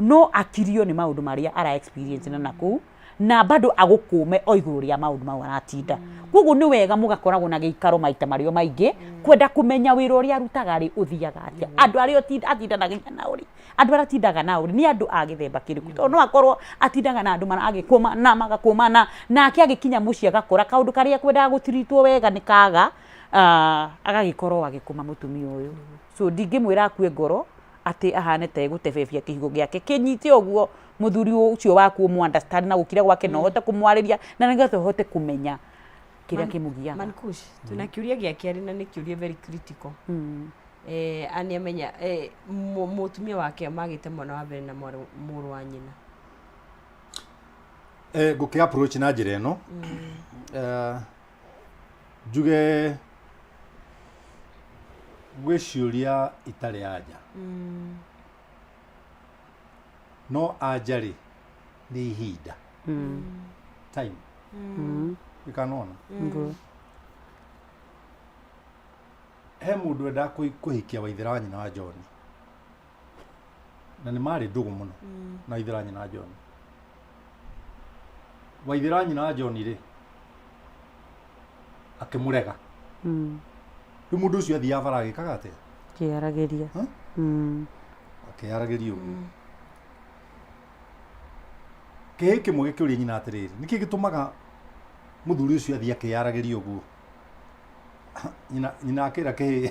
no akirio nĩ maũndũ marĩa ara experience na nakũu, na bado agũkũme o igũrũ rĩa maũndũ mau aratinda. Koguo nĩ wega mũgakoragwo na gĩikaro maita marĩa maingĩ, kwenda kũmenya wĩra ũrĩa arutaga rĩ, ũthiaga atĩa. Andũ arĩa atindanagia nao rĩ, andũ arĩa atindaga nao rĩ, nĩ andũ a gĩthemba kĩrĩkũ. Tondũ no akorwo atindaga na andũ maragĩkũmana, magakũmana, nake agĩkinya mũciĩ agakora kaũndũ karĩa ekwendaga gũtiritwo wega nĩ kaga, agagĩkorwo agĩkũma mũtumia ũyũ. So ndingĩmwĩra akue ngoro atĩ ahane ta egũtebebia kĩhigo gĩake, kĩnyite ũguo mũthuri ũcio waku ũmũ understand na gũkira gwake na ũhote kũmwarĩria na nĩgetha ũhote kũmenya kĩrĩa kĩmũgiaga. Mankush, twĩna kĩũria gĩa kerĩ na nĩ kĩũria very critical. Nĩ amenya mũtumia wake magĩte mwana wa mbere na mũrũ wa nyina. Ngũkĩ approach na njĩra ĩno, njuge gwĩ ciũria itarĩ anja, no anja rĩ nĩ ihinda, time. Ikanona he mũndũ wendaga kũhikia waithĩra wa nyina wa John, na nĩ marĩ ndũgũ mũno na waithĩra wa nyina wa John. Waithĩra wa nyina wa John rĩ akĩmũrega. Rĩu mũndũ ũcio athiaga bara agĩkaga atĩa? Kĩaragĩria. Akĩaragĩria ũguo. Kĩhĩ kĩmwe gĩkĩũria nyina atĩrĩrĩ, nĩkĩ gĩtũmaga mũthuri ũcio athiĩ akĩaragĩria ũguo? Nyina akĩra kĩhĩ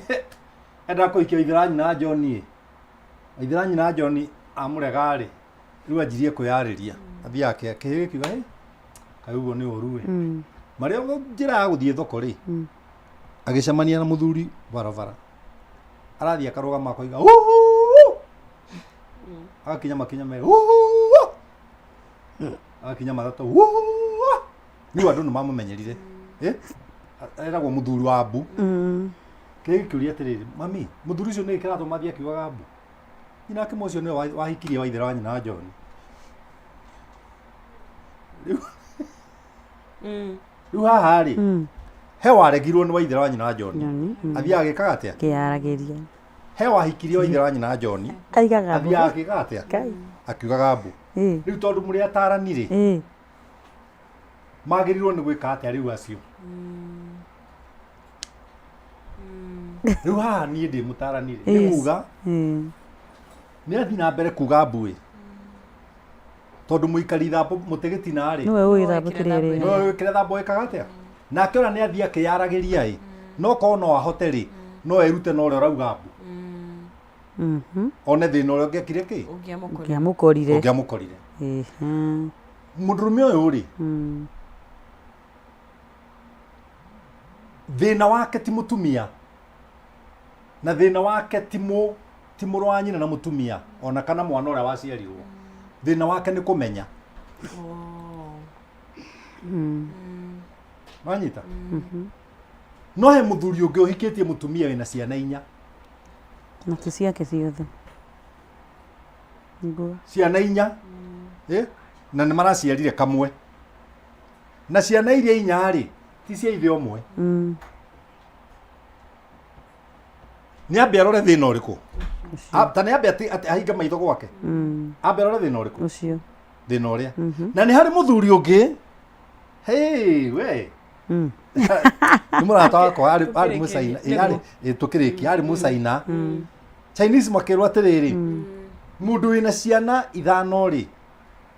endaga kũhikia waithĩra wa nyina wa John ĩ, waithĩra wa nyina wa John amũrega rĩ, rĩu anjirie kwĩyarĩria athiaga kĩhĩ gĩkiuga, "Hĩ, kaĩ ũguo nĩ ũru ĩ." Marĩ o njĩra ya gũthiĩ thoko rĩ, agĩcemania na mũthuri barabara, arathiĩ akarũgama akoiga "Uhu!" Agakinya makinya merĩ, "Uhu!" Agakinya matatũ, "Uhu!" Rĩu andũ nĩ mamũmenyerire. Eragwo mũthuri wa mbu. Kĩrĩa gĩkĩũria atĩrĩrĩ, mami, mũthuri ũcio nĩkĩ kĩratũma athiĩ akiugaga mbu? Nyina akĩmwe ũcio nĩwe wahikirie waithĩra wa nyina wa John. Rĩu haha rĩ, he waregirwo nĩ waithĩra wa nyina wa John, athiaga agĩkaga atĩa? Kĩaragĩria. He wahikirie waithĩra wa nyina wa John, Aigaga mbu. Athiaga agĩkaga atĩa? Ngai. Akiugaga mbu. Rĩu tondũ mũrĩ atarani rĩ, magĩrĩirwo nĩ gwĩka atĩa rĩu acio? Rĩu haha niĩ ndĩ mũtarani rĩ, nĩ kuga nĩ athiĩ na mbere kuga mbu ĩ, tondũ mũikari thambo mũtĩ gĩtina rĩ, Nĩwe ũĩ thambo kĩrĩa ĩrĩ. Nĩwe ũĩ kĩrĩa thambo ĩkaga atĩa. Nake ona nĩ athiĩ akĩyaragĩria ĩ, no korwo no ahote rĩ, no erute na ũrĩa ũrauga mbu, one thĩna ũrĩa ũngĩekire kĩ. Ũngĩamũkorire. Ũngĩamũkorire. Mũndũrũme ũyũ rĩ, thĩna wake ti mũtumia, na thĩna wake ti mũ ti mũrũ wa nyina na mũtumia, ona kana mwana ũrĩa waciarirwo. Thĩna wake nĩ kũmenya. Wanyita? No he mũthuri ũngĩ ũhikĩtie mũtumia wĩna ciana inya. Na ti ciake ciothe. Nĩguo. Ciana inya. Na nĩ maraciarire kamwe, na ciana iria inya rĩ, ti cia ithe ũmwe. Nĩ ambe arore thĩna ũrĩkũ. Ta nĩ ambe atĩ ahinge maitho gwake, ambe arore thĩna ũrĩkũ. Ũcio. Thĩna ũrĩa. Na nĩ harĩ mũthuri ũngĩ, hey, we, nĩ mũrata wakwa, arĩ mũcaina, arĩ tũkĩrĩkia, arĩ mũcaina. Chinese makĩrwo atĩrĩrĩ, mũndũ wĩna ciana ithano rĩ,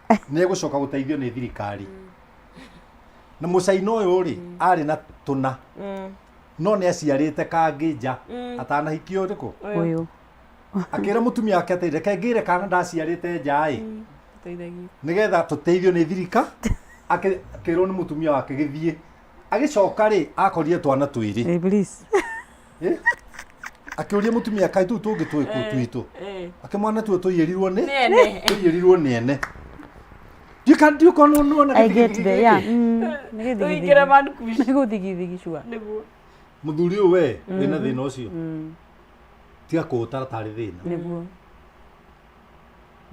nĩ egũcoka gũteithio nĩ thirikari. Na mũcaina ũyũ rĩ, arĩ na tũna, no nĩ aciarĩte kangĩ nja atanahikio ũrĩkũ. Ũyũ. Akĩra mũtumia wake atĩrĩ, reke ngĩre kana ndaciarĩte nja ĩ, nĩgetha tũteithio nĩ thirika. Akĩrwo nĩ mũtumia wake gĩthiĩ. Agĩcoka rĩ, akorire twana twĩrĩ. Please. Akĩũria mũtumia, kaĩ tũu tũngĩ twĩkũ twitũ? Akĩmwana tuo tũiyĩrirwo nĩ Nĩ ene. Tũiyĩrirwo nĩ ene. Ndiũkona nĩwona. I get the, yeah. Nĩ gĩthigithigi. Tũingĩre Mankush. Nĩ gũthigithigi sure. Nĩguo. Mũthuri ũyũ we wĩna thĩna ũcio, tiga kũũtara tarĩ thĩna. Nĩguo.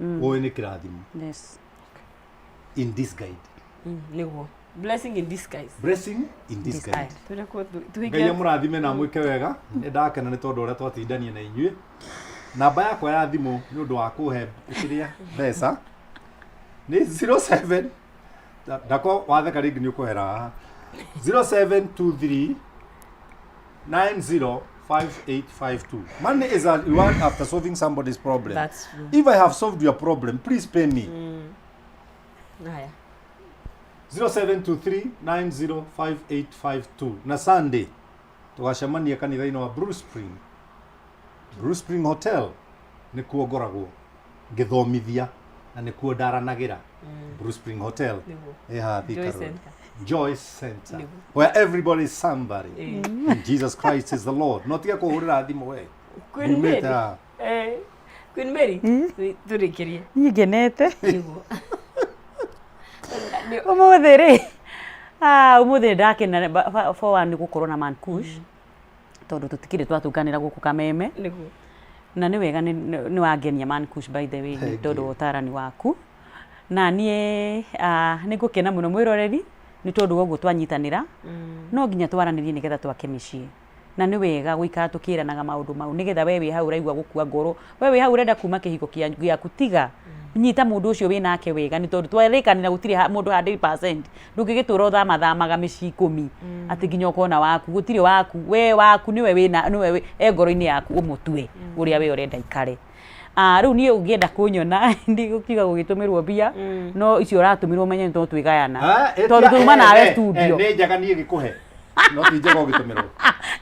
Ũĩ nĩ kĩrathimo. Yes. In disguise. Nĩguo, blessing in disguise. Blessing in disguise. Aya, tũrĩ Ngai tũhinge. Amũrathime na amwĩke wega. Nĩ ndakena nĩ tondũ ũrĩa twatindania na inyuĩ. Namba yakwa ya thimũ nĩ ũndũ wa kũhe kĩrĩa mbeca nĩ 07 ndako watheka rĩngĩ nĩ ũkũhera haha, 0723 905852. Money is a reward after solving somebody's problem. That's true. If I have solved your problem, please pay me. Haya. 0723905852. Na Sunday tũgacemania kanitha-inĩ wa Blue Spring, Blue Spring Hotel, nĩkuo ngoragwo ngĩthomithia na nĩkuo ndaranagĩra. Blue Spring Hotel. Nĩguo. Ĩ haha Thika Joy Road. Center. Joy Center, Nĩguo. where everybody is somebody and Jesus Christ is the Lord. No tiga kũhũrĩra thimũ we. Queen Nyumĩte Mary. haha. Queen Mary, tũrĩkĩrie. Niĩ ngenete. Nĩguo. Ũmũthĩ rĩ, ah, ũmũthĩ ndakena for one nĩ gũkorwo na Mankush, tondũ tũtikĩrĩ twatũnganĩra gũkũ Kameme. Nĩguo. Na nĩ wega nĩ wangenia Mankush, by the way, nĩ Thank tondũ you. wa ũtarani waku. Na niĩ nĩ ngũkena mũno mwĩroreri nĩ tondũ wa ũguo twanyitanĩra. No nginya twaranĩrie nĩgetha twake mĩciĩ, na nĩ wega gũikara tũkĩranaga maũndũ mau, nĩgetha we wĩ hau ũraigua gũkua ngoro, we wĩ hau ũrenda kuma kĩhiko gĩaku, tiga nyita mũndũ ũcio wĩ nake wega, nĩ tondũ twarĩkanĩra gũtirĩ mũndũ 100%. Ndũngĩgĩtũra ũthamathamaga mĩciĩ 10 atĩ nginya ũkona waku. Gũtirĩ waku. We waku nĩwe wĩna nĩwe e ngoro-inĩ yaku, ũmũtue ũrĩa we ũrenda ikare. Ah, rĩu niĩ ũngĩenda kũnyona, ndigũkiuga gũgĩtũmĩrwo mbia, no icio ũratũmĩrwo menye nĩ tondũ twĩgayana, Ah, tondũ tuma nawe studio. Nĩ njega niĩ gĩkũhe, no ti njega ũgĩtũmĩrwo.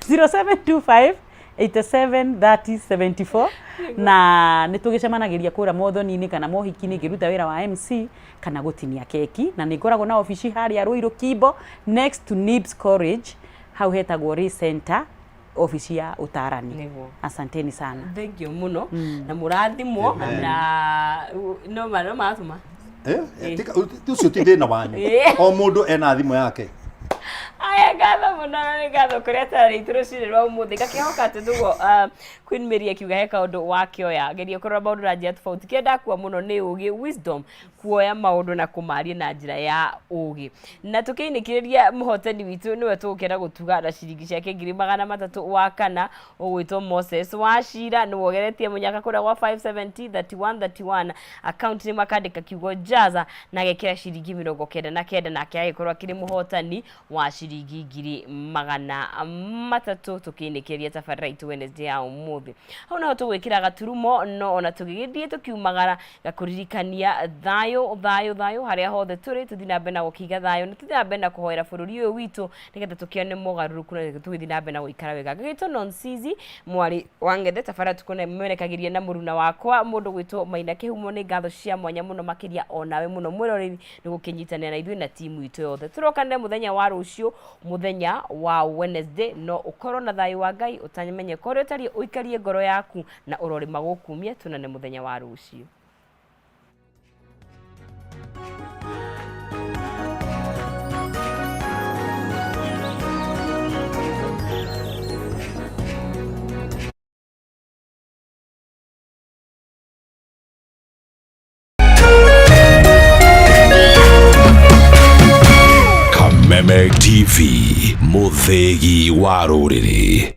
0725 87 30 74. Na nĩ tũgĩcemanagĩria kũrĩa mothoni-inĩ kana mohiki-inĩ ngĩruta wĩra wa MC kana gũtinia keki, na nĩ ngoragwo na obici harĩa Ruiru Kimbo, next to Nibs College, hau hetagwo Ray Center, obici ya ũtarani. Nĩguo. Asanteni sana. Thank you mũno na mũrathimwo. Amen. Na no maratũma. Ũcio ti thĩna wanyu. O mũndũ ena thimũ yake. Aya, ngatho mũno, na nĩ ngatho kũrĩa tarĩ itũ rũcinĩ rwa ũmũthĩ. Ngakĩhoka atĩ tũguo Queen Mary akiuga he kaũndũ wakĩoya, geria kũrora maũndũ na njĩra tofauti. Kĩrĩa ndakua mũno nĩ ũgĩ, wisdom, kuoya maũndũ na kũmaria na njĩra ya ũgĩ. Na tũkĩinĩkĩrĩria, mũhotani witũ nĩwe tũgũkena gũtuga na ciringi ciake 300,000. Wa kana ũgwĩtwo Moses wa Cira, nĩwe ũgeretie mũnyaka kũrĩa gwa 570 31 31 account, nĩ makandĩka kiugo jaza na agekĩra ciringi 99, nake agĩkorwo akĩrĩ mũhotani wa ciringi 300,000. Tũkĩinĩkĩrĩria tabarĩra itũ Wednesday ya ũmũthĩ, hau naho tũgwĩkĩra gaturumo, no ona tũgĩgĩthiĩ tũkiumagara, gakũririkania thayũ, thayũ, thayũ harĩa hothe tũrĩ. Tũthiĩ na mbere na gũkĩiga thayũ, na tũthiĩ na mbere na kũhoera bũrũri ũyũ witũ nĩgetha tũkĩone mogarũrũku na tũgĩthiĩ na mbere na gũikara wega. Ngagĩtwo Nonsizi mwarĩ wa Ng'ethe, tabarĩra tukona merekagĩria na mũruna wakwa mũndũ gwĩtwo Maina Kĩhumo. Nĩ ngatho cia mwanya mũno makĩria onawe mũno mwĩroreri nĩ gũkĩnyitanĩra na ithuĩ na timu itũ yothe. Tũrokanĩre mũthenya wa rũciũ, mũthenya wa Wednesday. No ũkorwo na thayũ wa Ngai, ũtamenye korĩa ũtariĩ, ũikarie ngoro yaku na ũrore magũkumia. Tunane mũthenya wa rũciũ. Kameme TV, mũthĩgi wa rũrĩrĩ.